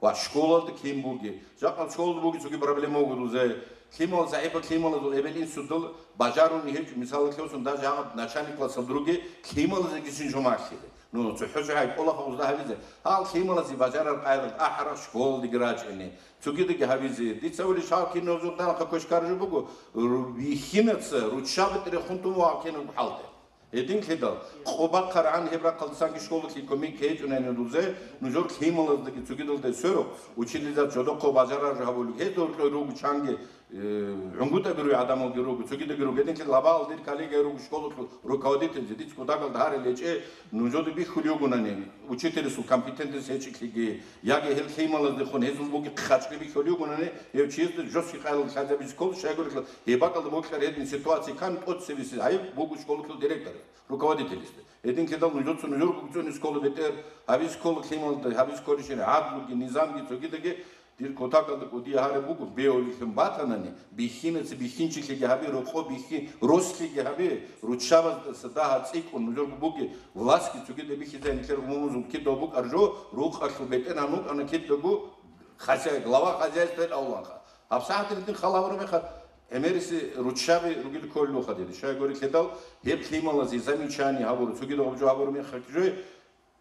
Ва школалда кин буги. Жакъа школалда буги цоги проблема буго дузе. Лъимал, загӀипал лъималазул эбел-инсудал бажаруни гьечӀо, мисалалъе босун, даже гьаб начальник классалда руги лъималазегицин жумахьлъи. Ну, цохӀо жо гьай кӀолаха узда гьабизе. Гьал лъималазе бажарар къайрал ахӀарал школалдеги рачӀине. Цогидаги гьабизе. Дица вали шал кино зурдалха квешкар жо буго, ру-, бихьинаца руччаби тӀерехун тун вагӀал кино хӀалте. Гьединлъидал, къо бахъарагӀан гьеб рахъалдасанги школалъе кумек гьечӀунани дузе, нужер лъималаздаги цогидалдай сверухъ, учительзаца жодохъо бажарар жо гьабулеб, гьез доркьой руго чанги, э, гӀунгутӀаби руй гӀадамалги руго, цогидаги руго, гьединлъидал гьабал дир коллегия руго школалъул руководительзе, дица кутакалда гьарил гьечӀе, нужеда бихьулев гунани, учительасул компетентность гьечӀеблъиги, яги гьел лъималаздехун гьезул буги хъачӀги бихьулев гунани, гьев чиясда жесткий къайдал лъазабизе ккола, щайгурелъул гьеб бакӀалда бокьараб гьедин ситуация ккани тӀоцебесеб гӀайиб буго школалъул директорасда. Руководителисда. Гьединлъидал нужеца нужер гугцӀуни школа бетӀер, гьабиз школа лъималда, гьабиз школищин гӀадлуги, низамги цогидаги дир кутакалда кӀудия гьараб буго, бегьулелъун батанани, бихьинаца бихьинчилъиги гьаби, рокъо бихьи, рослъиги гьаби, руччабаздаса дагьа цӀикӀкӀун нужер буги, властги цогида бихьизай нилъер умумузул кидав букӀар жо, рукъалъул бетӀергьан вукӀана кидаго хозяй-, глава хозяйства авланха. ГьабсагӀат гьедин хал гьабураб мехалъ, гӀемериси руччаби ругел кколелъулха дида. Щайгурелъидал, гьеб лъималазе замечание гьабураб, цогидаб гьаб жо гьабураб мехалъ жой,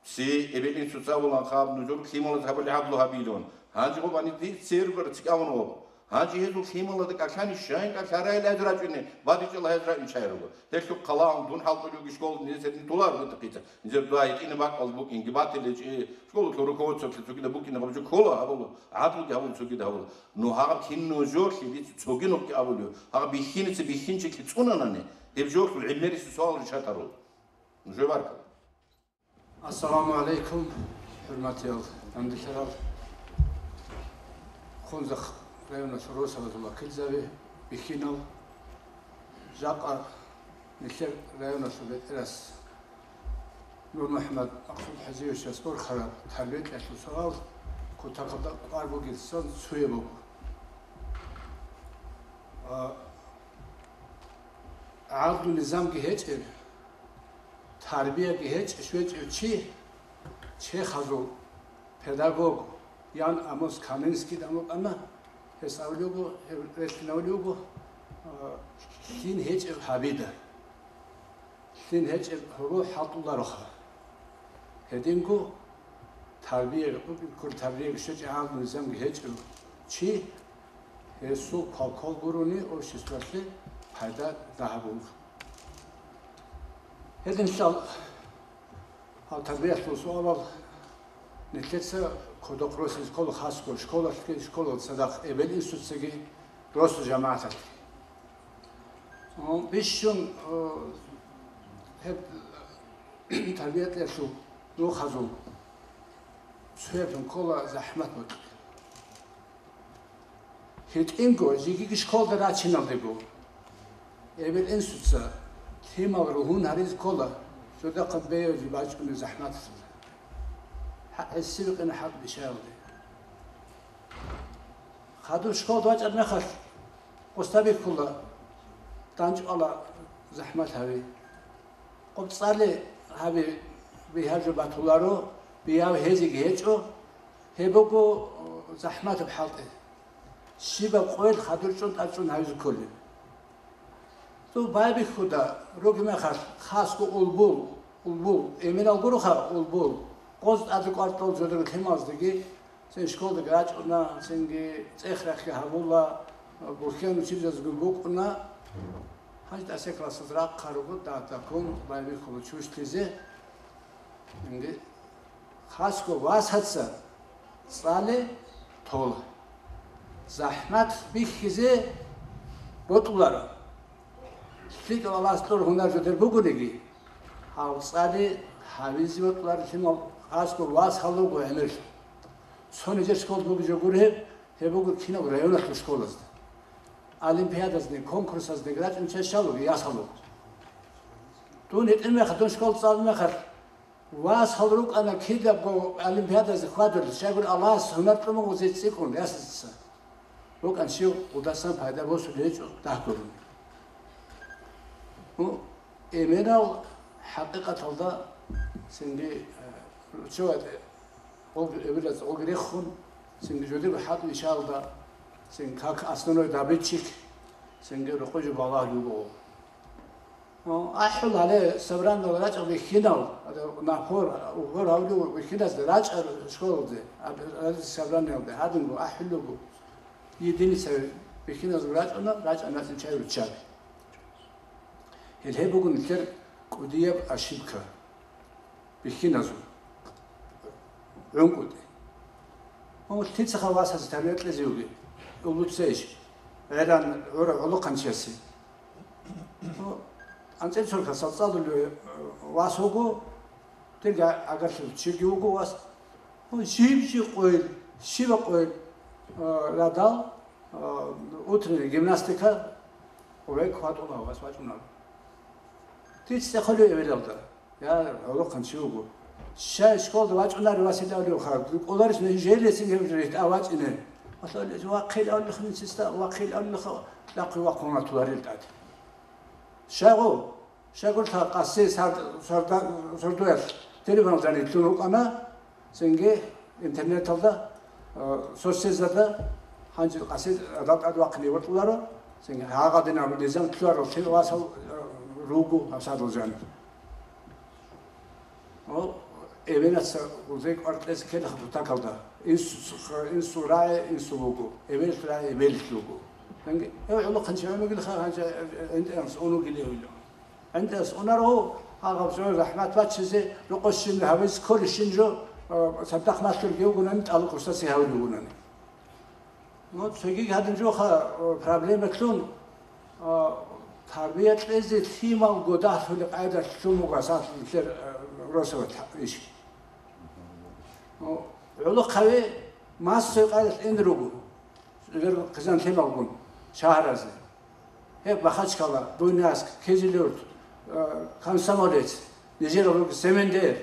ци эбел-инсуца абулан хаб, нужер лъималаз гьабули гьаблу гьабилун. Гьанже гъоб ани ди цербер цикӀавун гъоб. Гьанже гьезул лъималазда кӀалъани щайин кӀалъарайилан гьез рачӀуни, бадибчӀвала гьез рачӀун чӀвазе руго. Гьелъул хъалаан дун хӀалтӀулевги школалда нилъер тӀинтӀуларо мутӀигӀлъица. Нилъер дугьа гьитӀинаб бакӀалда букӀинги батилел чи, школалъул руководстволъе цогидаб букӀинаб гьаб жо ккола гьабула, гӀадлуги гьабула, цогидаб гьабула. Ну гьаб кинаб жоялъе дица цоги нухги абулев, гьаб бихьиница бихьинчилъи цӀунанани, гьеб жоялъул гӀемерисеб суал решать гьарун. Нужее баркала. Ассаламу гӀалайкум, хӀурматиял дандилъарал. Хунзахъ районалъул росабазул вакилзаби, бихьинал. Жакъа нилъер районалъул бетӀерас НурмухӀамад МаксудхӀажиевичас борхараб тарбиялъул суал кутакалда кӀвар бугелъул цояб буго. А, гӀадлу низамги гьечӀеб, тарбияги гьечӀеб щвечӀев чи, чехазул педагог Ян Амос Каменскийда амрукъана, гьес абулев буго, гьев релълъин абулев буго, а, лъим гьечӀеб гьабида. Лъим гьечӀеб гьуро хӀалтӀулароха. Гьединго тарбия, кколеб тарбияги щвечӀеб гӀадлу низамги гьечӀев чи, гьесул квалквал гурони обществалъе пайда дагьаб буго. Гьединлъидал гьаб тарбиялъул суалал нилъеца кодоб росизе ккола, хасго школалъги, школалда цадахъ эбел-инсуцаги, росу жамагӀаталъги. О, бищун, о, гьеб тарбиялъул нухазул цояблъун ккола захӀмат бокьи. ГьитӀинго жеги школалда рачиналдего, эбел-инсуца лъимал ругьун гьаризе ккола, цо дагьаб бегьулеб бачӀунеб захӀматалъ. ХӀа-, гьесие букӀина хӀакъ бищаялде. Хадуб школалда вачӀараб мехалъ, къосда бихьула, дандчӀвала, захӀмат гьави. Къоб цӀали гьаби бигьа жо батуларо, бигьав гьезеги гьечӀо, гьеб буго, о, захӀматаб хӀалтӀи. Щибаб къойил хадур чӀун тӀадчӀун гьавизе кколеб. Цо байбихьуда, ругеб мехалъ, хасго улбул, улбул, эменал гуроха улбул, къоз тӀаде кӀвартӀал жодор лъималаздаги, цин школалдаги рачӀуна, цинги цӀех-рехги гьабула, бухьен учительзабазги букӀуна. Гьанже тӀасекаласаз рахъа руго, дагь-дагьккун байбихьула чушлъизе. Цинги хасго васаца цӀали тола. ЗахӀмат бихьизе бокьуларо. ЛъикӀал Аллагьас кьураб гьунар жодор бугониги, гьав цӀали гьавизе бокьуларо лъимал, хасго вас гьалуго гӀемерлъи. Цо нижер школалда бугеб жо гуро гьеб, гьеб буго кинаб районалъул школазда. Олимпиадазни, конкурсазни рачӀун чӀезаб жо гуро, ясал руго. Дун гьитӀинаб мехалъ, дун школалда цӀалаб мехалъ, вас гьал рукӀана кидабго олимпиадазе хьвадулел, щайгури Аллагьас гьунар кьун буго цӀикӀкӀун ясалъаса. РукӀана щив гъудасан пайда босулеб гьечӀо дагь гурони. Ну, эменал хӀакъикъаталда цинги, э, руччабазда гъоги, эбелалда гъоги рехун, цинги жодиб хӀатӀ-ишалда, цин как основной добытчик, цинги рокъой жо балагьулеб буго. О, ахӀул гьале собраниялда рачӀа вихьинал, напор, угӀор гьавулев вихьиназда рачӀа школалде, а, собраниялде, гьадинго ахӀулеб буго. Единица вихьиназул рачӀуна, рачӀана цин чай руччаби. Гьел гьеб буго нилъер кӀудияб ошибка. Бихьиназул гӀункӀутӀи. О, лъицаха васазе тарбия кьезе вугев? Уллуцейищ? ГӀеран гӀурав гӀолохъанчиясе. О, анцӀил цорхасал цӀалулев, э, вас вуго, дирги агарлъулев чиги вуго вас. О, жиб-жиб къойил, щибаб къойил, э, радал, э, утренняя гимнастика, век хьватӀула вас вачӀунал. Дица цӀехолев эбелалда. Я, гӀолохъанчи вуго. Щай школалда вачӀунари василавлевха, кӀоларищ нижер рецин гьев рихьа вачӀине. Вахъил авлихъ нинциста, вахъил авлихъ лъахъи вахъун ратуларел тӀад. Щагъу, щагурла къаси сар-, сарда-, сордоялъ телефон жанитлъун рукъана, цинги интернеталда, э, соцсетьзада гьанже къаси адал тӀад вахъине ватӀуларо, цинги гьагъадинаб низам лъугьарал лъим васал, э, руго гьасадал жаниб. О, Эбелалъа гъузе кӀвар кьезе ккелаха кутакалда. Инсу-, инсул рагӀи инсул вуго, эбелалъул рагӀи эбелалъул вуго. Гьанги, гьев гӀолохъанчи гӀемегилха гьанже гӀинтӀиялъ унугилевила. ГӀинтӀиялъ унаро, гьагъаб жо рахӀмат бачизе, рокъо щин гьабиз кколищин жо, а, цадахъ малъулги вугунани, тӀалукъ русасе гьавулев вугунани. Ну, цоги гьадин жоха, о, проблема лъун, о, тарбия кьезе лъимал годалъули къайда лъумуга сахлъи лъер, э, росоват иш. О, гӀолохъави массой къайдалъ ин руго, жер хъизан лъималгун шагьаразе. Гьеб Махачкала, Буйнакск, Кизилюрт, э, Комсомолец, нижер руго Семендер.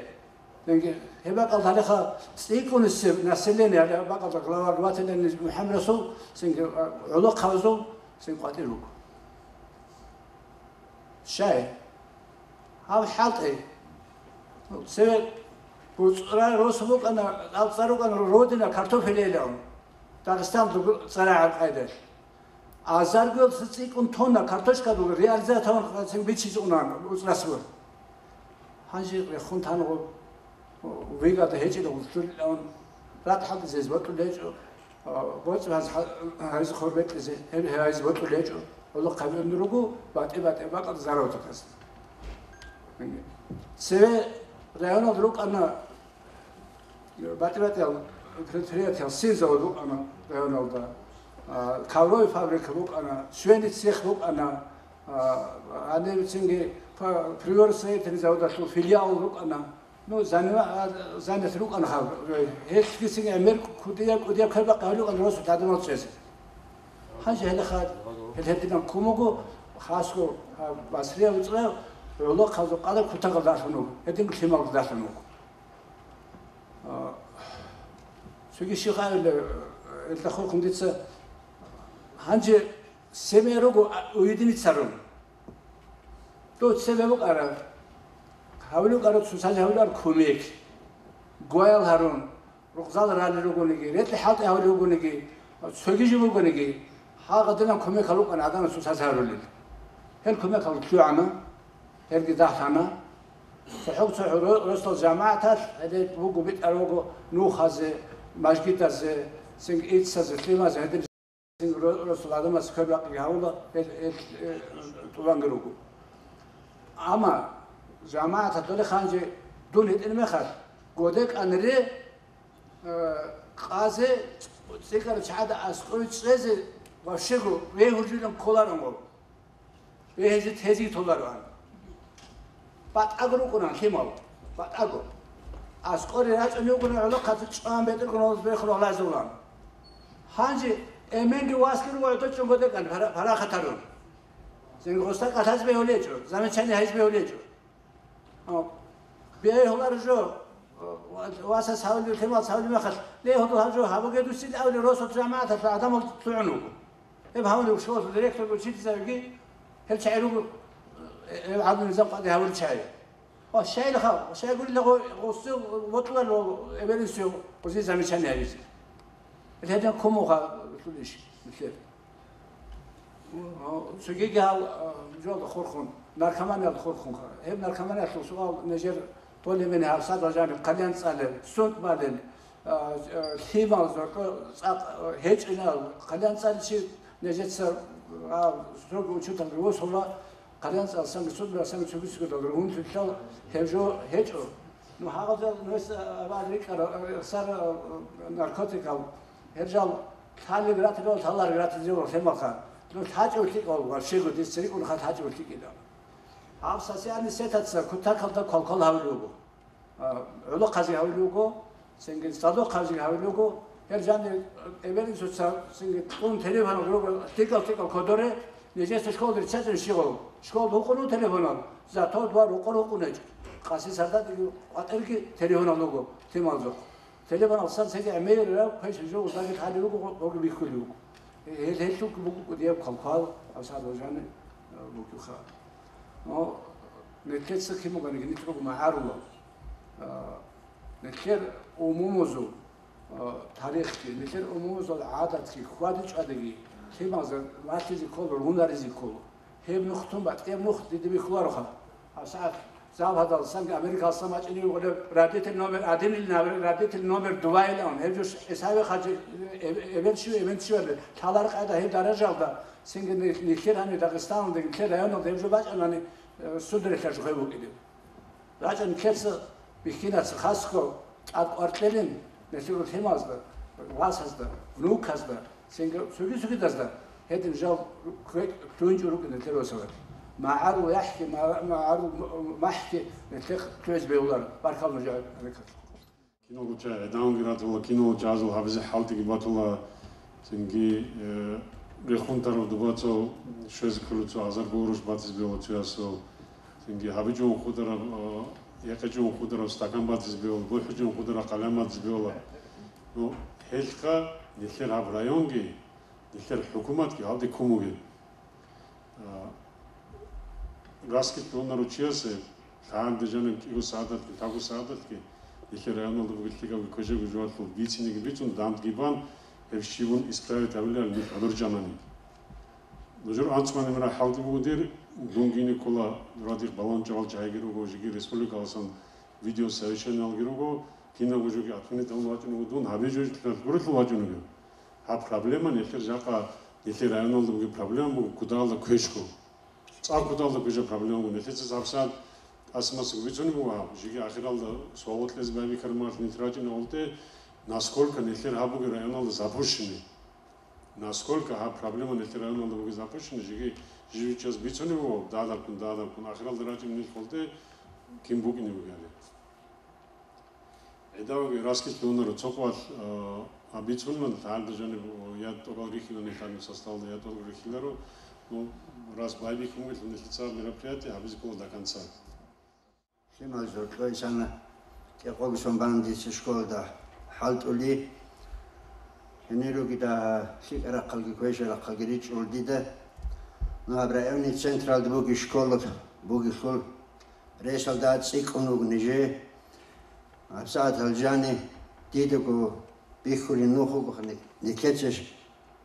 Гьеб бакӀалда гьалеха цӀикӀкӀунисеб население, гьале бакӀалда глава рвательный МухӀаммад Расул, цинги, а, гӀолохъабазул цин къватӀир руго. Щай? Гьаб хӀалтӀи. Цеве гуцӀра росу букӀана, алцӀа рукӀана родина картофелейилан. Дагъистан дугу цӀарагӀаб къайдалъ. Азарго цӀикӀкӀун тонна картошка дугу реализация тавун цин бичизе унан уцӀрасур. Гьанже рехун тангъу, вигада гьечӀила гъуллъулилан, ратӀ хӀалтӀизез бокьулечӀо, боцӀи гьаз-, гьайз хор бекьизе, гьеб гьайз бокьулечӀо, гӀолохъаби унел руго, батӀи-батӀи бакӀал заравтаказ. Цеве районалда рукӀана, батӀи-батӀиял предприятиял, сир завод букӀана районалда, а, ковровый фабрика букӀана, швейный цех букӀана, А, гьаниб цинги п-, приборостроительный заводалъул филиал рукӀана. Ну, занима-, а, занят рукӀана гьаб. Гьелъги цинги гӀемер кӀудияб, кӀудияб кколеб бакӀ гьабулеб букӀана росулъ гӀадамал чӀезе. Гьанже гьеле хадуб, гьел гьединаб ккун буго, хасго, а, Басрия вуцӀраб гӀолохъабазул къадар кутакалда лъун вуго, гьедин лъималда лъун вуго. А, цоги щиб гьабила, э, гьелда хурхун дица гьанже семья руго, а, уединиться гьарун. Дов цебе букӀараб, гьавулев вукӀараб, цоцазе гьавулев вукӀараб кумек. Гваял гьарун, рукъзал ралел ругониги, рекье хӀалтӀи гьавулев вугониги, цоги жо бугониги, гьагъадинаб кумекал рукӀана гӀадамаз цоцазе гьарулел. Гьел кумекал лъугӀана, гьелги дагьлъана. ЦохӀо-цохӀо ро-, росдал жамагӀаталъ гьеле буго битӀараб буго нухазе, мажгитазе, цинги иццазе, лъимазе, гьедин ро-, росдал гӀадамаз квер бакъиги гьавула, гьел, гьел, э, тӀубанги руго. Амма жамагӀаталъ доле ханже дун гьитӀин мехалъ, годе кӀанре, э, къазе цӀикӀкӀараб чагӀазда аскӀове чӀезе вообще-го вегьулилан кколароан. Вегьизе тезе толароан. БатӀаго рукӀунаан лъимал, батӀаго. АскӀоре рачӀунев вугони гӀолохъаца чӀван бетӀергун гьолос бехун гьалазулан. Гьанже эменги васги руго гӀодов чӀун годекӀан пара-, парахатарун. Цинги гъоста кӀалъаз бегьулечӀо, замечание гьайз бегьулечӀо. О, бегьуларо жо, о, ва-, васас гьавли, лъималас гьавли мехалъ, ле, гьудул гьаб жо, гьабуге дусил авли росулъ жамагӀаталъул гӀадамал лъугӀун вуго. Гьеб гьавли школалъул директор, учительзабиги, гьел чагӀи руго, э, гьеб гӀадамал низам къватӀи гьавулел чагӀи. Ва щайилха, щайгурила гъо-, гъосул вокьуларо эбелинсев гъозе замечание гьабизе. Гьедин кумуха лъулищ нилъер. Цогиги гьал, а, жоялда хурхун, наркоманиялда хурхунха. Гьеб наркоманиялъул суал нижер более-менее гьабсагӀат жаниб хъалиян цӀалел, сункъ балел, а, а, лъимал, зокьо цӀакъ, а, гьечӀинал, хъалиян цӀаличи нижеца, а, строгий учитель росула, хъалиян цӀалсанги, судмиласанги цоги-цогидал ругьунлъилъал гьеб жо гьечӀо. Ну, гьагъазда нужеца, а, абал рикӀкӀара, а, сар, а, наркотикал, гьеб жал Лъалеб ратилал лъалареб ратизе ва лъемалха. Ну, лъачӀев лъикӀав ва щего дир церекӀунха лъачӀев лъикӀила. Гьаб социальный сетаца кутакалда квалквал гьавулев вуго. А, гӀолохъазе гьавулев вуго, цинги цадахъазе гьавулев вуго. Гьел жанир эбелинсуца цинги кьун телефонал руго, лъикӀал-лъикӀал кодоре, нижеца школалда риццачӀун щигъав. Школалда гьукъун телефонал, зато дова рукъор гьукъунечӀ. Къаси сардатӀиги къватӀирги телефонал руго, лъималзухъ. Телефон алсан цеги гӀемераб квеш жо узаги лъалев вуго, гъоги бихьулев вуго. Гьел гьелъулги буго кӀудияб квалквал, гьабсагӀат валжани, э, бугебха. Но нилъеца кин бугониги, нилъ буго магӀарулал. Э, нилъер умумузул, э, тарихги, нилъер умумузул гӀадатги, хьвади-чӀвадиги, лъималза малъизе ккола, рунаризе ккола. Гьеб нух тун батӀияб нух дида бихьулароха. ГьабсагӀат Западалдасан, Америкалдасан бачӀине буго родитель номер один или, например, родитель номер два или он. Гьеб жо гӀисаве хъачи, эб-, эбел щив, эмен щивали, лъалар къайда гьеб даражалда, цинги ни-, нилъер гьанив Дагъистаналда, нилъер районалда гьеб жо бачӀанани, э, суд релълъа жо гьев вукӀине. РачӀа нилъеца бихьинаца хасго тӀад къваркьилин, нилъер улхимазда, васазда, внуказда, цинги цоги-цогидазда гьедин жал ккве-, кквечӀо рукӀине нилъер росабалъ. МагӀарул яхӀги, ма-, магӀарул м-, махӀги нилъер кквезе бегьуларо. Баркал нуж гьаракат. Киналго чагӀи гӀедамги ратула, киналго чагӀазул гьабизе хӀалтӀиги батула, цинги, э, рехун тарав дубацав щвезе кколев цо азарго гъурущ батизе бегьула цоясул, цинги гьабичӀого хутӀараб, э, якъичӀого хутӀараб стакан батизе бегьула, бухӀичӀого хутӀараб къалъан батизе бегьула. Ну, гьелъха нилъер гьаб районги, нилъер хӀукуматги гьалде ккун бугеб. А, раскид лъугьунарав чиясе, лъагӀалда жаниб кӀиго сагӀаталъги, лъабго сагӀаталъги, нилъер районалда бугеб лъикӀабги квешабги жоялъул бицинеги бицун, дандги бан, гьеб щиб бун исправить гьабиларин нилъ гӀодор жанани. Нужер анцӀмани мира хӀалги буго дир, дун гьениб ккола, дурадихъ балагьун чӀвал чагӀиги руго, жеги республикаласан видеосовещаниялги руго, кинабго жоги отменить гьабун вачӀун вуго дун, гьабизе жо гурелъул вачӀун вуго. Гьаб проблема нилъер жакъа, нилъер районалда бугеб проблема буго кутакалда квешго. ЦӀакъ кутакалда квешаб проблема буго. Нилъеца гьабсагӀат тӀасмасго бицунеб буго гьаб. Жеги ахиралда суал кьезе байбихьараб мехалъ нилъ рачӀине гъолтӀе, насколько нилъер гьаб бугеб районалда запущенный. Насколько гьаб проблема нилъер районалда бугеб запущенный, жеги жив-жив чияс бицунеб буго, дагьаб-дагьаб, ахиралда рачӀине нилъ гъолтӀе кин букӀине бугебали. ГӀедавги раскид лъугьунаро цо къвалъ, а, а, бицунман, лъагӀалда жаниб, о, я тӀокӀал рихьилани лъадаб составалда, я тӀокӀал рихьиларо, ну, раз байбихьунги лъугьунелъи цо мероприятие гьабизе ккола до конца. Лъимал жо кьойсана, кӀикъоги сон бана дица школада хӀалтӀули. Гьенир ругида лъикӀа рахъалги квеша рахъалги ричӀчӀул дида. Ну, гьаб районный централда буги школа бугелъул, ресалда цӀикӀкӀун вуго нижее. ГьабсагӀат гьалжани дидаго бихьулин нух вуго, гьаниб нилъеца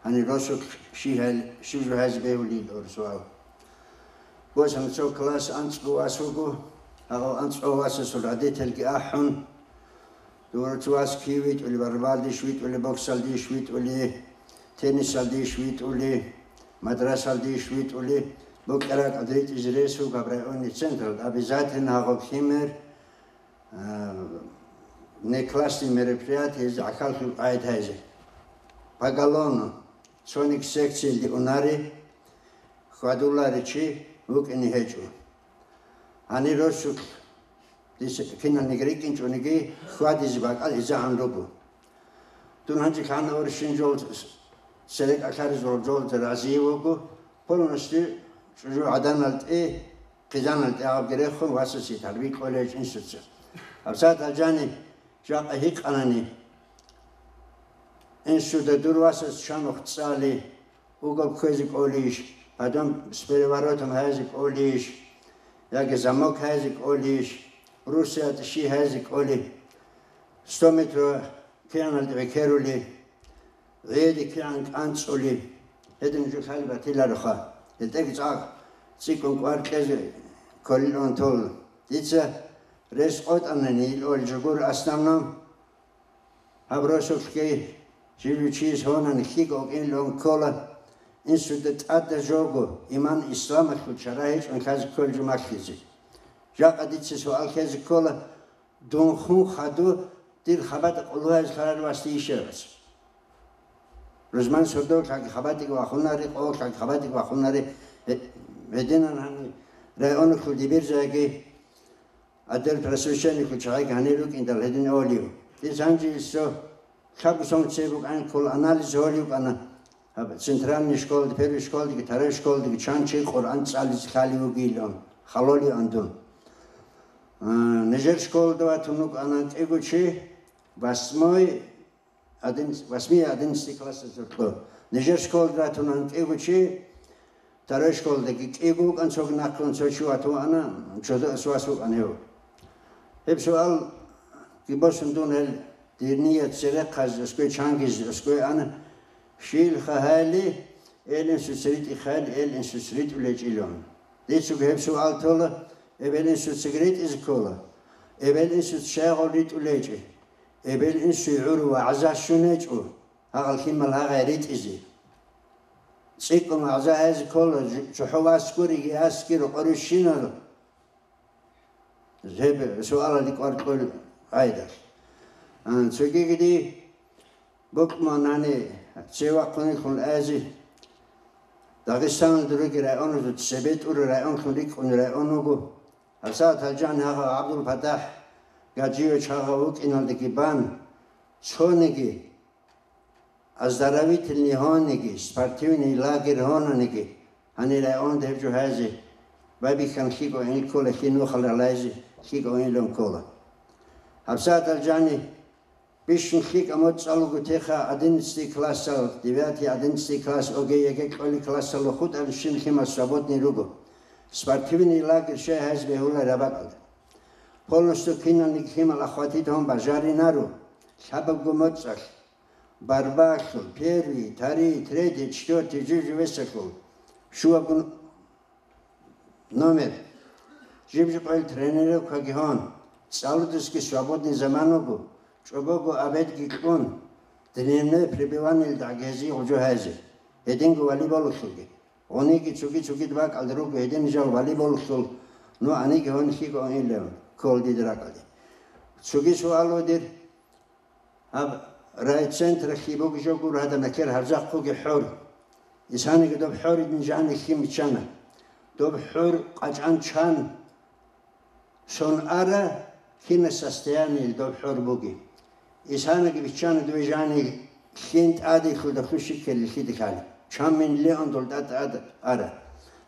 гьанир росулъ щи гьал-, щиб жо гьазе бегьулин ор суал. Босана цо класс анцӀго вас вуго, гьагъав анцӀго васасул родительги ахӀун, дур цо вас кив витӀули, барбалдищ витӀули, боксалдищ витӀули, теннисалдищ витӀули, мадрасалдищ витӀули, букӀаракӀад ритӀизе рес вуго гьаб районный централда, обязательно гьагъаб лъимер, а, внеклассный мероприятиезе гӀахьаллъун къайд гьайзе. Поголовно, цониги секциялде унари, хьвадулари чи вукӀине гьечӀо. Гьанир росулъ дица киналниги рикӀкӀинчӀониги хьвадизе бакӀал гьезегӀан руго. Дун гьанже лъана орщин жол церекӀалъаризул жолда разие вуго, полностью чӀужугӀаданалде, хъизаналде абги рехун васасе тарбия кьолей инсуца. ГьабсагӀат гьалжани жакъа гьикъанани, инсуда дур васас чанухъ цӀали, угол кквезе кӀолищ, потом с переворотом гьаязе кӀолищ, яги замок гьаязе кӀолищ, брусья тӀиши гьаязе кӀоли, сто метр кигӀаналде бекерули, гӀеди кигӀан кӀанцӀули, гьедин жо лъалеб батилароха. ГьелтӀеги цӀакъ цӀикӀкӀун кӀвар кьезе кколилан тол. Дица рес къотӀанани ил олел жо гуро основном. Гьаб росулъги жив-жив чияс гьонани лъикӀ вукӀинилан ккола, инсуда тӀадаб жого иман исламалъул чара гьечӀун лъазе кколел жо малъизе. Жакъа дица суал ккезе ккола, дун хун хадур дир хабатӀа къулгьазе лъарал вас дийищ гьев? Рузман сордоялъги хабатӀиги вахунари, къоялъги хабатӀиги вахунари, гье-, гьединан гьаниб районалъул дибирзаги, отдел просвещениялъул чагӀиги гьанир рукӀиндал гьедин олев. Дица гьанже исо лъабго сон цебе букӀанин ккола, анализ гьолев вукӀана, гьаб центральный школаде, первый школадеги, второй школадеги чан чи Къуръан цӀализе лъалев вугилан, халолев андун. А, нижер школада ватун вукӀана кӀиго чи, восьмой, одиннадцатый, восьмой, одиннадцатый классазда кьо. Нижер школада ратун вукӀана кӀиго чи, второй школадаги кӀиго вукӀана, цоги нахъе цо чи ватун вукӀана, чодоас вас вукӀана гьев. Гьеб суалги босун дун гьел дир ният церехъазе, аскӀой чангизе, аскӀой ана, щиялъха гьайли, эл-инсуца ритӀухъайли, эл-инсуца ритӀулей чӀилан. Дицаго гьеб суал тола, Эбел-инсуца ритӀизе ккола. Эбел-инсуца щайгъал ритӀулечӀи. Эбел-инсуе гӀур вагӀза щунечӀо, гьагъал лъимал гьагъай ритӀизе. ЦӀикӀкӀун вагӀза гьазе ккола, жу-, чӀухӀу васгуриги, асги рукъорущинал. Гьеб суалалде кӀвар кьол гӀайдалъ. А, цогиги ди бокьманани цевахъунелъул ази Дагъистаналда руги районазул цебетӀура районлъун рикӀкӀун район вуго. Гьабсагьат гьалжан гьагъав ГӀабдул-Патахь Гажиевич гьагъав вукӀиналдаги бан, цониги оздоровительный гьониги, спортивный лагерь гьонаниги, гьанир районда гьеб жо гьазе байбихьан лъикӀо ин ккола, лъин нухал ралайзе лъикӀо инлъун ккола. Гьабсагьат гьалжани бищун лъикӀа моцӀалуго теха одиннадцатый классал, девятый, одиннадцатый класс, ОГЭ, ЕГЭ кьоли классалда хутӀарин щиб лъимал свободный руго. Спортивный лагерь щай гьазе бегьула рабакӀалда. Полностью киналниги лъимал охватить гьун бажаринаро, лъабабго моцӀалъ. Барбалъул, первый, второй, третий, четвёртый, жив-живесалъул. Щуабгун номер. Жиб-жиб къойл тренировкаги гьон, цӀалудасги свободный заман вуго, чӀобого обедги кьун, дневное пребываниелда гьезие гъужу гьазе, гьединго волейболалъулги. Гъуниги цуги-цуги бакӀалда руго гьедин жал волейболалъул, ну, гьаниги гьон лъикӀун илев ккол дида ракӀалде. Цуги суал ва дир, Гьаб райцентралъе бугеб жо гуро гьадаб нилъер гьарзахъуги хӀур. Исаниги доб хӀуридин жанир лъим биччана. Доб хӀур къачӀан чан сон ара, кинаб состояниел доб хӀур бугеб. Исаниги биччана дуе жанир лъин тӀаделъулда хущиккел лъида лъали. Чан мин леон дол тӀад-тӀад ара.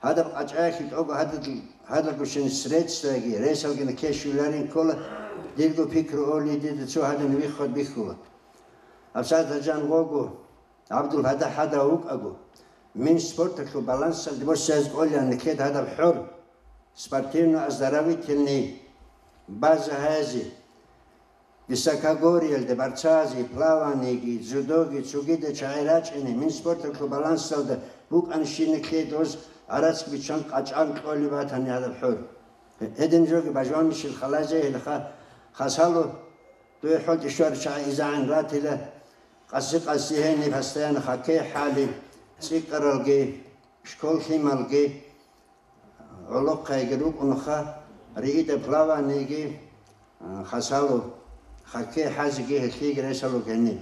Гьадаб къачӀаялъе тӀого гьадал-, гьадалгощин средстваги, ресалги накешуларин ккола, дирго пикру оли дида цо гьадин виххад бихьула. Абсагьат гьалжан гъого, ГӀабдул-Патахь гьадав вукӀаго, Минспорталъул балансалде босизе кӀолеан нилъеда гьадаб хӀур, спортивно-оздоровительный база гьазе, высокогорьелде, борцазе, плаваниеги, дзюдоги, цогида чагӀи рачӀине, Минспорталъул балансалда букӀанщиналъе доз гӀарацги биччан къачӀан кьолеб батани гьадаб хӀур. Гьедин жоги бажванищил халазе гьелха хасало дуе хӀалтӀи щварчагӀи изагӀан ратила, къаси-къаси гьениб постоянно хоккей хӀали, цӀикӀкӀаралги, школ лъималги, гӀолохъайги рукӀунха, риида плаваниеги, а, хасало, хоккей хӀазиги гьелъиеги ресалугени.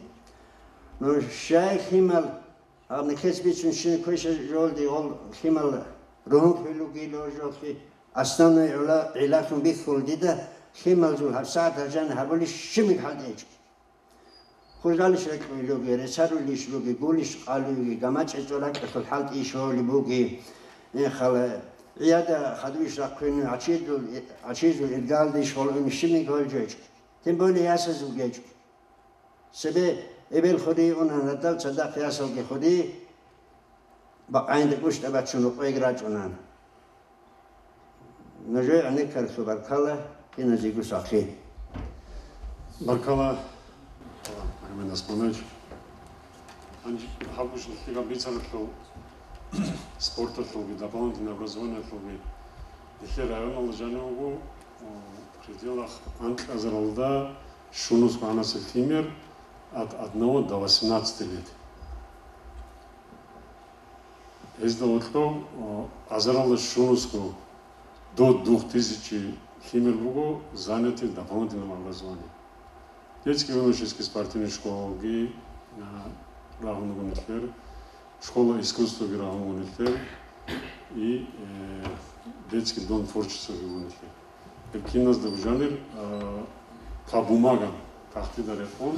Ну, щай лъимал, гьаб нилъец бицун щин квеша жолди гъол лъимал ругьунлъуй лугила жолъи, основной гӀула-, гӀиллалъун бихьул дида, лъималзул гьабсагӀат гьажан гьабулищ щиб хӀалтӀичӀ. Хурзалищ рекьулев вугев, реццарулищ вугев, гулищ къалуй вугев, гамачӀ гьечӀо ракьалъул хӀалтӀийищ гьолеб бугеб. Э, хала, гӀияда хадубищ рахъвинев, гӀачизул, гӀачизул иргалдайищ гьолбинищ щибниги гьолжечӀо. Тем более ясазул гечӀо. Цебе эбел хури уна, гьадал цадахъ ясалги хури, бакъаинда кӀущтӀа бачун рукъвеги рачӀуна. Нужее гӀенеккаралъул баркала, киназего сахлъи. Баркала, Мухьаммад Османович. Гьанже гьаб гьаб бицаралъул, спорталъулги, дополнительное образованиялъулги, нилъер районалда жанивго, о, пределах анкьазаралда щунусго гӀанасеб лъимер от одного до восемнадцати лет. Гьезда гьоркьоб, о, азаралда щунусго до двух тысячи лъимер буго занятие дополнительного образования. Детский юношеский спортивный школалги, а, рагьун руго нилъер, школа искусствоги рагьун руго нилъер, и, э, детский дом творчествоги буго нилъер. Гьеб киназда бужанир, а, по бумагам тахтида рекъон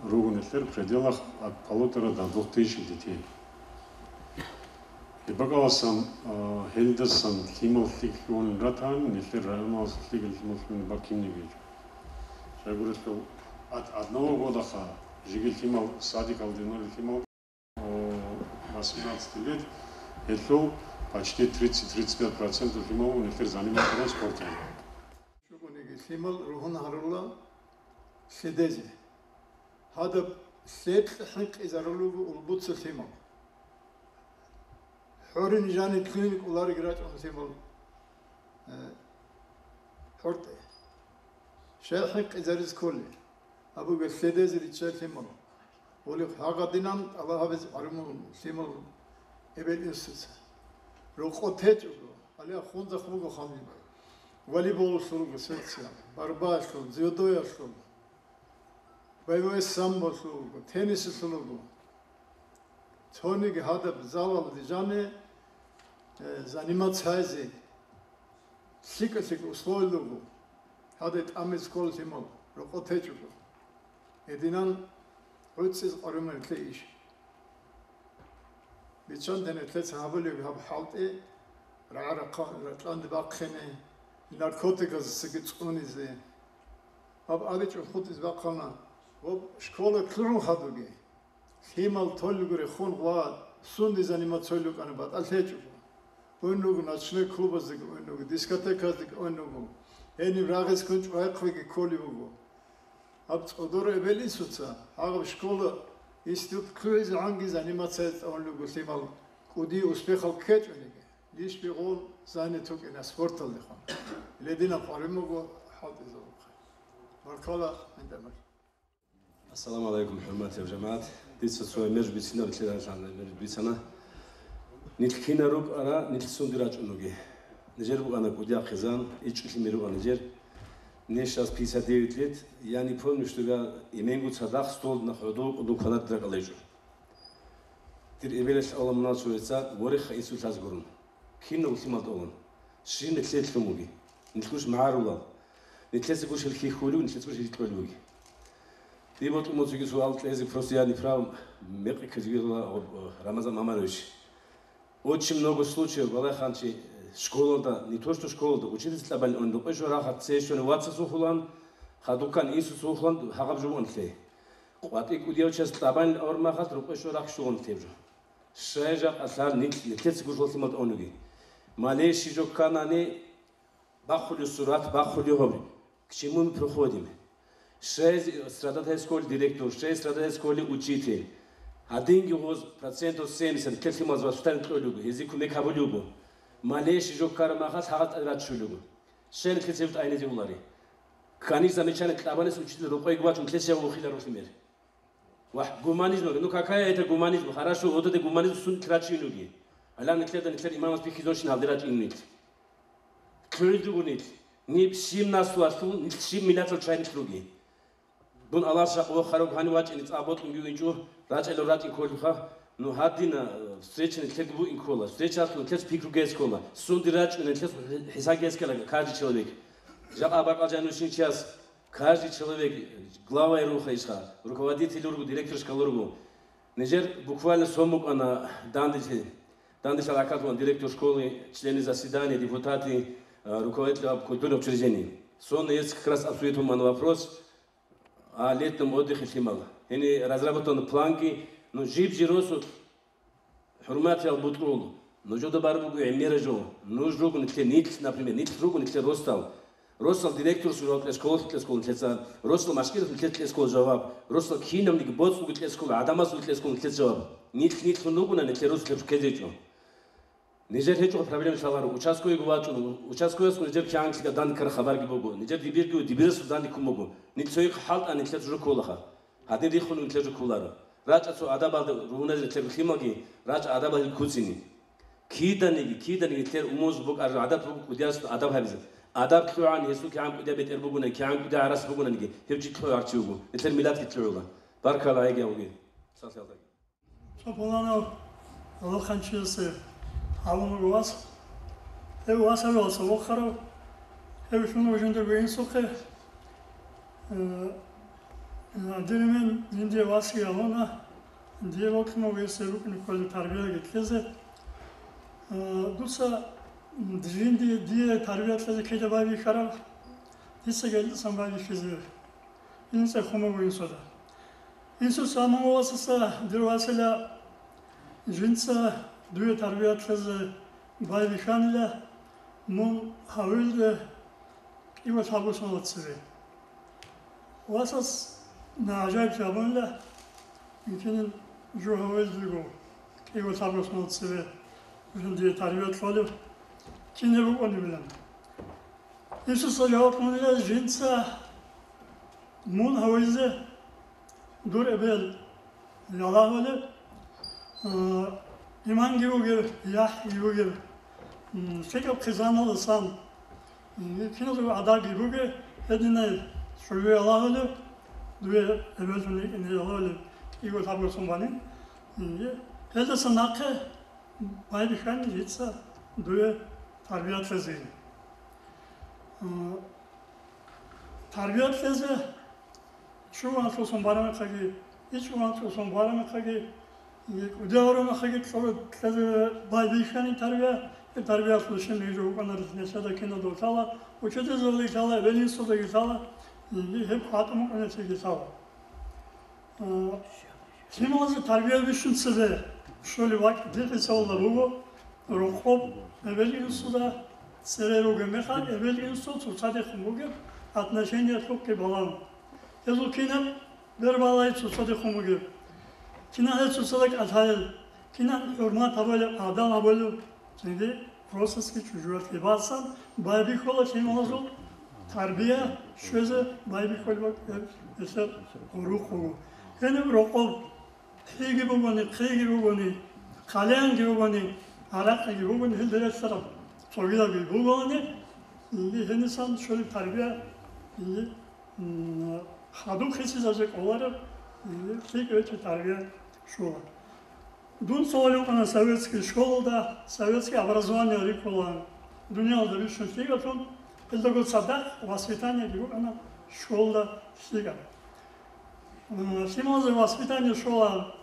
руго нилъер в пределах от полутора до двух тысяч детей. Гьеб бакӀаласан, а, гьелдасан лъимал лъикӀлъун ратан, нилъер районалъул лъикӀал лъимал лъугьунеб бакинеги гьечӀо. Щайгурелъул, от одного года-ха, жеги лъимал садикалде нури лъимал, о, восемнадцать лет, гьелъул почти тридцать-тридцать пять процентов лъимал нилъер заниматься спортом. Чугуниги лъимал ругьун гьарула лъедезе. Гьадаб лъекь хӀинкъизарулего улбуца лъимал. ХӀурин жаниб лъугьине кӀолариг рачӀун лъимал, э, ХӀуртӀе. Щай хӀинкъизаризе кколеб? Абуге, лъедезе риччай лъимал. Гьолихъ гьагъадинан тӀалаб гьабизе гӀарумун лъимал эбел-инсуца. Рокъо течӀого, гьале хунзахъ буго ханлъи. Волейболалъул руго секция, борьбаялъул, дзюдоялъул, боевой самболъул руго, теннисалъул руго. Цониги гьадаб залалде жаниб, э, заниматься гьайзе лъикӀа-лъикӀа условиялъ руго, гьадин тӀамизе ккола лъимал, рокъо течӀого. Гьединан гӀуцӀизе гӀарумари лъе иш. Биччанте нилъеца гьабулеб гьаб хӀалтӀи, рагӀа-рахъа ракьанде бахъине, наркотиказецаги цӀунизе. Гьаб абичӀо хутӀизе бахъана ва школа лъугӀун хадуге. Лъимал толел гурехун ва сунде заниматься гьолел рукӀана батӀалъ гьечӀого. Ун руго ночной клубаздеги ун руго, дискотеказдеги ун руго. Гьениб рагъискун чӀвайхъвеги кколеб буго. Гьаб цӀодор эбел-инсуца гьагъаб школа, институт лъугӀизегӀанги заниматься гьазе тӀамулеб буго лъимал, кӀудияв успехал ккечӀониги, лишь бы гъол занят вукӀина спорталдехун. Гьединаб къварин буго хӀалтӀизабухъе. Баркала, гӀинтӀамал. Ассаламу гӀалайкум, хӀурматиял жамагӀат. Дица цо гӀемер бицинаб, лъида-лъан гӀемер бицана. Нилъ кинал рукӀара, нилъ сунде рачӀун руге. Нижер букӀана кӀудияхъе зан, ичӀчӀи лъимер рукӀана нижер. Мне щас пятьдесят девять лет, я не помню, что я именго цадахъ столдина хӀодов кӀудун квадрат ракӀалда гьечӀо. Дир эбелалъ авла мунагьал чуреца ворехха инсулт лъазе гурун. Кинав лъимал тӀолан. Щиб нилъее лъун буги. Нилъгуш магӀарулал. Нилъеца гурщел хьихьулев, нилъеца гурщел кьолев буги. Дие бокьун буцеги суал кьезе, просто я не прав, мекъи ккезе вирла, о, о, Рамазан Мамарович. Очень много случаев, балагьанчи, э, школалда, не то что школалда, учительница тӀабанин ун, рукъе щварахъат цей щвани вацас вухулан, хадуккан инсус вухулан, гьагъаб жо бугун лъе. КъватӀи кӀудияв час тӀабанин авар махалъ рукъе щварахъ щугъун лъеб жо. Щай жакъа лъал нилъ-, нилъеца гурхӀуллъи мал тӀонуги. Малейший жо кканани, бахъулев сурат, бахъулев гьоб. К чему мы приходим? Щай страдать гьай школе директор, щай страдать гьай школе учитель. Гьадинги гъоз процентов семьдесят нилъер лъималаз воспитание кьолего, гьезие кумек гьабулего. Малейший жо ккараб махалъ гьагъал тӀаде раччулего. Щай нилъеца гьеб тӀайнизе гьулари? Ккани замечание тӀабанес учитель рокъойги вачун, нилъеца гьев вухиларо лъимер. Вагь, гуманизм, ну какая это гуманизм? Хорошо, вот это гуманизм сунт рачинуги. Алан нилъеда нилъер имамас бихьизонщин гьалде рачӀин нилъ. Кьуридугу нилъ. Ниб щиб наслуялъул, нилъ щиб миллатал чай нилъ руги. Бун Аллагьас жакъ вохарав гьани вачӀине цӀа бокьунги винчӀо, рачӀалев рачӀин кколевха. Ну гьадина, э, встреча нилъеда буин ккола. Встречалъул нилъер пикру гьез ккола. Сунди рачӀун нилъер хӀисаб гьез ккела каждый человек. Жакъа бакӀал жанивщин час. Каждый человек, главай руха ишха, руководитель руго, директор школы руго. Нижер буквально сон букӀана данделъи, данделъал гӀакаллъун директор школы, члены заседания, депутаты, э, руководитель об-, культурных учреждений. Сон есть как раз обсудить гьуман вопрос о летнем отдыхе лъимал. Гьени разработаны планги, ну, жиб-жи росулъ ХӀурматиял бутӀрул, нужеда бар буго гӀемераб жо. Нуж руго нилъер нилъ, например, нилъ руго нилъер росдал. Росдал директорас жаваб кьезе ккола, кьезе ккола нилъеца. Росдал машкилас нилъеца кьезе ккола жаваб. Росдал кинабниги боцӀулги кьезе ккола, гӀадамазулги кьезе ккола нилъеца жаваб. Нилъ нилъун ругони нилъер росулъ ккезе гьечӀо. Нижер гьечӀо проблема лъаларо. Участковыйго вачӀун, участковыйасго нижер кигӀан лъикӀаб данде ккараб хабарги буго. Нижер дибирги, дибирасул данде ккун буго. Нилъ цойихъ хӀалтӀа нилъер жо кколаха. Гьадин риххун нилъер жо кколаро. РачӀа цо адабалда ругьуназир нилъер лъималги, рачӀа адабал гьел куцини. Киданиги, киданиги нилъер умумузул букӀараб гӀадат буго кӀудиясда адаб гьабизе. Адаб лъугӀан, гьесул кигӀан кӀудияб бетӀер бугони, кигӀан кӀудияб гӀарац бугониги, гьев чи лъугӀарав чи вуго. Нилъер миллатги лъугӀула. Баркала гьайги авги. Салхалдаги. Цо пуланав гьалахъанчиясе гьавун вуго вас. Гьев васавиялъа вохарав, гьев щун вуго жиндирго инсухъе. Э, э, дир эмен жиндие васги гьавуна, дие вокьун вуго гьесие рукӀине кколеб тарбияги кьезе. Э, дуца, м, жинди-, дие тарбия кьезе кида байбихьараб, дица гьелдасан байбихьизе. Инсухъе хун буго инсуда. Инсуца амун васаса, дир васила, жинца дуе тарбият лъезе байбихьанила, мун гьавилде кӀиго лъабго соналда цебе. Васас гӀажаиблъи абунила, инкин жо гьавилдего кӀиго лъабго соналда цебе жиндие тарбият лъолев кин гьеб букӀунебилан. Иисуса жаваб кьунила жинца: «Мун гьавизе дур эбел ялагьулеб, а, иманги бугев, яхӀги бугев, м, лъикӀаб хъизаналдасан, м, киназего гӀадабги бугев, гьединай чӀужу ялагьулев, дуе эбел жуни ине ялагьулев кӀиго лъабго сон бани, м, гьелдаса нахъе байбихьани дица дуе тарбият лъезе». М, Тарбият лъезе чӀугӀанлъулъун барамехъаги, ичӀгӀанлъулъун барамехъаги, кӀудияб гьарамехъаги кьола лъезе байбихьани тарбия, гьеб тарбиялъул щиб гьижо букӀана нилъеда киналда лъала, учительзабадаги лъала, эбел-инсудаги лъала, гьеб хӀатӀун букӀунелъиги лъала. Лъималазе тарбия бищун цебе щолеб бакӀ дихъисавулла буго, рокъоб эбел-инсуда цере ругеб мехалъ, эбел-инсул цоцадехун бугеб отношениялъухъе балан. Гьезул кинаб бербалай цоцадехун бугеб, кинан гьез цоцазда кӀалъайел, кинан хӀурмат гьабулеб, гӀадал гьабулеб, Цинги росаски чӀужуялъе басан байбихьула лъималазул тарбия щвезе байбихьулеб гьеб гьелъул гӀурухъ буго. Гьениб рокъоб хӀиги бугони, хъиги бугони, хъалиянги бугони, гӀаракъиги бугони, гьел дерелъараб цогидабги бугони, гьенисан щолеб тарбия, м, хадуб хисизазе кӀолареб, лъикӀ гьечӀеб тарбия щола. Дун цӀалулев вукӀана советский школалда, советский образование рикӀкӀуна, дуниялда бищун лъикӀаблъун, гьелдаго цадахъ воспитаниеги букӀана школалда лъикӀаб. М, лъималазе воспитание щола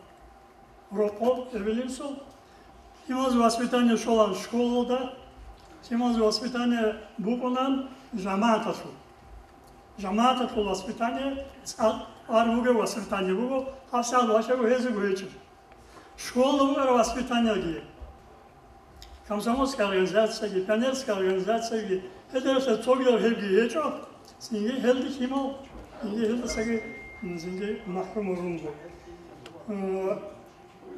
рокъоб, эбел-инсул, лъималазе воспитание щола школалда, лъималазе воспитание букӀуна жамагӀаталъул. ЖамагӀаталъул воспитание цӀакъ ар бугеб воспитание буго, гьабсагӀат вачӀаго гьезего гьечӀеб. Школалда букӀараб воспитаниеги, комсомольская организацияги, пионерская организацияги, гьелдаса цогидал гьебги гьечӀо, цинги гьелде лъимал, цинги гьелдасаги, м, цинги махӀрум гьарун буго. Э,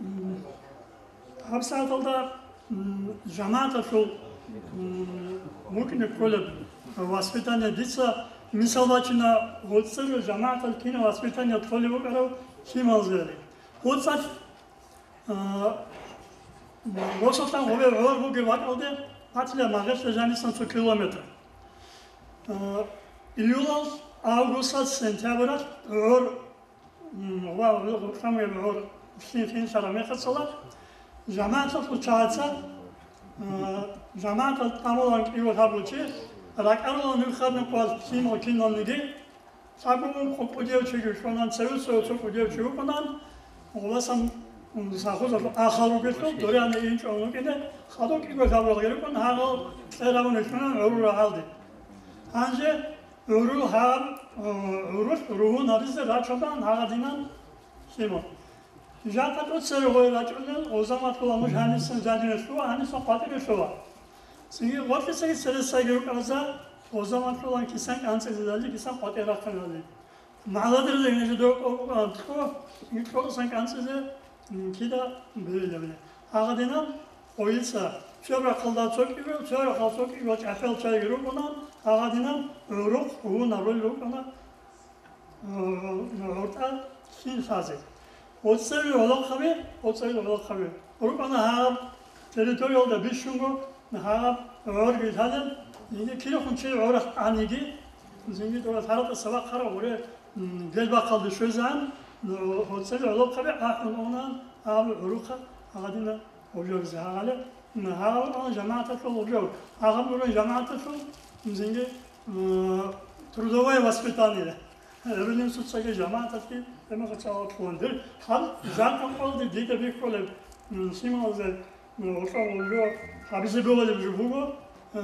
м, гьабсагӀаталда, м, жамагӀаталъул, м, букӀине кколеб воспитание дица мисал бачина, гьоцӀи жамагӀатал кинаб воспитание кколеб букӀараб лъималазе. ГьоцӀалъ А, росулъан гъобе гӀор бугеб бакӀалде батила Магъилъа жанисан цо километр. А, июлалъ, августалъ, сентябралъ гӀор, м, ва гъоб гъоркьамугеб гӀор лъин-лъинлъараб мехалъ цала, жамагӀаталъул чагӀаца, а, жамагӀатал тӀамулан кӀиго лъабго чи, ракӀарулан нух гьарна къвал лъимал киналниги, Цаго ункъо кӀудияв чиги щванан, цеве цо, цо кӀудияв чи вукӀунан, гъоласан, м, сахузалъул ахал ругелъул, доряна инчӀун вукӀине, хадуб кӀиго лъабалги рукӀун, гьагъал кьеравун рихьунан гӀурул рагӀалде. Гьанже гӀурул гьаб, э, гӀурулъ ругьун гьабизе рачӀунаан гьагъадинан лъимал. Жакъа тӀоцере гъой рачӀунел, гъозаматлъула нуж гьанисан жадиналъула, гьанисан къватӀибелъула. Цинги гъоркьисаги цересаги рукӀарза, гъозаматлъулан кисан кӀанцӀизелали, кисан къватӀир рахъиналли. МагӀладерзаги нижеда кӀо-, кӀо-, кӀо-, кӀо-, кӀанцӀизе, м, кида бегьилабли. Гьагъадинаб гъойица, цо рахъалда цо кӀиго, цо рахъал цо кӀиго чӀахӀиял чагӀиги рукӀуна, гьагъадинаб гӀурухъ гьуна роль рукӀана, гӀуртӀа лъин лъазе. ГъоцӀцӀевил гӀолохъаби, гъоцӀцӀевил гӀолохъаби. РукӀана гьаб территориялда бищунго гьаб гӀорги лъалел, жинги кирихун чи гӀорахъ аниги, жинги дора лъаратӀа сабахъара гъуре, м, гел бахъалде щвезегӀан, гъоцӀцӀевил гӀолохъаби ахӀун унаан гьаб гӀурухъа гьагъадина. Гъожобизе гьагъалеб, гьагъал жамагӀаталъул гъожоб. Гьагъаб гурун жамагӀаталъул, жинги, м, трудовое воспитание. Эбелин цоцаги жамагӀаталъги гьемахъ цӀалалъулан. Дир гьаб жакъа къоялде дида бихьулеб, м, лъималазе, м, гъоркьа гъожо гьабизе бегьулеб жо буго, э,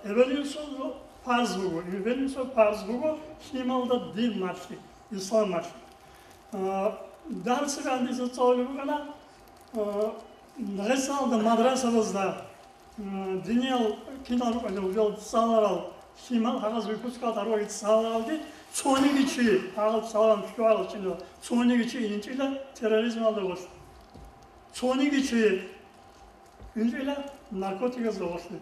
эбелинсул парз буго. Эбелинсул парз буго лъималда дин малъи, ислам малъи. А, дарсида гьандиса цӀалулеб букӀана, а, гьесалда мадрасабазда, а, диниял кинал рукӀана гьел цӀаларал лъимал, гьагъаз выпускал тарваги цӀаларалги, цониги чи, гьагъал цӀаларал чӀварал чинал, цониги чи инчӀила терроризмалда гъорлъ. Цониги чи инчӀила наркотиказда гъорлъ.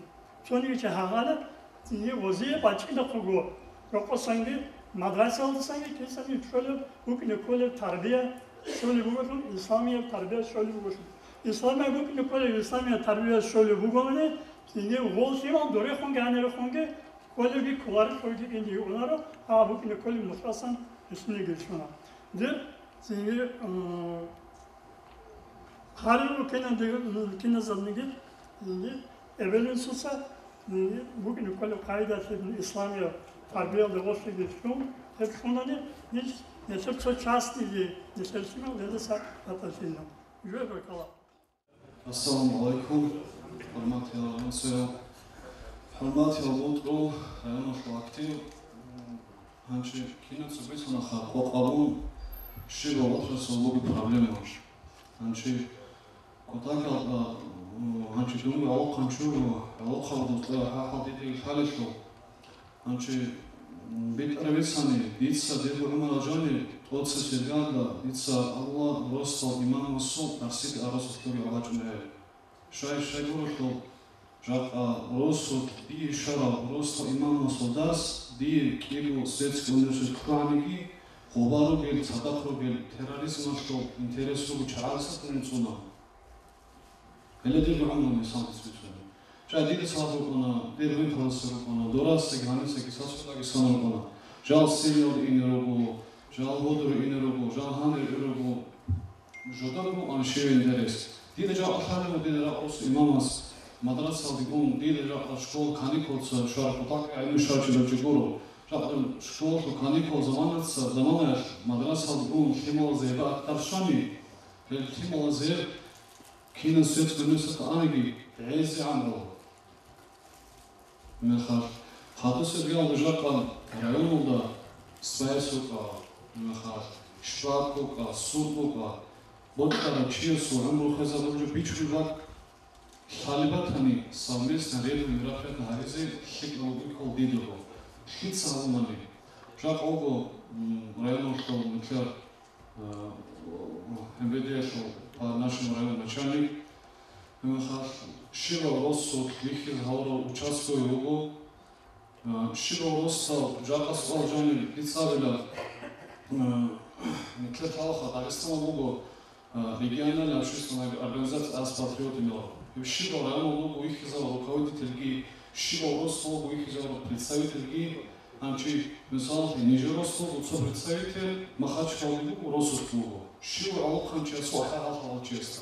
Цониги чи гьагъала Цинги гъозие бачӀинахъего, рокъосанги, мадрасаялдасанги кисани щолеб букӀине кколеб тарбия щолеб бугелъул, исламияб тарбия щолеб бугелъул. Исламияб букӀине кколеб исламияб тарбия щолеб бугони, цинги гъол лъимал дорехунги гьанирехунги кколебги кколарелъулги инде гьунаро, гьаб букӀине кколеб нухрасан гьесинеги лъуна. Дир цинги, э, Гьарилъул киназдаги, киназдаги, эбел-инсуца букӀине кколеб къагӀидалъе исламияб тарбиялда гъорлъиги лъун, гьеб лъунани, нилъ, нилъер цо частиги, нилъер лъимал гьелдаса батӀалъила. Жугьа баркала. Ассаламу гӀалайкум, хӀурматиял вацал, хӀурматиял БутӀрул районалъул актив. Гьанже кинаца бицунаха къокъ абун, щибаб ватрасе буго проблема. Гьанже кутакалда, гьанже дунги гӀолохъанчи вуго, гӀолохъаб дутӀа гьахӀал диде лъалелъул. Гьанже битӀараб бицани, дица дирго гӀумрал жани тӀоцебесеб иргаялда дица Аллагь росдал имамасул тарсиги арасулъуги гьабачӀунеб. Щай-щай гурелъул, жакъа росулъ дие щварав росдал имамасул дарс дие кӀиго светский университет лъугӀаниги, гъоба ругел, цадахъ ругел, терроризмалъул интерес ругел чагӀаздаса тун цӀуна. Гьеле дирго гӀумру мисалги цӀуна. Щай дида цадахъ рукӀана, дир винталасе рукӀана, дорасаги гьанисаги сасулъаги сан рукӀана. Жал Сириялде ине руго, жал гьодоре ине руго, жал гьанир ине руго. Жодор букӀана щиве интерес. Дида жакъа лъалеб буго, дида ракъ росдал имамас мадрасалде ун, дида жакъа школа каникулца щвараб кутакалда гӀелму щварав чи гуро. Жакъа школалъул каникул заманаца, заманаялъ мадрасалде ун лъималазе гьеб дарс щвани, гьел лъималазе кинаб светский университет аниги гӀезегӀан гӀоло. Мехалъ, хадусеб гьалда жакъа районалда связь букӀа, мехалъ, шпак букӀа, суд букӀа, бокьарав чиясул гӀумру хвезабулеб бичӀчӀулеб бакӀ лъалеб батани, совместно рейдовый мероприятие гьабизе лъикӀаб буго дидаго. Лъица гьабунани? Жакъа вуго, м, районалъул нилъер э, МВД-ялъул по нашему району начальник, гьебмехалъ щибаб росулъ вихьизе гьавурав участковый вуго. Э, щибаб росдал жакъа суал жаниб дица абила, э, нилъер лъалаха Дагъистан вуго, э, региональная общественная организация «Ас патриот» имела. Гьеб щибаб районал вуго вихьизавурав руководительги, щибаб росдал вуго вихьизавурав представительги, Гьанчи, мисалалъе, нижер росулъ цо представитель Махачкалалде буго, росулъ буго. Щивав гӀолохъанчиясул ахӀи-хӀал гьавулев чиясда.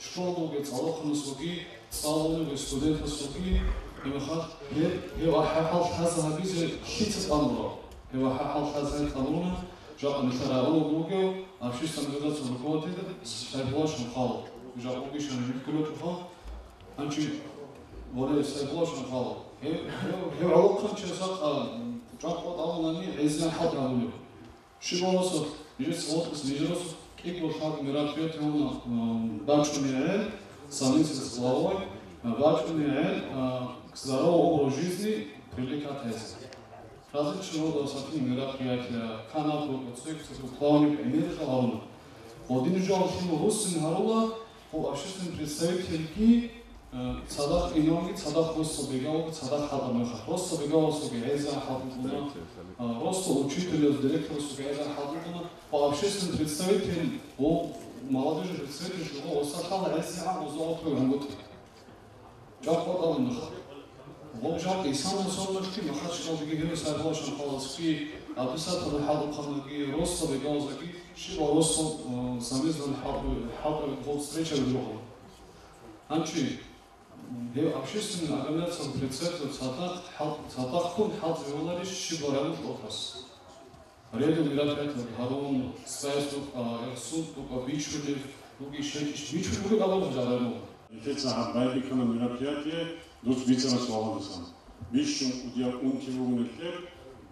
Школалда вугев цӀалухъанасулги, цӀалулев студентасулги, гьебмехалъ гьеб, гьеб ахӀи-хӀал лъазе гьабизе лъица тӀамурав? Гьеб ахӀи-хӀал лъазе тӀамуна жакъа нилъер районалда вугев общественный организациял руководитель Сайфулла Шамхалов. Жакъа вугищ гьаниб кколев чӀухъа. Гьанчи, вале, Сайфулла Шамхалов, гьев, гьев, гьев гӀолохъанчияс жакъа, м, чӀван-къватӀ абунани гӀезегӀан хӀалтӀи гьабулеб. Щибаб росулъ, нижеца гъоркьиса нижер росулъ кӀиго лъабго мероприятие гьабуна, м, бачӀунеб гӀел, совместно с главой, а, бачӀунеб гӀел, а, к здоровому образу жизни привлекать гьабизе. Различного рода мероприятия, канат рукӀа, цойги-цойги плавниб гӀемерисеб гьаруна. Гъодин жал лъимал руссин гьарула, гъо общественный представительги, э, цадахъ имамги, цадахъ росдал бегавулги, цадахъ хӀалтӀараб мехалъ. Росдал бегавуласулги гӀезегӀан хӀалтӀи букӀуна, э, росдал учителяс, директорасулги гӀезегӀан хӀалтӀи букӀуна, гъо общественный представитель, гъо молодежный представитель, гъо устархъала гӀезегӀан узугӀатав гӀунгутӀи. ЧӀакъ батӀалунха. Гъоб жакъа Исламасул махачкалдеги гьев Сайфулла Шамхаласги, Абдусатурул хӀалтӀухъандаги, росдал бегавулаздаги, щибаб росдал, э, замездал хӀалтӀу-, хӀалтӀу гъоб встреча рухъун. Гьанчи, гьев общественный организациял председатель цадахъ хӀал-, цадахъ ккун хӀалтӀи гьавуларищ щибаб районалъул отрас? Рейдовый мероприятиял гьарун, связь рукӀа, гӀурсун рукӀа, бичулев вугищ, гьечӀищ, бичулев вугев абун гьарун. Нилъеца гьаб байбихьана мероприятие дус бицарас валагьасан. Бищун кӀудияв унти вугун нилъер,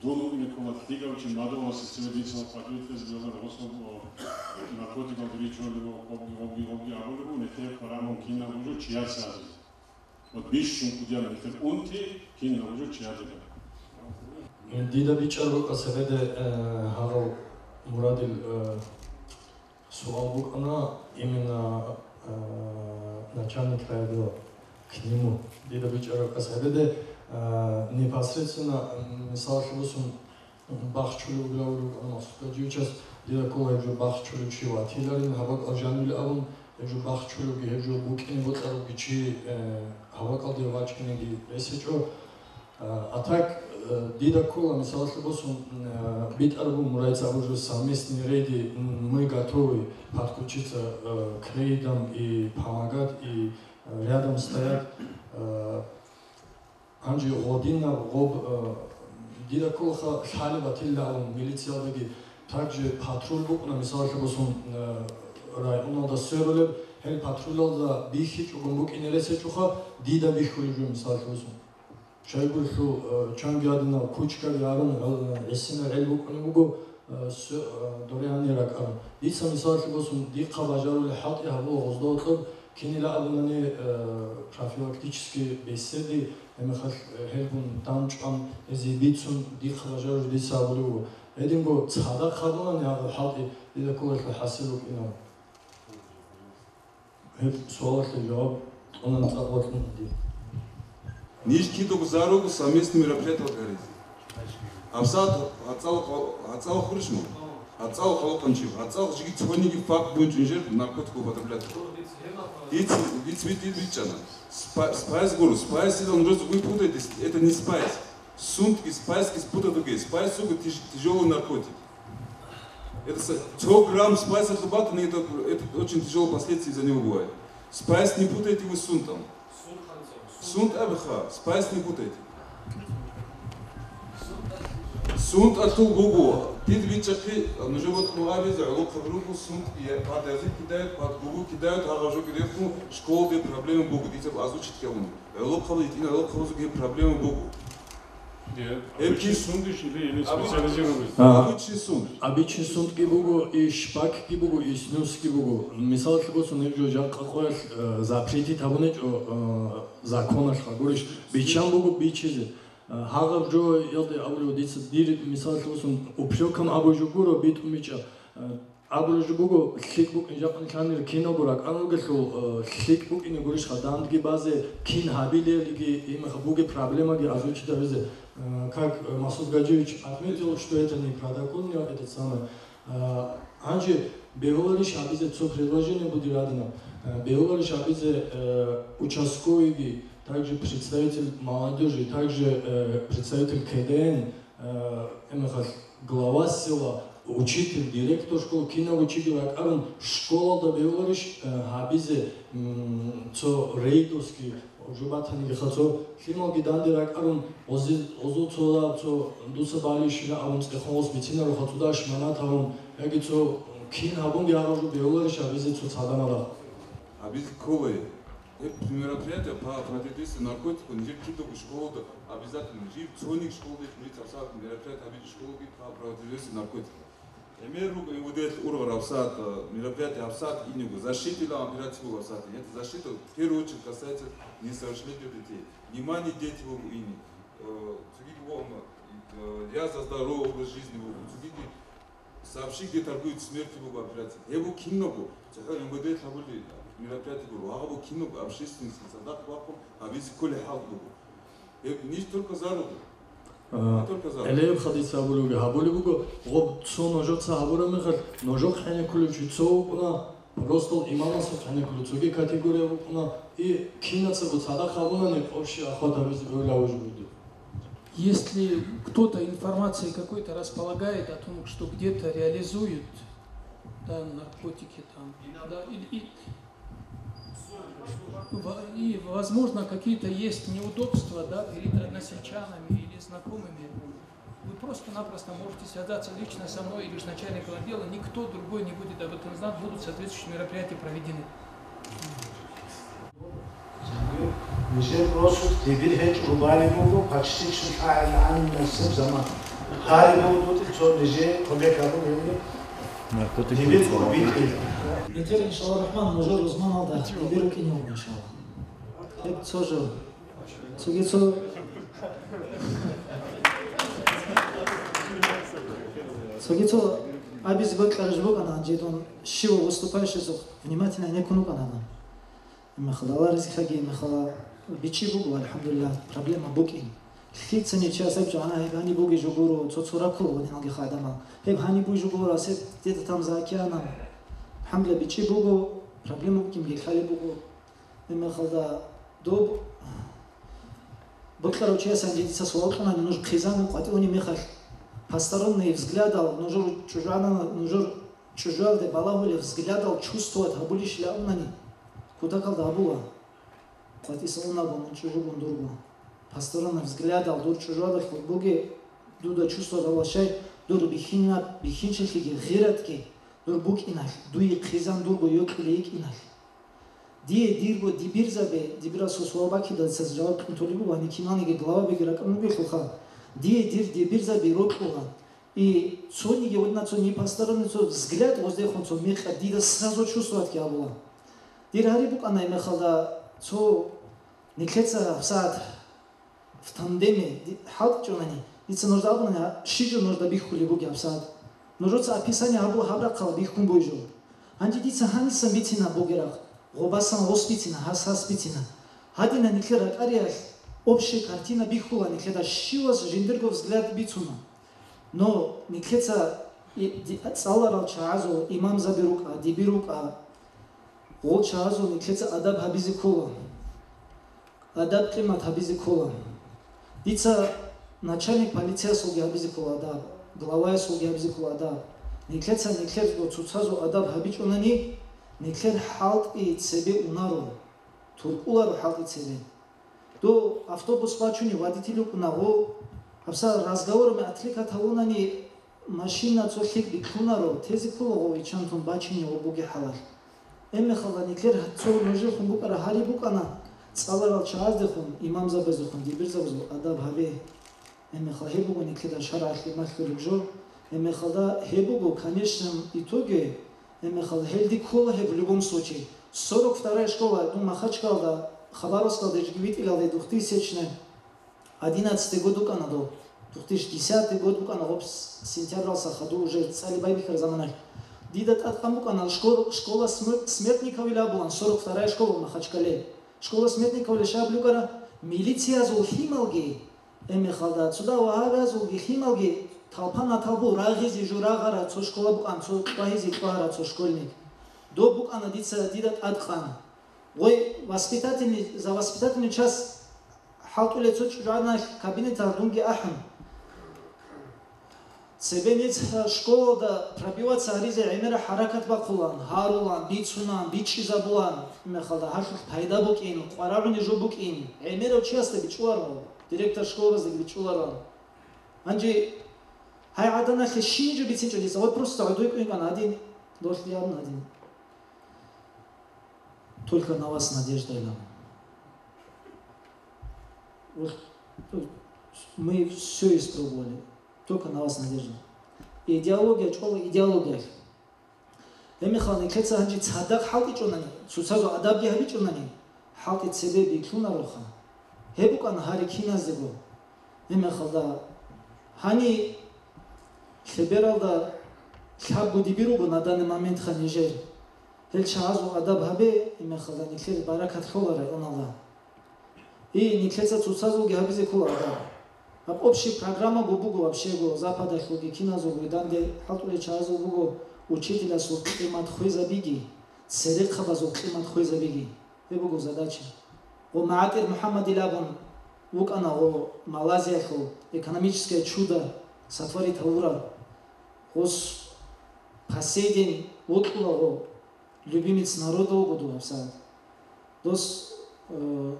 дун вугин ккола лъикӀав чи мадугьаласе цеве бицарал патриотиязе белгӀа гъосул наркотикалде ричулеб, гъобги, гъобги, гъобги абулеб, нилъер хварамун кинаб жо чиясе абизе. Ва бищун кӀудиял нилъер унти кинаб жо чиясе абизе. Дида бичӀчӀараб букӀа цебеде, э, гьарав Мурадил, э, суал букӀана именно, э, начальник райотдела. к нему. Дида бичӀараб кас гьебеде, а, непосредственно, м, мисаллъи босун, бахчулев вугилан вуго Максуд Гаджиевичас, дида ккола гьеб жо бахчулев чи ватиларин, гьаб бакӀал жанивилан абун, гьеб жо бахчулевги, гьеб жо букӀине бокьарабги чи, э, гьаб бакӀалде вачӀинеги рес гьечӀо. А, а так, э, дида ккола, мисаллъи босун, э, битӀараб буго Мураица абураб жо совместные рейды, м, мы готовы подключиться, э, к рейдам и помогать, и, э, рядом стоять. Э, Гьанже гъодинаб гъоб, э, дида кколаха лъалеб батилла абун милициялдаги, также патруль букӀуна, мисаллъи босун, э, районалда сверулеб, гьел патрулялда бихьичӀого букӀине рес гьечӀоха, дида бихьулеб жо, мисаллъи босун. Щайгурелъул, э, чанги гьадинал кучкаги гьарун, гьал-, гӀисинал гӀел букӀунеб буго, э, су-, э, дорегьани ракӀарун. Дица мисаллъи босун, дихъа бажарулеб хӀалтӀи гьабула гъоздо гьоркьоб, кинила абунани, э, профилактический беседы, гьебмехалъ, э, гьелгун дандчӀван, гьезие бицун, дихъа бажарулеб дица гьабулеб буго. Гьединго цадахъ гьабунани гьаб хӀалтӀи, дида кколелъул хӀасил букӀинаб. Гьеб суалалъе жаваб кьунан цӀакъ вакьун гьадин. Ниж кидаго заруго совместный мероприятие гьаризе. ГьабсагӀат гьацӀал хъа-, гьацӀал хурищ мун? ГьацӀал халкъанчи, гьацӀал жиги цониги факт бунчӀин жер наркотик употреблять. Диц, диц вит-, вит-, вичӀчӀана. Спа-, спайс гуро, спайс идан роз вы путаетесь, это не спайс. Сунтги спайсги спутать дуге. Спайс суго тяж-, тяжёлый наркотик. Это с-, сто грамм спайса хабатана, это, это очень тяжёлые последствия из-за него бывает. Спайс не путайте вы с сунтом. Сунт абиха, спайс не путайте. Сунт атул буго. Дид бичахъи, нужо вот мугавиз, гӀолохъаб руго, сунт, я, под язык кидают, под губу кидают, гьагъа жо кидеху, школде проблема буго, дицаб озвучить кавун. ГӀолохъаб, итӀина гӀолохъабазуги проблема буго. Гьеб обычный кис- сунт ищ или, или специализированный? А, обычный сунт. Обычный сунтги буго, и шпакги буго, и снюсги буго. Мисаллъи босун, гьеб жо жакъа къоялъ, э, запретить гьабунечӀо, э, законалъ гурищ. Биччан буго бичизе. Э, гьагъаб жо ялде абулев дица дир, мисаллъи босун, упрекам абу жо гуро, битӀун бичӀа. Э, Абулеб жо буго, лъикӀ букӀин жакъа лъанир киналго ракӀан ругелъул, э, лъикӀ букӀине гурищха дандги базе, кин гьабилелги, имеха бугеб проблемаги озвучить гьабизе. Э, как, э, Масуд Гаджиевич отметил, что это не протокольный, это самое. Э, гьанже бегьуларищ гьабизе цо предложение буго дир гьадинаб. Э, бегьуларищ гьабизе, э, участковыйги, также представитель молодёжи, также, э, представитель К Д Н, э, имеха глава села, учитель, директор школы, кинав чиги ракӀарун, школалда бегьуларищ, э, гьабизе, м, цо рейдовский, жо батаниги ха цо лъималги данде ракӀарун, ози-, озул цо, цо дуца балищила абун цӀехун ос бицинаро ха цо даш манат гьавун, яги цо кин гьабунги гьагъав жо бегьуларищ гьабизе цо цадамала. Гьабизе кколей. Гьеб мероприятие по противодействию наркотиков нижер кидаго школада обязательно, жив цоник школада гьечӀо, нижер гьабсагӀат мероприятие гьабичӀо школаги по противодействию наркотиков. ГӀемер руго МВД-лъ ургъар гьабсагӀат, э, мероприятие гьабсагӀат иниго, защитила операция буго гьабсагӀат. Это защита в первую очередь касается несовершеннолетних детей. Внимание, дети, буго ини. Э, цогиги вон, э, я за здоровый образ жизни буго, цогиги Сообщи, где торгуют смертью в операции. Гьеб бу кинабу, цохӀо МВД лъабули мероприятие гуро, гьагъабу кинабу общественностьги цадахъ бахъун гьабизе кколей хӀалтӀ буго. Гьеб ниж только за руго. А, только за. Элев хадиса абулевги гьабулеб буго, гъоб цо ножоца гьабураб мехалъ, ножохъ хӀенеккулев чи цо вукӀуна, просто имамасухъ хӀенеккулев цоги категория вукӀуна, и кинацаго цадахъ гьабунани къо щи ахват гьабизе бегьулев вугев. Если кто-то информацией какой-то располагает о том, что где-то реализуют, да, наркотики там, да, и, и, во-, и, возможно, какие-то есть неудобства, да, перед односельчанами или знакомыми, вы просто-напросто можете связаться лично со мной или с начальником отдела, никто другой не будет об этом знать, будут соответствующие мероприятия проведены. Нижер росулъ дибир гьечӀ рубали буго, почти чӀухӀаилан насиб заман. Гьари буго дутӀи цо нижее кумек гьабун гьевли. Дибир кӀубитӀи. Бетер, иншалла рахман, нужер рузманалда дибир рукӀине вуго, иншалла. Гьеб цо жо. Цоги цо, цоги цо абизе бокьараб жо букӀана, гьанже дун щивав выступающийзухъ внимательно гьенеккун вукӀана гьанна. Имахала Аллагь ризкъ кьеги, имахала БичӀчӀи буго, алхӀамдулиллагь, проблема букӀин. Лъицани чияс абичӀо, а, гьеб гьаниб бугей жо гуро, цо-цо раккула гьединалги хадамал. Гьеб гьаниб буй жо гуро, асеб дида там закиана. АлхӀамдулиллагь, бичӀчӀи буго, проблема букӀин гьелъали буго. Гьеб мехалда доб бокьарав чияс гьанже дица суал кьунани нуж хъизан къватӀивунеб мехалъ, посторонний взглядал нужер чӀужугӀанана, нужер чӀужуялде балагьулеб взглядал чувствовать гьабулищ абунани, кутакалда гьабула. КъватӀиса унабун, чӀужугун дурго. Посторонний взглядал дур чӀужуялдалъун бугеб, дуда чувствовать гьабула щай, дур бихьинаб-, бихьинчилъиги гъиратги дур букӀиналъ, дуе хъизан дурго йокьулей йикӀиналъ. Дие дирго дибирзаби, дибирасул суал баккидал дица жаваб кьун толеб буго, гьаниб киналниги главабиги ракӀун бугелъулха, дие дир дибирзаби рокьула. И цониги гьединаб цо непосторонний цо взгляд гъоздехун цо мекъаб дида сразу чувствовать гьабула. Дир гьари букӀана гьеб мехалда цо нилъеца гьабсагӀат в тандеме ди-, хӀалтӀичӀонани, дица нужда абунани, щиб жо нужда бихьулеб бугеб гьабсагӀат. Нужеца описание гьабула гьаб рахъалда бихьун буй жо. Гьанже дица гьанисан бицина бугеб рахъ, гъобасан гъос бицина, гьас гьас бицина. Гьадинаб нилъер ракӀариялъ общая картина бихьула нилъеда щивас жиндирго взгляд бицуна. Но нилъеца и-, ди-, цӀаларал чагӀазул имамзаби рукӀа, диби рукӀа, гъол чагӀазул нилъеца адаб гьабизе ккола. Адаб-къимат гьабизе ккола. Дица начальник полициясулги гьабизе ккола адаб, главаясулги гьабизе ккола адаб. Нилъеца нилъер цоцазул адаб гьабичӀонани, нилъер хӀалтӀи цебе унаро, туркӀуларо хӀалтӀи цебе. Дов автобус бачунев водитель вукӀуна, гъо, гьабсагӀат разговорами отвлекать гьавунани, машина цо лъикӀ биклъунаро, тезе ккола гъо ичантун бачине гъо бугеб хӀалалъ. Гьеб мехалда нилъер цо нужехун букӀараб гьари букӀана, цӀаларал чагӀаздехун, имамзабаздехун, дибирзабазул адаб гьабе. Гьеб мехалда гьеб буго нилъеда шаргӀалъ малъулеб жо. Гьеб мехалда гьеб буго, в конечном итоге, гьеб мехалда гьелде ккола гьеб в любом случае. Сорок вторая школа, ну, Махачкалда, Хабаровскалда жеги витӀилалде двухтысячный одиннадцатый год вукӀана доб. Две тысячи десятый год вукӀана гъоб с-, сентябралса хадув уже цӀали байбихьараб заманалъ. Дида тӀадкъан букӀана школ-, школа смер-, смертниковил абулан, сорок вторая школа в Махачкале. Школа смертниковил щай абулеб букӀара, милициязул лъималги, гьеб мехалда цо дагь вагьабиязулги лъималги талпана талбу рагъизе жо рагъараб цо школа букӀан, цо кьвагьизе кьвагьараб цо школьник. Доб букӀана дица, дида тӀадкъан. Гъой воспитательный, за воспитательный час хӀалтӀулел цо чӀужугӀаданалъ кабинеталъ дунги ахӀун. Цебе ниж школалда пробиваться гьаризе гӀемераб хӀаракат бахъулан, гьарулан, бицунан, бичӀчӀизабулан, мехалда гьалъулъ пайда букӀин, къварагӀуни жо букӀин, гӀемерав чиясда бичӀчӀуларо, директор школабаздаги бичӀчӀуларо. Гьанже гьай гӀаданалъе щиб жо бицинчӀо дица, вот просто гӀодой кӀвинкӀан гьадин, долъ диарун гьадин. Только на вас надежда, Илан. Вот, ну, мы всё испробовали. Только на вас надежда. Идеология чӀола идеологиялъ. Гьеб мехалда нилъеца гьанже цадахъ хӀалтӀичӀонани, цоцазул адабги гьабичӀонани, хӀалтӀи цебе биклъунароха. Гьеб букӀана гьари киназдего. Гьеб мехалда гьани лъебералда лъабго диби руго на данный моментха нижер. Гьел чагӀазул адаб гьабе, гьеб мехалда нилъер баракат ккола районалда. И нилъеца цоцазулги гьабизе ккола адаб. Гьаб общий программаго буго вообще-го, Западалъулги киназулги данде хӀалтӀулел чагӀазул буго учителясул къимат хвезабиги, церехъабазул къимат хвезабиги. Гьеб буго задача. Гъо МагӀатир МухӀаммадил абун вукӀана гъо Малайзиялъул экономическое чудо сотворить гьавурав. Гъос по сей день вокьула гъо любимец народа вуго дов гьабсагӀат. Дос, э,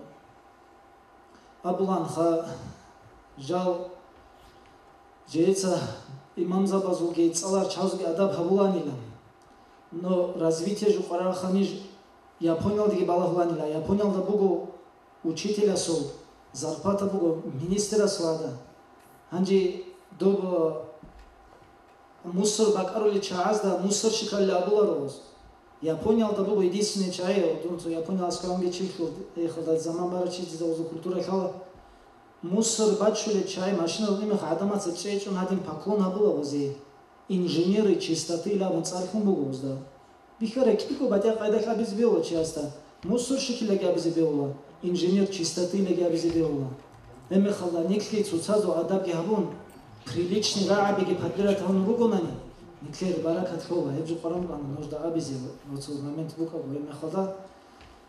абуланха, жал, жеца имамзабазулги цӀаларчазулги адаб гьабуланила. Но развитие жукъаралха ниж Япониялдаги балагьуланила. Япониялда буго учителясул зарплата буго министрасул гӀадин. Гьанже доб мусор бакӀарулел чагӀазда мусорщикалли абуларо гъоз. Япониялда буго единственный чагӀи, дун цо Япониялас калунги чилъул, эхалда заман барачи дида гъозул культура лъала. Мусор бачулел чагӀи машинал имах гӀадамаца чӀечӀун гьадин поклон гьабула гъозе. Инженеры чистоты илабун цӀарлъун буго гъозда. Бихьарай, кӀиго батӀа-къайдалъ абизе бегьула чиясда, мусорщикилаги абизе бегьула. Инженер чистотыйилан абизе бегьула. Гьебмехалда нилъги цоцазул адабги гьабун, приличный рагӀабиги подбирать гьабун ругонани, нилъер баракат лъола. Гьеб жо къваран букӀана нужда абизе, ва цо момент букӀаго гьебмехалда.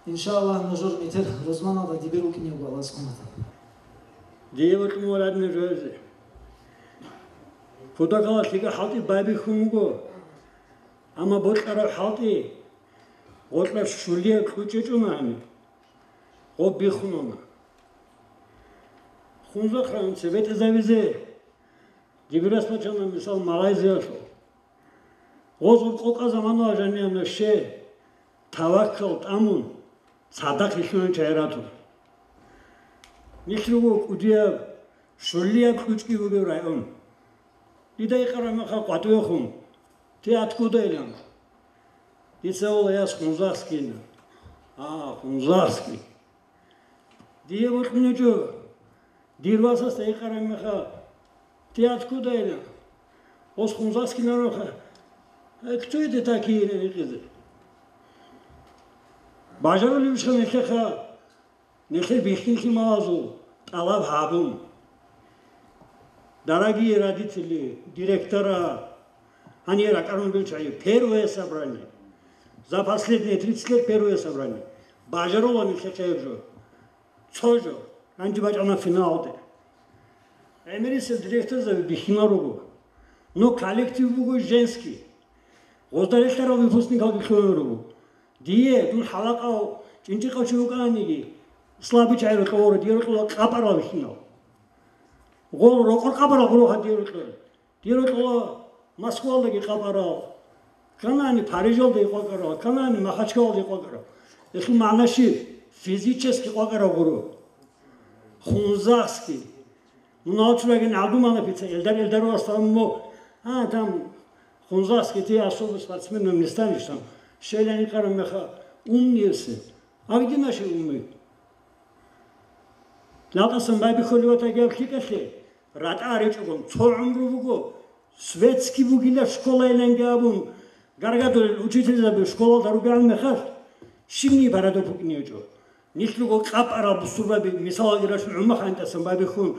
Иншаллагь, нужер метер рузманалда дибир рукӀине вуго, Аллагьас кумата. Дие бокьун варадни жозе. Пудагьалда лъикӀа хӀалтӀи байбихьун вуго, амма бокьараб хӀалтӀи гъоркьа щулияб кьучӀечӀунани, гъоб биххуна. Хунзахъан цебетӀезавизе, дибирас бачана, мисал, Малайзиялъул. Гъозул къокъа заманалда жанияб нуше таваккал тӀамун, цадахъ рилълъунел чагӀи ратун. Нилъ руго кӀудияб, щулияб кьучӀги бугеб район. Дида икъараб мехалъ къватӀивехун, «Ты откуда?» илан. Дица абула, «Я с Хунзахскийна». «А, Хунзахский». Дие бокьун гьечӀо, дир васасда икъараб мехалъ, «Ты откуда?» илан. Ос Хунзахский нароха. «Э, кто это такие?» илан гьикъизе. Бажарулебищха нилъеха, нилъер бихьинлъи малазул тӀалаб гьабун? Дорогие родители, директора, гьанир ракӀарун бил чагӀи, первое собрание. За последние тридцать лет первое собрание. Бажарула нилъехъе гьеб жо. Цо жо, гьанже бачӀана финалде. ГӀемерисел директорзаби бихьинал руго. Но коллектив буго женский. Гъозда релълъарал выпускникалги лъугьун руго. Дие, дун хӀалакъав, чӀинчӀикъав чи вукӀаниги, слабый чагӀи рокьор, дие рокьула къапарал бихьинал. Гъол рокъор къапарал гуро гьадин рокьор. Дир рокьула Москвалдаги къапарал, канани Парижалдаги къвакӀарал, канани Махачкалалдаги къвакӀарал. Гьелъул магӀна щиб? Физически къвакӀарав гуро. Хунзахский. Мунагьал чулагин гӀадумана пита, элдар-элдарулас тамаммо. А, там Хунзахский, ты особый спортсменом не станешь, там. Щелани къаран меха умниевсе. А где наши умные? Лакъасан байбихьулев ватаги гьаб лъикӀалъе, ратӀа гьаричӀого, цо гӀумру буго, светский бугила школайиланги абун, гаргадулел учительзаби школалда ругел мехалъ, щибни парадоб букӀине гьечӀо. Нилъ руго къапарал бусурбаби, мисалалги рачун, ГӀумахъанитӀасан байбихьун,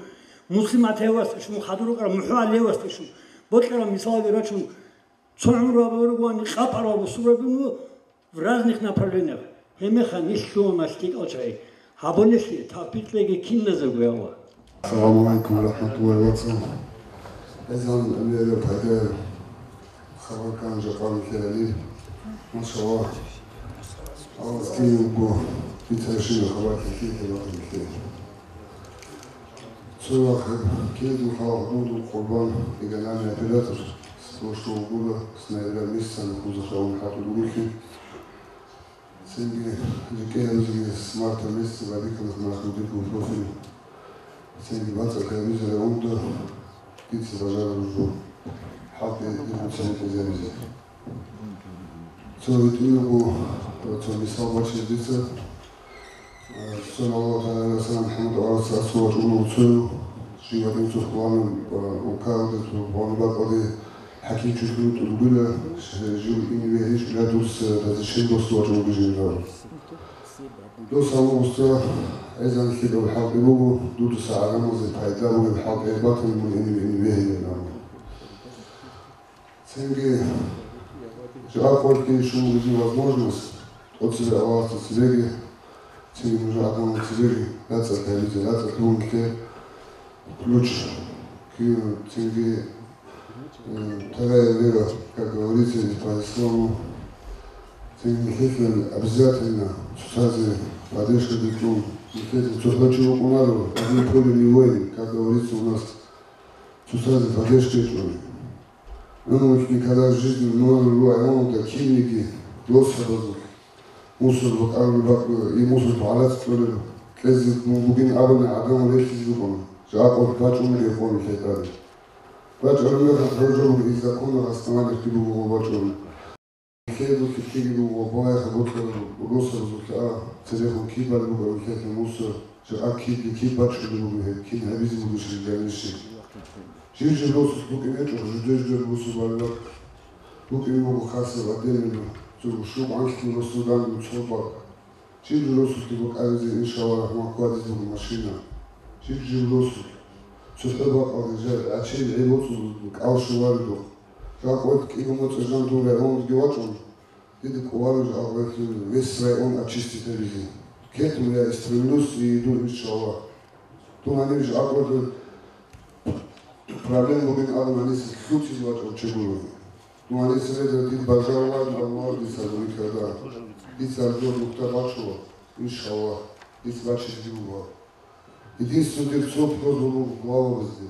Муслим Атаевасдешлъун, хадур рукӀарал МухӀу ГӀалиевасдешлъун, бокьарал мисалалги рачун, цо гӀумру абулеб ругони, къапарал бусурбаби ву в разных направлениях. Гьебмехалъ нилъ лъугьуна лъикӀал чагӀи. Гьабулелъе тавпикъ кьеги киназего, я Аллагь. Ассаламу алейкум ва рахматуллахи ва баракатугьу. Эзан мера пайда хабар ккан жакъа нилъер гьали. Машаллагь. Аллагьас кинабго бицарщинаб хабар лъилъе бахъинлъе. Цо вахъ кедун халкъ дур къурбан региональный оператор с прошлого года, с ноября месяца, нахъузахъа ун хӀалтӀулгунлъи. Цинги рекӀеялъе с марта месяца бадикалас нахъ дирго профиль. Цинги бацӀцӀалъи гьабизе рагӀунда дица бажараб жо хӀалтӀи дирго цинги кьезе гьабизе. Цо гьитӀинабго, цо мисал бачизе дица. Э, цо Аллагь ТагӀала сан МухӀаммад аварагас асул вачӀуна уцойл, жив гьадин цо план, э, улкаялде, цо план бакӀалде хӀакимчилъун витӀун бугила, жив ине вегьичӀила дус, э, разрешение досул вачӀун буго жинда. Дос гьанив уста, эзан лъикӀаб хӀалтӀи буго, дудаса гӀадамазе пайда бугеб хӀалтӀи батани мун ине, ине вегьилин абун. Цинги жакъа къоркье щун бугеб возможность, тӀоцебе Аллагьасда цебеги, цинги нуж гӀадамал цебеги рацӀцӀалъи гьабизе, рацӀцӀалъи гьункье ключ, ки-, цинги, э, вторая вера, как говорится, по исламу, цинги нилъеца обязательно цоцазе поддержка бикьун, нилъеца цохӀо чи вукӀунаро, одно поле не воин, как говорится у нас, цоцазе поддержка гьечӀони. Гьанивалъ никогда в жизни мугьал ругӀ гӀемалда кинниги росабазул, мусор бакӀарулеб бакӀ-, и мусор гӀарац кьолел кьезе мун бугин абуни гӀадамал релълъизе рукӀуна, жакъа бачӀунги гьекъон лъетӀазе. БачӀараб мехалъ гьеб жо буго, и законалъ основаниялъги буго гьеб бачӀун. Лъебго лъикӀлъиги буго, балагьеха бокьараб росабазулъа церехун киб балеб бугеб лъелъа мусор, жакъа кибги киб бачӀунеб буго гьеб, кин гьабизе бугищ гьеб гьанже? Жив-жив росулъ букӀине гьечӀо, жидер-жидер росу балеб бакӀ. БукӀине буго хасаб, отдельно, цо щиб анлъго росу данде цо бакӀ. Жиб-жиб росулъги букӀаризе, иншалла, рахӀмат, хьвадизе буго машина. Жиб-жиб росулъ. ЦохӀо бакӀалде жа-, гьачил гӀебоцӀул кӀал щоларедухъ. Жакъа кӀиго моцӀи жан дун районги вачӀун, дида кӀолареб жо абулеб весь район очистить гьабизе. К этому я и стремлюсь и иду, иншалла. Дун гьаниб жо абулеб проблема бугин абун гьаниса лъутизе вачӀав чи гуро. Ну, гьанир цебе дир бажаруларин абуларо дица никогда. Дица гьаб жо нухда бачула, иншаллагь, дица бачизе буго. Единственный дир цо просьба буго главабазде.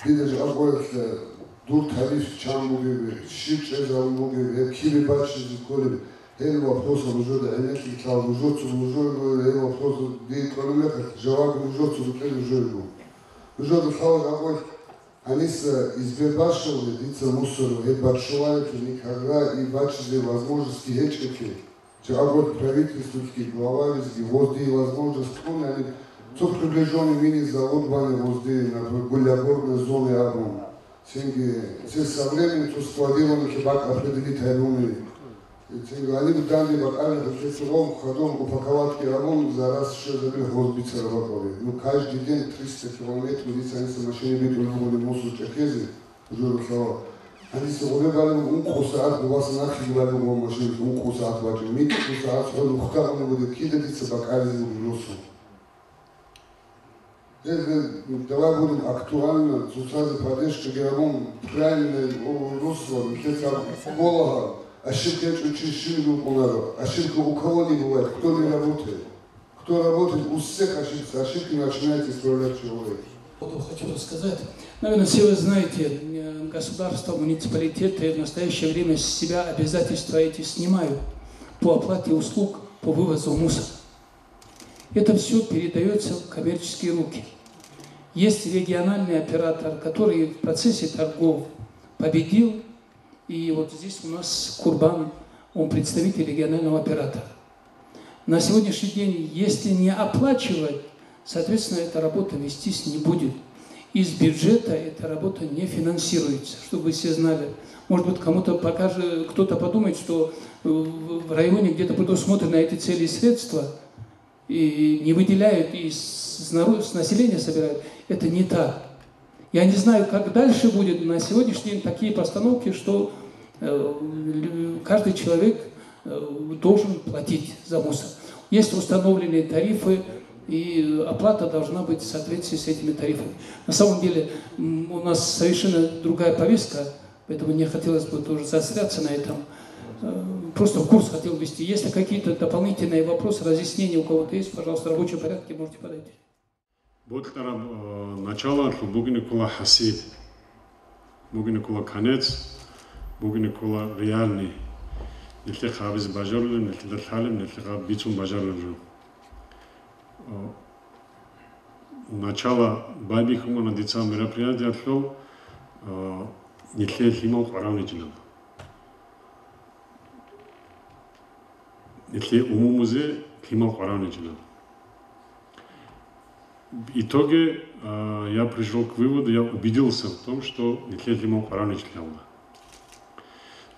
Дида жо абуялъе, дур тариф чан бугеб, щиб чӀезабун бугеб, гьеб кибе бачизе кколеб, гьел вопросал нужеда гӀенеккун лъала, нужеца нужеда гьел вопросал дие кьолеб мехалъ, жаваб нужеца букӀине нужее буго. Нужеда лъала жо абуялъ, Гьаниса избе бащалде дица мусор гьеб баччуларевлъи никогда и бачизе возможности гьечӀеблъи, жагьурт правительстволъги, главаризги гъоздие возможность кьуна, яни цо приближённый мини-завод бани гъоздие, например, углеводородные зоны абун. Цинги цо со временем цо складированный бакӀ определить гьабуни. Гьаниб данде бакӀараб гьесул гъоб хадуб упаковатги гьабун, за раз щвезабил гъоз бицараб бакӀалде. Ну, каждый день триста километр дица гьаниса машинаялъ битӀулеб бугони мусор чӀехьезе, жура лъала. Гьаниса гъубе балеб ункъо сагӀат, гъубаса нахъеги балеб гъоб машинаялъ ункъо сагӀат бачӀун, микьго сагӀат цо нухда гъунеб бугеб, кида дица бакӀаризе бугеб росу. Гьел, гьел, давай будем актуально, цоцазе поддержкаги гьабун, правильный русло, нилъеца кколагьа, ошибка гьечӀев чи щиб букӀунаро, ошибка у кого не бывает, кто не работает. Кто работает, у всех ошибки, ошибки начинает исправлять человек. Вот хочу рассказать. Наверное, все вы знаете, э, государство, муниципалитеты в настоящее время с себя обязательства эти снимают по оплате услуг по вывозу мусора. Это все передается в коммерческие руки. Есть региональный оператор, который в процессе торгов победил, и вот здесь у нас Курбан, он представитель регионального оператора. На сегодняшний день, если не оплачивать, соответственно, эта работа вестись не будет. Из бюджета эта работа не финансируется, чтобы вы все знали. Может быть, кому-то покажет, кто-то подумает, что э, в в районе где-то предусмотрены на эти цели средства, и не выделяют, и с, с наро- с населения собирают. Это не так. Я не знаю, как дальше будет. На сегодняшний день такие постановки, что э, лю- каждый человек э, должен платить за мусор. Есть установленные тарифы, и оплата должна быть в соответствии с этими тарифами. На самом деле м, у нас совершенно другая повестка. Поэтому мне хотелось бы тоже заостряться на этом. Э, Просто курс хотел ввести. Если какие-то дополнительные вопросы, разъяснения у кого-то есть, пожалуйста, в рабочем порядке можете подойти. Бокьараб э, началалъул бугине ккола хӀасил, бугине ккола конец, бугине ккола реальный. Нилъехъ гьабизе бажарулеб, нилъеда лъалеб, нилъехъ гьаб бицун бажарулеб жо. Э, Начало байбихьуна дица мероприятиялъул э, нилъее лъимал къваравничӀилан. Нилъее умумузе лъимал къваравничӀилан. В итоге э, я пришел к выводу, я убедился в том, что нилъее лъимал къваравничӀилан.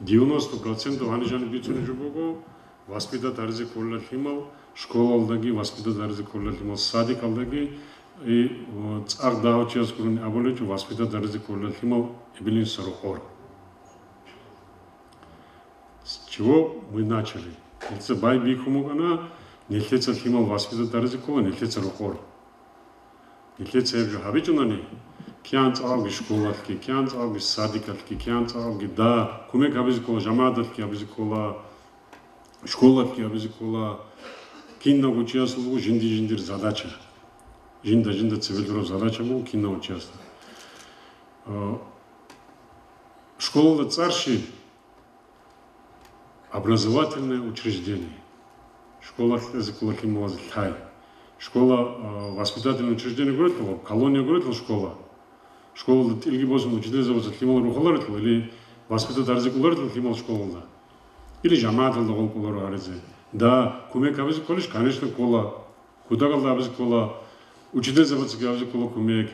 Девяносто процентов гьанижани бицунеб жо буго, воспитать гьаризе кколила лъимал школалдаги, воспитать гьаризе кколила лъимал садикалдаги, и о, цӀакъ дагьав чияс гурони абулечӀо, воспитать гьаризе кколила лъимал эбел-инсуца рокъор. С чего мы начали? Нилъеца байбихьун букӀана, нилъеца лъимал воспитать гьаризе ккола, нилъеца рокъор. Нилъеца гьеб жо гьабичӀунани, кигӀан цӀакъабги школалъги, кигӀан цӀакъабги садикалъги, кигӀан цӀакъабги, да, кумек гьабизе ккола, жамагӀаталъги гьабизе ккола, школалъги гьабизе ккола, киналго чиясул буго жинди-жиндир задача. Жинда-жинда цебе лъураб задача буго киналго чиясда. Э, Школалда цӀар щиб? Образовательное учреждение. Школа кьезе ккола лъималазе лъай. Школа, э, воспитательное учреждение гурелъул, колония гурелъул школа. Школалда тӀилги босун учительзабаца лъимал рухуларелъул или воспитать гьаризе кколарелъул лъимал школалда. Или жамагӀаталда гъол кколаро гьаризе. Да, кумек гьабизе кколищ, конечно, ккола. Кутакалда гьабизе ккола, учительзабацаги гьабизе ккола кумек,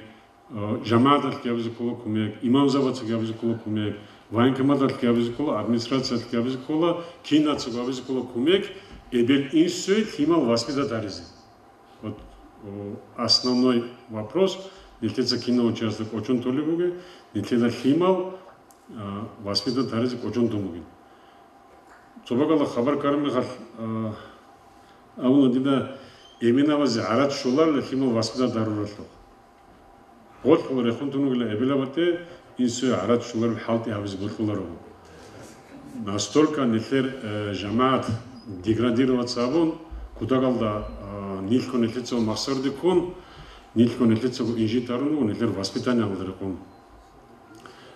э, жамагӀаталъги гьабизе ккола кумек, имамзабацаги гьабизе ккола кумек, военкоматалъги гьабизе ккола, администрациялъги гьабизе ккола, кинацаго гьабизе ккола кумек, эбел-инсуе лъимал воспитать гьаризе. Вот, о, основной вопрос, нилъеца кинав чиясда кӀочон толеб бугеб, нилъеда лъимал, а, воспитать гьаризе кӀочон тун бугин. Цо бакӀалда хабар ккараб мехалъ, а, абуна дида, эменабазе гӀарац щоларила лъимал воспитать гьаруралъухъ. Гъолъул рехун тун вугила эбелаб батӀи, инсуе гӀарац щолареб хӀалтӀи гьабизе бокьуларо. Настолько нилъер, э, жамагӀат деградироваться абун, кутакалда, а, нилъго нилъецаго махсарде ккун, нилъго нилъецаго инжит гьарун вуго нилъер воспитаниялда рекъон.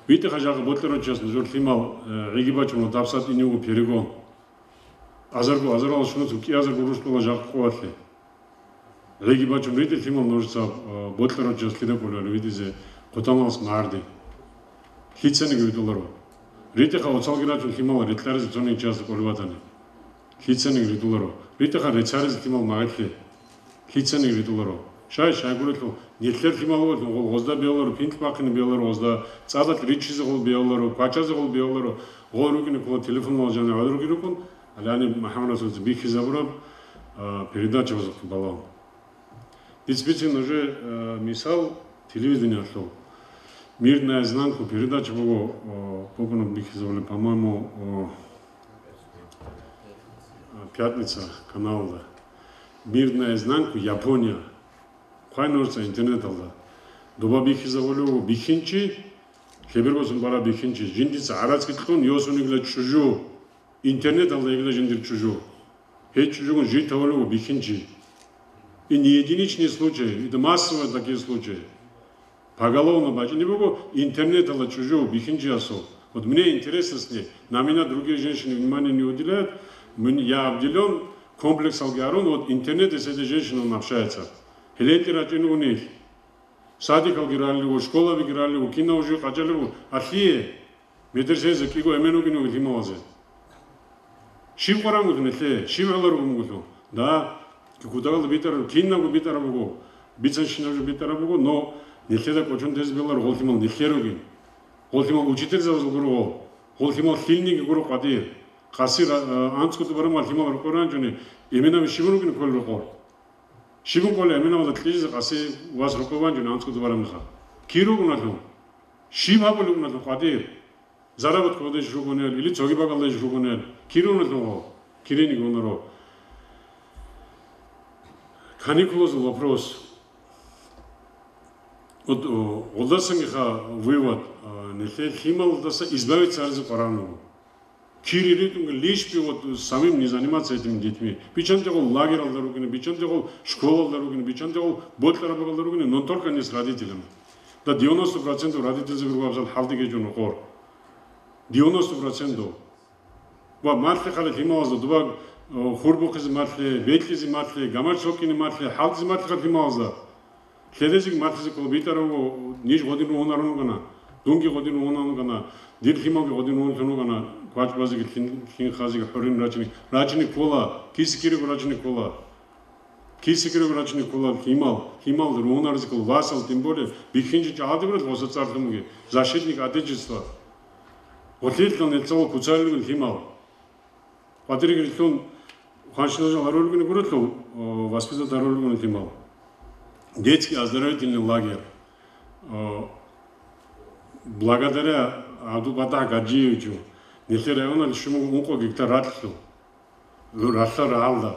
ВитӀиха жагьа бокьарав чияс нужер лъимал, э, гӀиги бачун ва дабсат ине вуго перегон. Азарго азарал шунуцун кӀиазарго рушдула жагьа къувалъе. ГӀиги бачун ритӀе лъимал нужеца, а, бокьарав чияс лъида кӀоларев видизе хъутаналас магӀарди. Лъицаниги видуларо. РитӀеха оцалги рачун лъимал рекьаризе цонин чиясда кӀолеб батани. Лъицаниги ридуларо. РитӀеха рецаризе лъимал магӀилъе. Лъицаниги ридуларо. Шай, шайгурелъул, нилъер лъимал вугелъул гъол гъозда беяларо, пинкь бахъине беяларо гъозда, цӀадалъ риччизе гъол беяларо, квачазе гъол беяларо, гъол рукӀине ккола телефонал жанив гӀодор ругин рукӀун, Алани МухӀаммад Расуловица бихьизабураб, а, передача гьозухъе балагьун. Дица бицин уже, э, мисал, телевидениялъул. «Мир наизнанку» передача буго, э, букӀуна бихьизабулеб, по-моему, э, «Пятница» каналда. «Мир наизнанку», Япония. Хъвай нужеца интернеталда. Доба бихьизабулев вуго бихьинчи, лъеберго сон бараб бихьинчи. Жиндица гӀарацги кьун, йосунигла чӀужу. Интернеталда игла жиндир чӀужу. Гьей чӀужугун жив тавулев вуго бихьинчи. И не единичные случаи, это массовые такие случаи. Поголовно бачӀине буго интернеталда чӀужу бихьинчиясул. Вот мне интересно с ней. На меня другие женщины внимания не уделяют. Мен-, я обделён, комплексалги гьарун, вот интернете с этой женщиной он общается. Гьеле гьенир рачӀине унел. Садикалги ралли ву, школабиги ралли ву, кинав жив къачӀалев ву. Алъие. Медресезе кӀиго эмен вугин вуго лъималазе. Щиб къваран вуго нилъее, щиб гӀолар вугин вуго? Да, кутакалда битӀараб, кинабго битӀараб буго, бицанщинаб жо битӀараб буго, но нилъеда кӀочон тезе бегьуларо гъол лъимал нилъер ругин. Гъол лъимал учительзабазул гуро гъол. Гъол лъимал лъилниги гуро къватӀир. Къаси ра-, а, анцӀго тӀубараб лъимал рокъор ранчӀони, эменаби щибун ругин кколел рокъор? Щибун кколел эменабазда кьижизе къаси вас рокъор ванчӀони анцӀго тӀубараб мехалъ? Кир ругуналъул? Щиб гьабулеб бугоналъул къватӀир? Заработкалдеш ругонел или цоги бакӀалдеш ругонел, кируналъун гъо, кириниги унаро. Каникулазул вопрос. Вот, о, гъолдасангиха вывод, а, нилъер лъималдаса избавиться гьаризе къваран вуго. Кири ритӀунги, лишь бы вот самим не заниматься этими детьми. Биччанте гъол лагералда ругине, биччанте гъол школалда ругине, биччанте гъол бокьараб бакӀалда ругине, но только не с родителями. Да девяносто процентов родительзаби руго абзал хӀалдиги гьечӀо нукъор. Девяносто процентов. Ва малъи хъали лъималазда, дуба, э, хурбухъизе малъи, бекьизе малъи, гамаш сокине малъи, хӀалтӀизе малъи хъали лъималазда. Лъедезеги малъизе ккола битӀарав, ниж гъодин ругьунарун ругана, дунги гъодин ругьунарун ругана, дир лъималги гъодин ругьунлъун ругана, квачӀ базеги лъин, лъин хазеги хӀурин рачине, рачине ккола, киси кирего рачине ккола. Киси кирего рачине ккола лъимал, лъимал ругьунаризе ккола, васал, тем более, бихьинчи чагӀаде бурел гъоса цӀар лъумуги, защитник Отечества. Гъолъилъан нилъ цавал куцалилгун лъимал. КъватӀиреги рилълъун, хванщинал жал гьарулгуни гурелъул, о, воспитать гьарулгуни лъимал. Детский оздоровительный лагерь. О, благодаря ГӀабдулбатагь Гаджиевичу, нилъер районалъ щумуго ункъо гектар ракьлъу. Ралъа рагӀалда.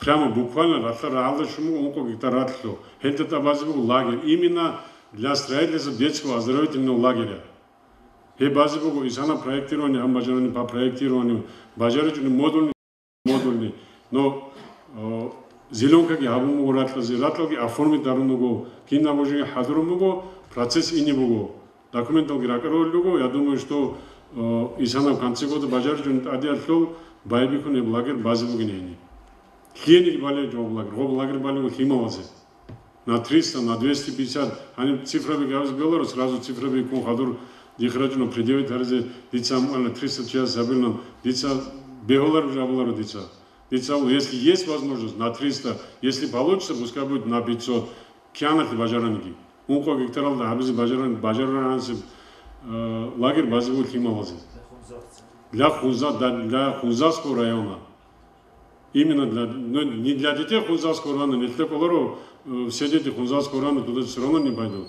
Прямо буквально ралъа рагӀалда щумуго ункъо гектар ракьлъу. Гьелда тӀабазе буго лагерь. Именно для строительства детского оздоровительного лагеря. Гьеб базе буго исана проектирование, гьаб бажарани по проектированию, бажаричӀони модульный, модульный. Но, э, зеленкаги гьабун буго ракьазе, ракьалги оформить гьарун буго, кинаб божиги хӀадурун буго, процесс ине буго. Документалги ракӀарулел руго, я думаю, что, э, исана в конце года бажаричӀони тӀадиялъул байбихьун гьеб лагерь базе бугин гьени. Лъиениги бале гьеб лагерь, гьеб лагерь бале лъималазе. На триста, на двести пятьдесят. Гьаниб цифраби гьабизе бегьуларо, сразу цифраби ккун хадур дихъ рачӀуна предъявить гьаризе, дица буквально триста чияс гьабилан, дица бегьуларо жо гьабуларо дица. Дица абула, если есть возможность, на триста, если получится, пускай будет на пятьсот. Кианалъе бажараниги. Ункъо гектаралда гьабизе бажаран-, бажарарансеб, э, лагерь базе буго лъималазе. Для Хунза-, да, для Хунзахского района. Именно для, ну, не для детей Хунзахского района, нилъеда кӀоларо, э, все дети Хунзахского района, туда всё равно не пойдут.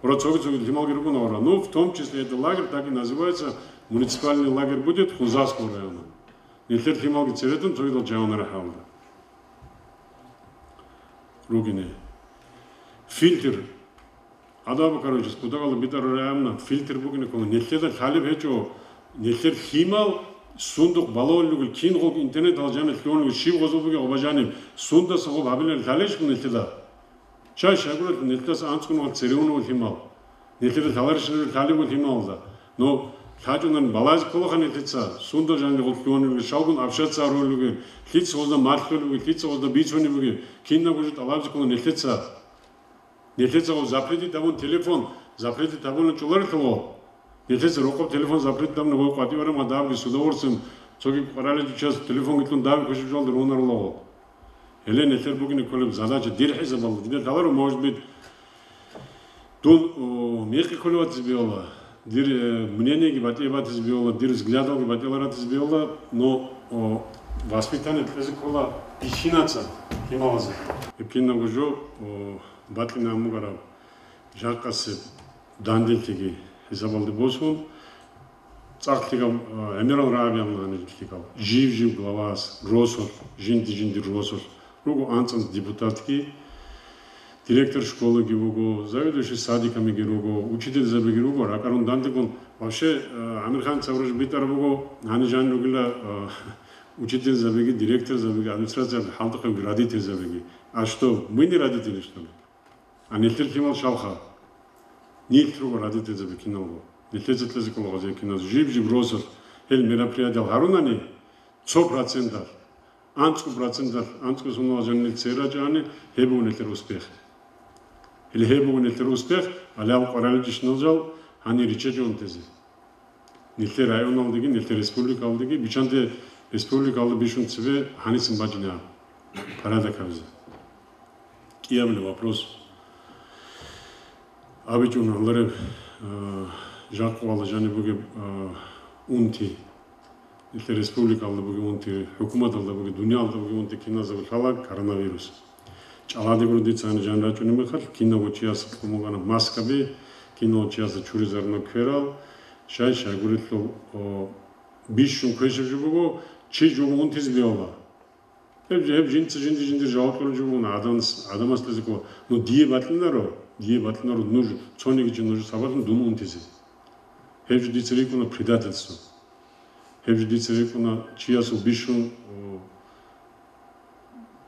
Ора цоги-цоги лъималги ругони ора. Ну, в том числе этот лагерь так и называется, муниципальный лагерь будет Хунзахского района. Нилъер лъималги церетун цогидал жаванара хӀалда. Ругине. Фильтр. Адаб Бакарович, кутакалда битӀарулеб гӀадамал, фильтр букӀине ккола. Нилъеда лъалеб гьечӀо, нилъер лъимал сундухъ балагьулел ругел, кин гъолги интернеталда жаниб лъугьунел ругел, щиб гъозул бугеб гъоба жаниб, сундасан гъоб гьабилеб лъалебищ нилъеда? Чай щайгурелъул нилъеца анцӀго нухалъ цере унев лъимал. Нилъеда лъаларищинаб лъалеб лъималда. Но лъачӀунани балагьизе кколаха нилъеца, сундал жаниб гъолъ лъугьунел ругел, щалгун общаться гьарулел ругел, лъица гъозда малъулеб бугеб, лъица гъозда бицунеб бугеб, кинабго жо тӀалабизе ккола нилъеца. Нилъеца гъов запретить гьабун телефон, запретить гьабуна чӀоларелъул гъо. Нилъеца рокъоб телефон запретить гьабуна гъой къватӀивараб ма дабги с удовольствием, цоги къваралев чи час телефонги кьун дабги квешаб жоялда ругьунарулел гъо. Гьеле нилъер бугине кколеб задача дир хӀисабалда. Дида лъаларо, может быть, дун, о, мекъи кколев ватизе бегьула, дир, э, мнениеги батӀияб батизе бегьула, дир взглядалги батӀияб ратизе бегьула, но, о, воспитание кьезе ккола бихьинаца лъималазе. Гьеб кинабго жо, о, бакьинаб бугеб жакъасеб данделъиги хӀисабалде босун, цӀакъ лъикӀаб, а, гӀемерал рагӀаби гьабуна гьанир лъикӀаб. Жив-жив главас, росулъ, жинди-жиндир росулъ руго анцӀ-анцӀ депутатги, директор школаги вуго, заведующий садикамиги руго, учительзабиги руго, ракӀарун дандекӀун. Вообще, а, ГӀамирхан цавраж битӀараб буго, гьанир жанир ругила, а, учительзабиги, директорзабиги, администрациялда хӀалтӀухъебги, родительзабиги. А что, мы не родители, что ли? А нилъер лъимал щалха? Нилъ руго родительзаби киналго. Нилъеца кьезе ккола гъозие киназ. Жиб-жиб росулъ гьел мероприятиял гьарунани, цо проценталъ, анцӀго проценталъ, анцӀго сунал жанил цере рачӀани, гьеб буго нилъер успех. Гьеле гьеб буго нилъер успех, гьале гьал къваригӀинчӀищинал жал гьанир риччачӀо унтизе. Нилъер районалдеги, нилъер республикалдеги, биччанте республикалда бищун цебе гьанисин бачӀине гьаб, порядок гьабизе. КӀиабилеб вопрос абичӀун гьалареб, а, жакъа вала жаниб бугеб, а, унти, нилъер республикалда бугеб унти, хӀукуматалда бугеб, дуниялда бугеб унти киназдаго лъала коронавирус. ЧӀалади гуро дица гьанир жанир рачӀунеб мехалъ, киналго чияс кьун букӀана маскаби, киналго чияс чуризарунеб кверал, щай-щайгурелъул, о, бищун квешаб жо буго, чи жуго унтизе бегьула. Гьеб, гьеб жинца жинди-жиндир жаваб кьолеб жо буго, гӀадамас, гӀадамас кьезе ккола. Ну, дие бокьунаро, дие бокьунаро нуж, цониги чи нуж сабаблъун дун унтизе. Гьеб жо дица рикӀкӀуна предательство. Гьеб жо дица рикӀкӀуна чиясул бищун, о,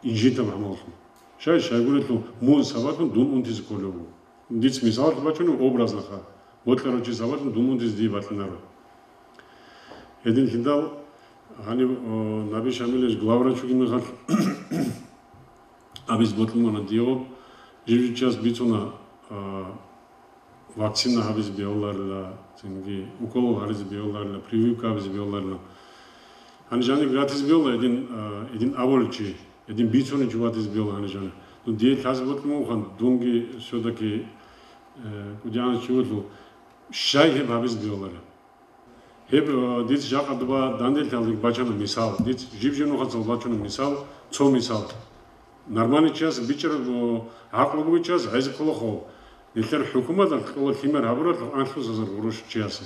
инжитаб гӀамаллъун. Щай-щайгурелъул мун сабаблъун дун унтизе кколев вуго. Дица мисалалъе бачунеб образноха. Бокьарав чи сабаблъун дун унтизе дие бокьунаро. Гьединлъидал гьаниб, о, Наби Шамилович главврач вугеб мехалъ абизе бокьун буго дие гъоб, жив-жив чияс бицуна, а, вакцина гьабизе бегьуларила, цинги укол гьаризе бегьуларила, прививка гьабизе бегьуларила. Гьанир жаниб ратизе бегьула гьедин, а, гьедин абулев чи, гьедин бицунев чи ватизе бегьула гьанир жаниб. Ну, дие лъазе бокьун бугоха, дунги все-таки, э, кӀудиянав чи вугелъул, щай гьеб гьабизе бегьулареб? Гьеб, э, дица жакъа доба данделъиялдаги бачана мисал. Дица жиб-жиб нухалъ бачана мисал, цо мисал. Нормальный чияс бичӀчӀараб, э, гӀакълу бугев чияс гӀезе кколаха, нилъер хӀукуматалъ кьола лъимер гьабуралъухъ анлъго гъурущ чиясе.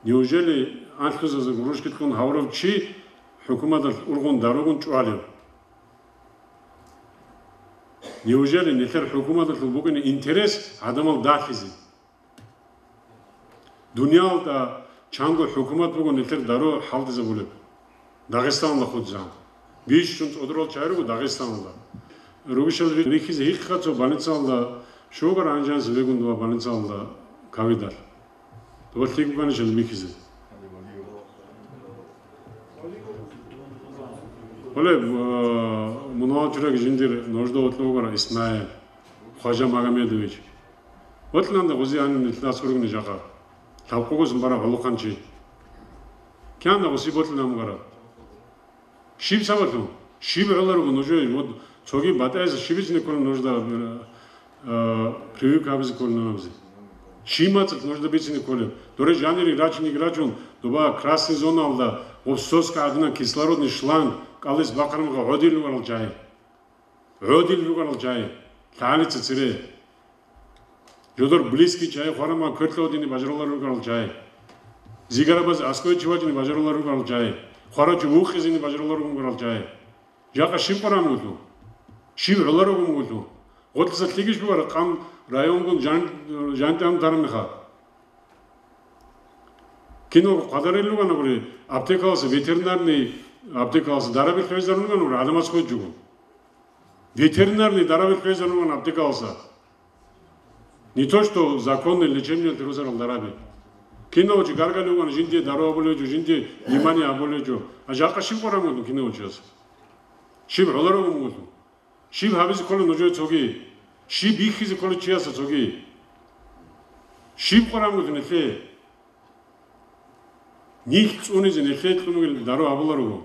Неужели анлъго гъурущги кьун гьавурав чи хӀукуматалъ ургъун даругун чӀвалев? Неужели нилъер хӀукуматалъул букӀине интерес гӀадамал далъизе? Дуниялда чанго хӀукумат буго нилъер дару хӀалтӀизабулеб. Дагъистаналда хутӀизегӀан. Бищун цӀодорал чагӀи руго Дагъистаналда. Ругищал ри-, рихьизе гьикъа цо больницалда щугар гьанжанас вегун доба больницалда ковидалъ. Доба лъикӀ букӀанищал бихьизе. Гьале, э, мунагьал чураг жиндир нужда вокьулгара Исмаил Хважа Магомедович. Вокьуланда гъузи гьанив нилъ нас ургни жакъа. Лъабкъогосан бара гӀолохъанчи. Кянда гъуси бокьулан гъара. Щиб сабаблъун? Щиб гӀоларуго нужее? Вот цоги батӀайса щибицине кколеб нужда, э, э, прививка гьабизе кколеб нанабизе? Щиб мацӀалъ нужда бицине кколеб? Доре жанири рачиниги рачун, доба красный зоналда, Гъоб соска гӀадинаб кислородный шланг кӀалдиса бахъараб мехалъ гӀодил ругел чагӀи. ГӀодил ругел чагӀи. ЛъагӀалица цере. Жодор близкий чагӀи хвараб мехалъ квер лъугьине бажарулел ругел чагӀи. Зигарабаз аскӀове чи вачӀине бажарулел ругел чагӀи. Хварав чи вукъизене бажарулел ругел чагӀи. Жакъа щиб къвараб мехалъ? Щиб гӀолараб мехалъ? Гъорлъиса лъигищ бугара къам районгун жан-, жан-, жантӀан тараб мехалъ? Киналго хъвадарел ругана гури, аптекаласа, ветеринарный аптекаласа дараби лъугӀизарун ругана гури, гӀадамаз хвезарун. Ветеринарный дараби лъугӀизарун ругана аптекаласа. Не то, что законный лечебный росарал дараби. Кинав чи гаргали ругана, жиндие дару абулев жо, жиндие внимание абулев жо. А жакъа щиб къвараб мехалъ кинав чияс? Щиб гӀолараб мехалъ? Щиб гьабизе ккола нужее цоги? Щиб бихьизе ккола чияса цоги? Щиб къвараб мехалъ нилъее? Нилъ цӀунизе, нилъее кьун бугел дару гьабуларо.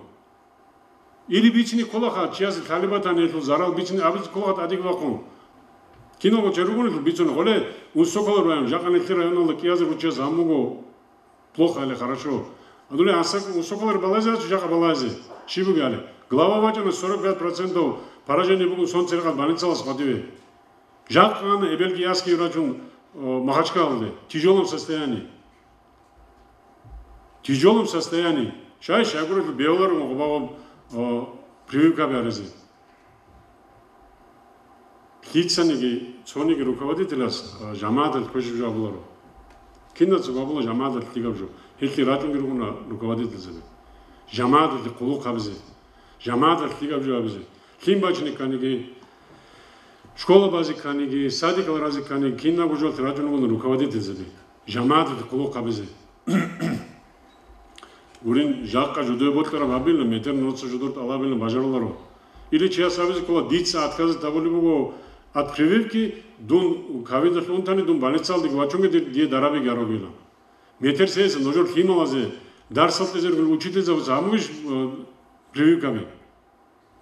Или бицине кколаха, чиясе лъалеб батани гьелъул зарал бицине абизе кколаха тӀадеги бахъун. Киналго чи ругони бицун гъоле, Унсоколо район, жакъа нилъер районалда кӀиазар гьучияс гьамуго, плохо или хорошо. Адули гьасак Унсоколор балазе гьачӀо, жакъа балазе. Щиб бугебали? Глава вачӀана, сорок пять процентов поражение бугун сон церекъад больницалас хъвадиве. Жакъа ана эбелги ясги рачун, о, Махачкалалде. Тяжелом состоянии. Тяжелом состоянии. Шай-шагуралъ бевларун гъобагъоб, о, прививка бяризе. Лъицаниги цониги руководителас, а, жамагӀаталъ квешаб жо абуларо. Киназего абула жамагӀаталъ лъигаб жо. Гьелъие рачӀунги ругони руководительзаби. ЖамагӀаталъе хъулухъ гьабизе. ЖамагӀаталъ лъигаб жо гьабизе. Лъим бачине кканиги, школа базе кканиги, садикал разе кканиги, кинабго жоялъе рачӀун ругони руководительзаби. ЖамагӀаталъе хъулухъ гьабизе. Гурин, жакъа жидее бокьараб гьабила, метер нуца жидер тӀалабилан бажаруларо. Или чияс абизе ккола, дица отказать гьабулеб буго от прививки, дун ковидалъ унтани дун больницалдеги вачунги дир-, дие дарабиги гьарулила. Метер цеса нужер лъималазе дарсал кьезе ругел учительзабаца гьабугищ, э, прививкаби?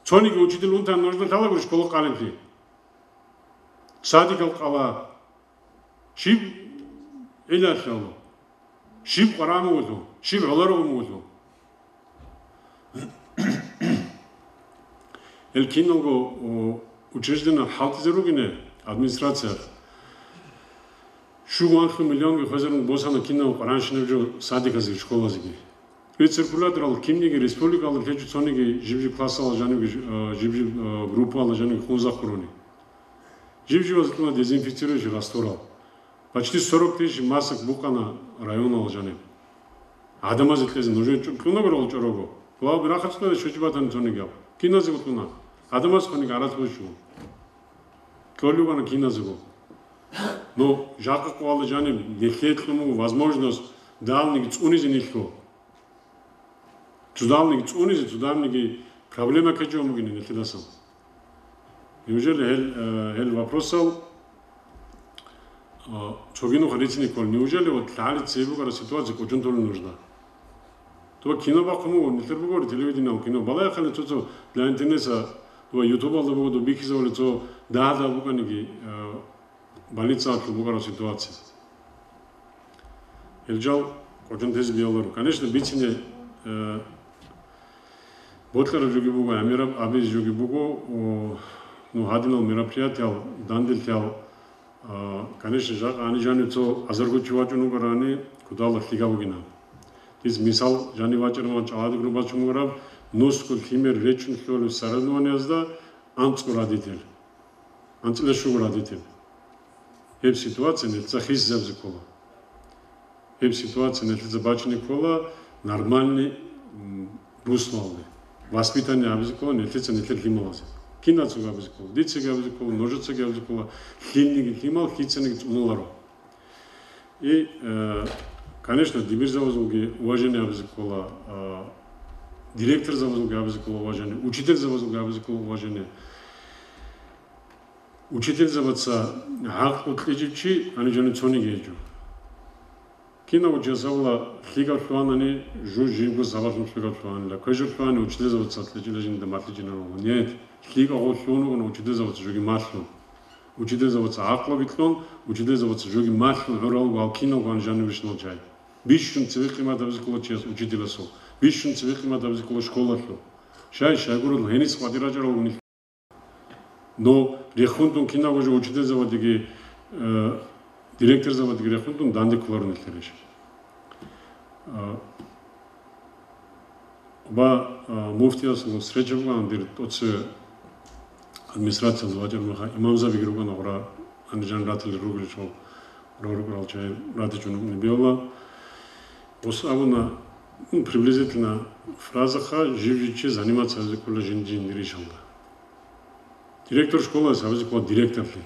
Цониги учитель унтани нужда лъала гурищ школа къалинлъи. Садикал къала. Щиб гӀилалъ гьалу? Щиб къвараб мехалъ? Щиб гӀолараб мехалъ? Гьел киналго, о, учреждение хӀалтӀизе ругине администрациялъ. Щуго-анлъго миллионги хвезарун босана кинаб къваранщинаб жо садиказеги школазеги. Гьеб циркуляторал кинниги республикалда лъечӀо цониги жиб-жиб классалда жанивги, э, жиб-жиб, э, группаялда жанивги хунзахъуруни. Жиб-жибазе кьуна дезинфицирующий растворал. Почти сорок тысяч масок букъана районалда жаниб. ГӀадамазе кьезе нужее чӀу-, кьуна гурал чӀорого. Глава бирахъа цӀуназе щвечӀеб батани цониги аб. Киназего кьуна. ГӀадамаз цониги гӀарац бучӀун. Кьолев вана киназего. Но жакъа къоялда жаниб нилъее кьун буго возможность далниги цӀунизе нилъго. Цудалниги цӀунизе, цудалниги проблема ккечӀого бугин нилъидасан. Неужели гьел, э, гьел вопросал, э, цоги нух рицине ккола? Неужели вот лъали цебе бугара ситуация кӀочон толел нужда? Туба кино бахъун буго, нилъер бугори телевидениялъ кино. Балагьахъани цо-цо для интереса, туба ютубалда буго, доб бихьизавали цо дагьа-дагьа букӀаниги, э, больницаялъул букӀараб ситуация. Гьел жал кӀочон тезе бияларо. Конечно, бицине, э, бокьараб жоги буго, гӀемераб абизе жоги буго, о, ну, гьадинал мероприятиял, данделъиял, а, конечно, жакъа гьаниб жанив цо азарго чи вачӀун вугорани, кудала лъига бугина. Диц мисал жанив вачӀараб ва чӀалади группа бачун вугораб, нусго лъимер речӀчӀун лъолеб соревнованиязда анцӀго родитель. АнцӀила щуго родитель. Гьеб ситуация нилъеца хисизабизе ккола. Гьеб ситуация нилъеца бачине ккола нормальный, м, руслалде. Воспитание гьабизе ккола нилъеца нилъер лъималазе. Кинацаго гьабизе ккола, дицаги гьабизе ккола, нужецаги гьабизе ккола, лъилниги лъимал, лъицаниги цӀунуларо. И, э, конечно, дибирзабазулги уважение гьабизе ккола, а, директорзабазулги гьабизе ккола уважение, учительзабазулги гьабизе ккола уважение. Учительзабаца гӀакълу кьечӀев чи гьанив жанив цониги гьечӀо. Кинав учиясабала лъикӀав лъугьанани, жу жибго сабаблъун лъикӀав лъугьанила. Квешав лъугьани учительзабаца кьечӀила жинда малъичӀинарун. Нет, лъикӀав лъугьун вугони учительзабаца жуги малъун. Учительзабаца гӀакълуги кьун, учительзабаца жуги малъун гӀуралго гьал киналго гьанив жанив вищнал чай. Бищун цеве къимат гьабизе ккола чияс учителасул. Бищун цебе къимат абизе ккола школалъул. Щай, щайгурелъул гьениса къватӀир рачӀарал вугилан. Но рехун тун кинабго жо учительзабаздаги, э, директорзабаздаги рехун тун данде кколаро нилъер иш. А, ва, а, муфтиясул встреча бугоан дир тӀоцеве администрациялда вачӀараб мехалъ имамзабиги ругана гъура, гьанже ратулел ругел чӀал, гъура рукӀарал чагӀи ратичӀун вукӀине бегьула. Ос абуна, ну, приблизительно фразаха, жив-жив чи заниматься гьабизе ккола жинди-жиндир ишалда. Директор школаялъ гьабизе ккола директорлъи,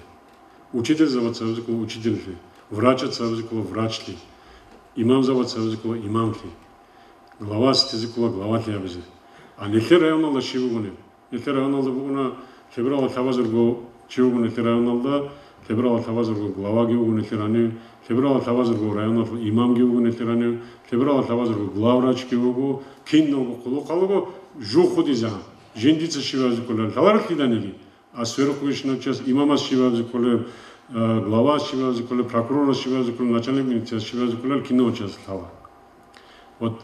учительзабац гьабизе ккола учительлъи, врачац гьабизе ккола врачлъи, имамзабац гьабизе ккола имамлъи, главас тезе ккола главалъи гьабизе. А нилъер районалда щиб бугонеб? Нилъер районалда бугона, лъебералда лъабазарго чи вуго нилъер районалда, лъебералда лъабазарго главаги вуго нилъер гьанив, лъебералда лъабазарго районалъул имамги вуго нилъер гьанив, лъебералда лъабазарго главврачги вуго, киналго хъулухъалго жугьутӀизегӀан. Жиндица щиб гьабизе кколеб лъаларо лъиданиги, а сверухъ вищинав чияс имамас щиб гьабизе кколеб, э, главас щиб гьабизе кколеб, прокурорас щиб гьабизе кколеб, начальник милицияс щиб гьабизе кколеб, кинав чияс лъала. Вот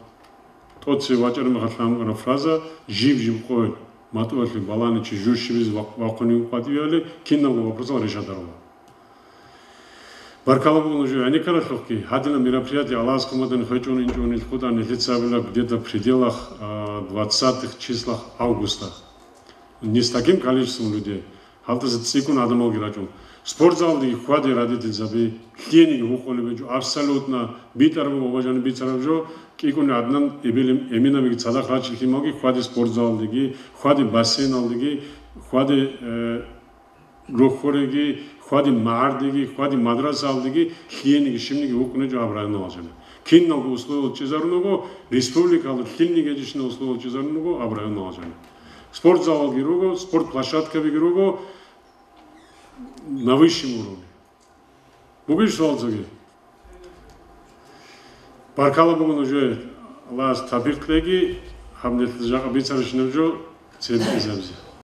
тӀоцеве вачӀараб мехалъ лъан букӀараб фраза, жиб-жиб къойил, матӀуялъе балани чи жив щибизе вахъ-, вахъунев къватӀивали, киналго вопросал решать гьарула. Баркала буго нужее гӀенеккаралъухъги, гьадинаб мероприятие Аллагьас хъван батани хвечӀун инчӀони, илкъудан нилъеца абила где-то в пределах, а, двадцатых числах августа. Не с таким количеством людей. Гьалдаса цӀикӀкӀун гӀадамалги рачӀун. Спортзалалдеги хьваде родительзаби, лъиениги гьукъулеб гьечӀо, абсолютно битӀараб, бабажани бицараб жо, кӀикӀуни гӀаднан эбел-, эменабиги цадахъ рачӀи лъималги хьваде спортзалалдеги, хьваде бассейналдеги, хьваде, э, рохьореги, хьваде магӀардеги, хьваде мадрасаялдеги, лъиениги щибниги гьукъунечӀо гьаб районалда жаниб. Киналго условиял чӀезарун руго, республикалда лъилниги гьечӀищинал условиял чӀезарун руго гьаб районалда жаниб. Спортзалалги руго, спорт площадкабиги руго на высшем уровне. Бугищ суал цоги? Баркала буго нужее, Аллагьас тавфикъ кьеги, гьаб нилъеда жакъа бицарабщинаб жо цебетӀезабизе.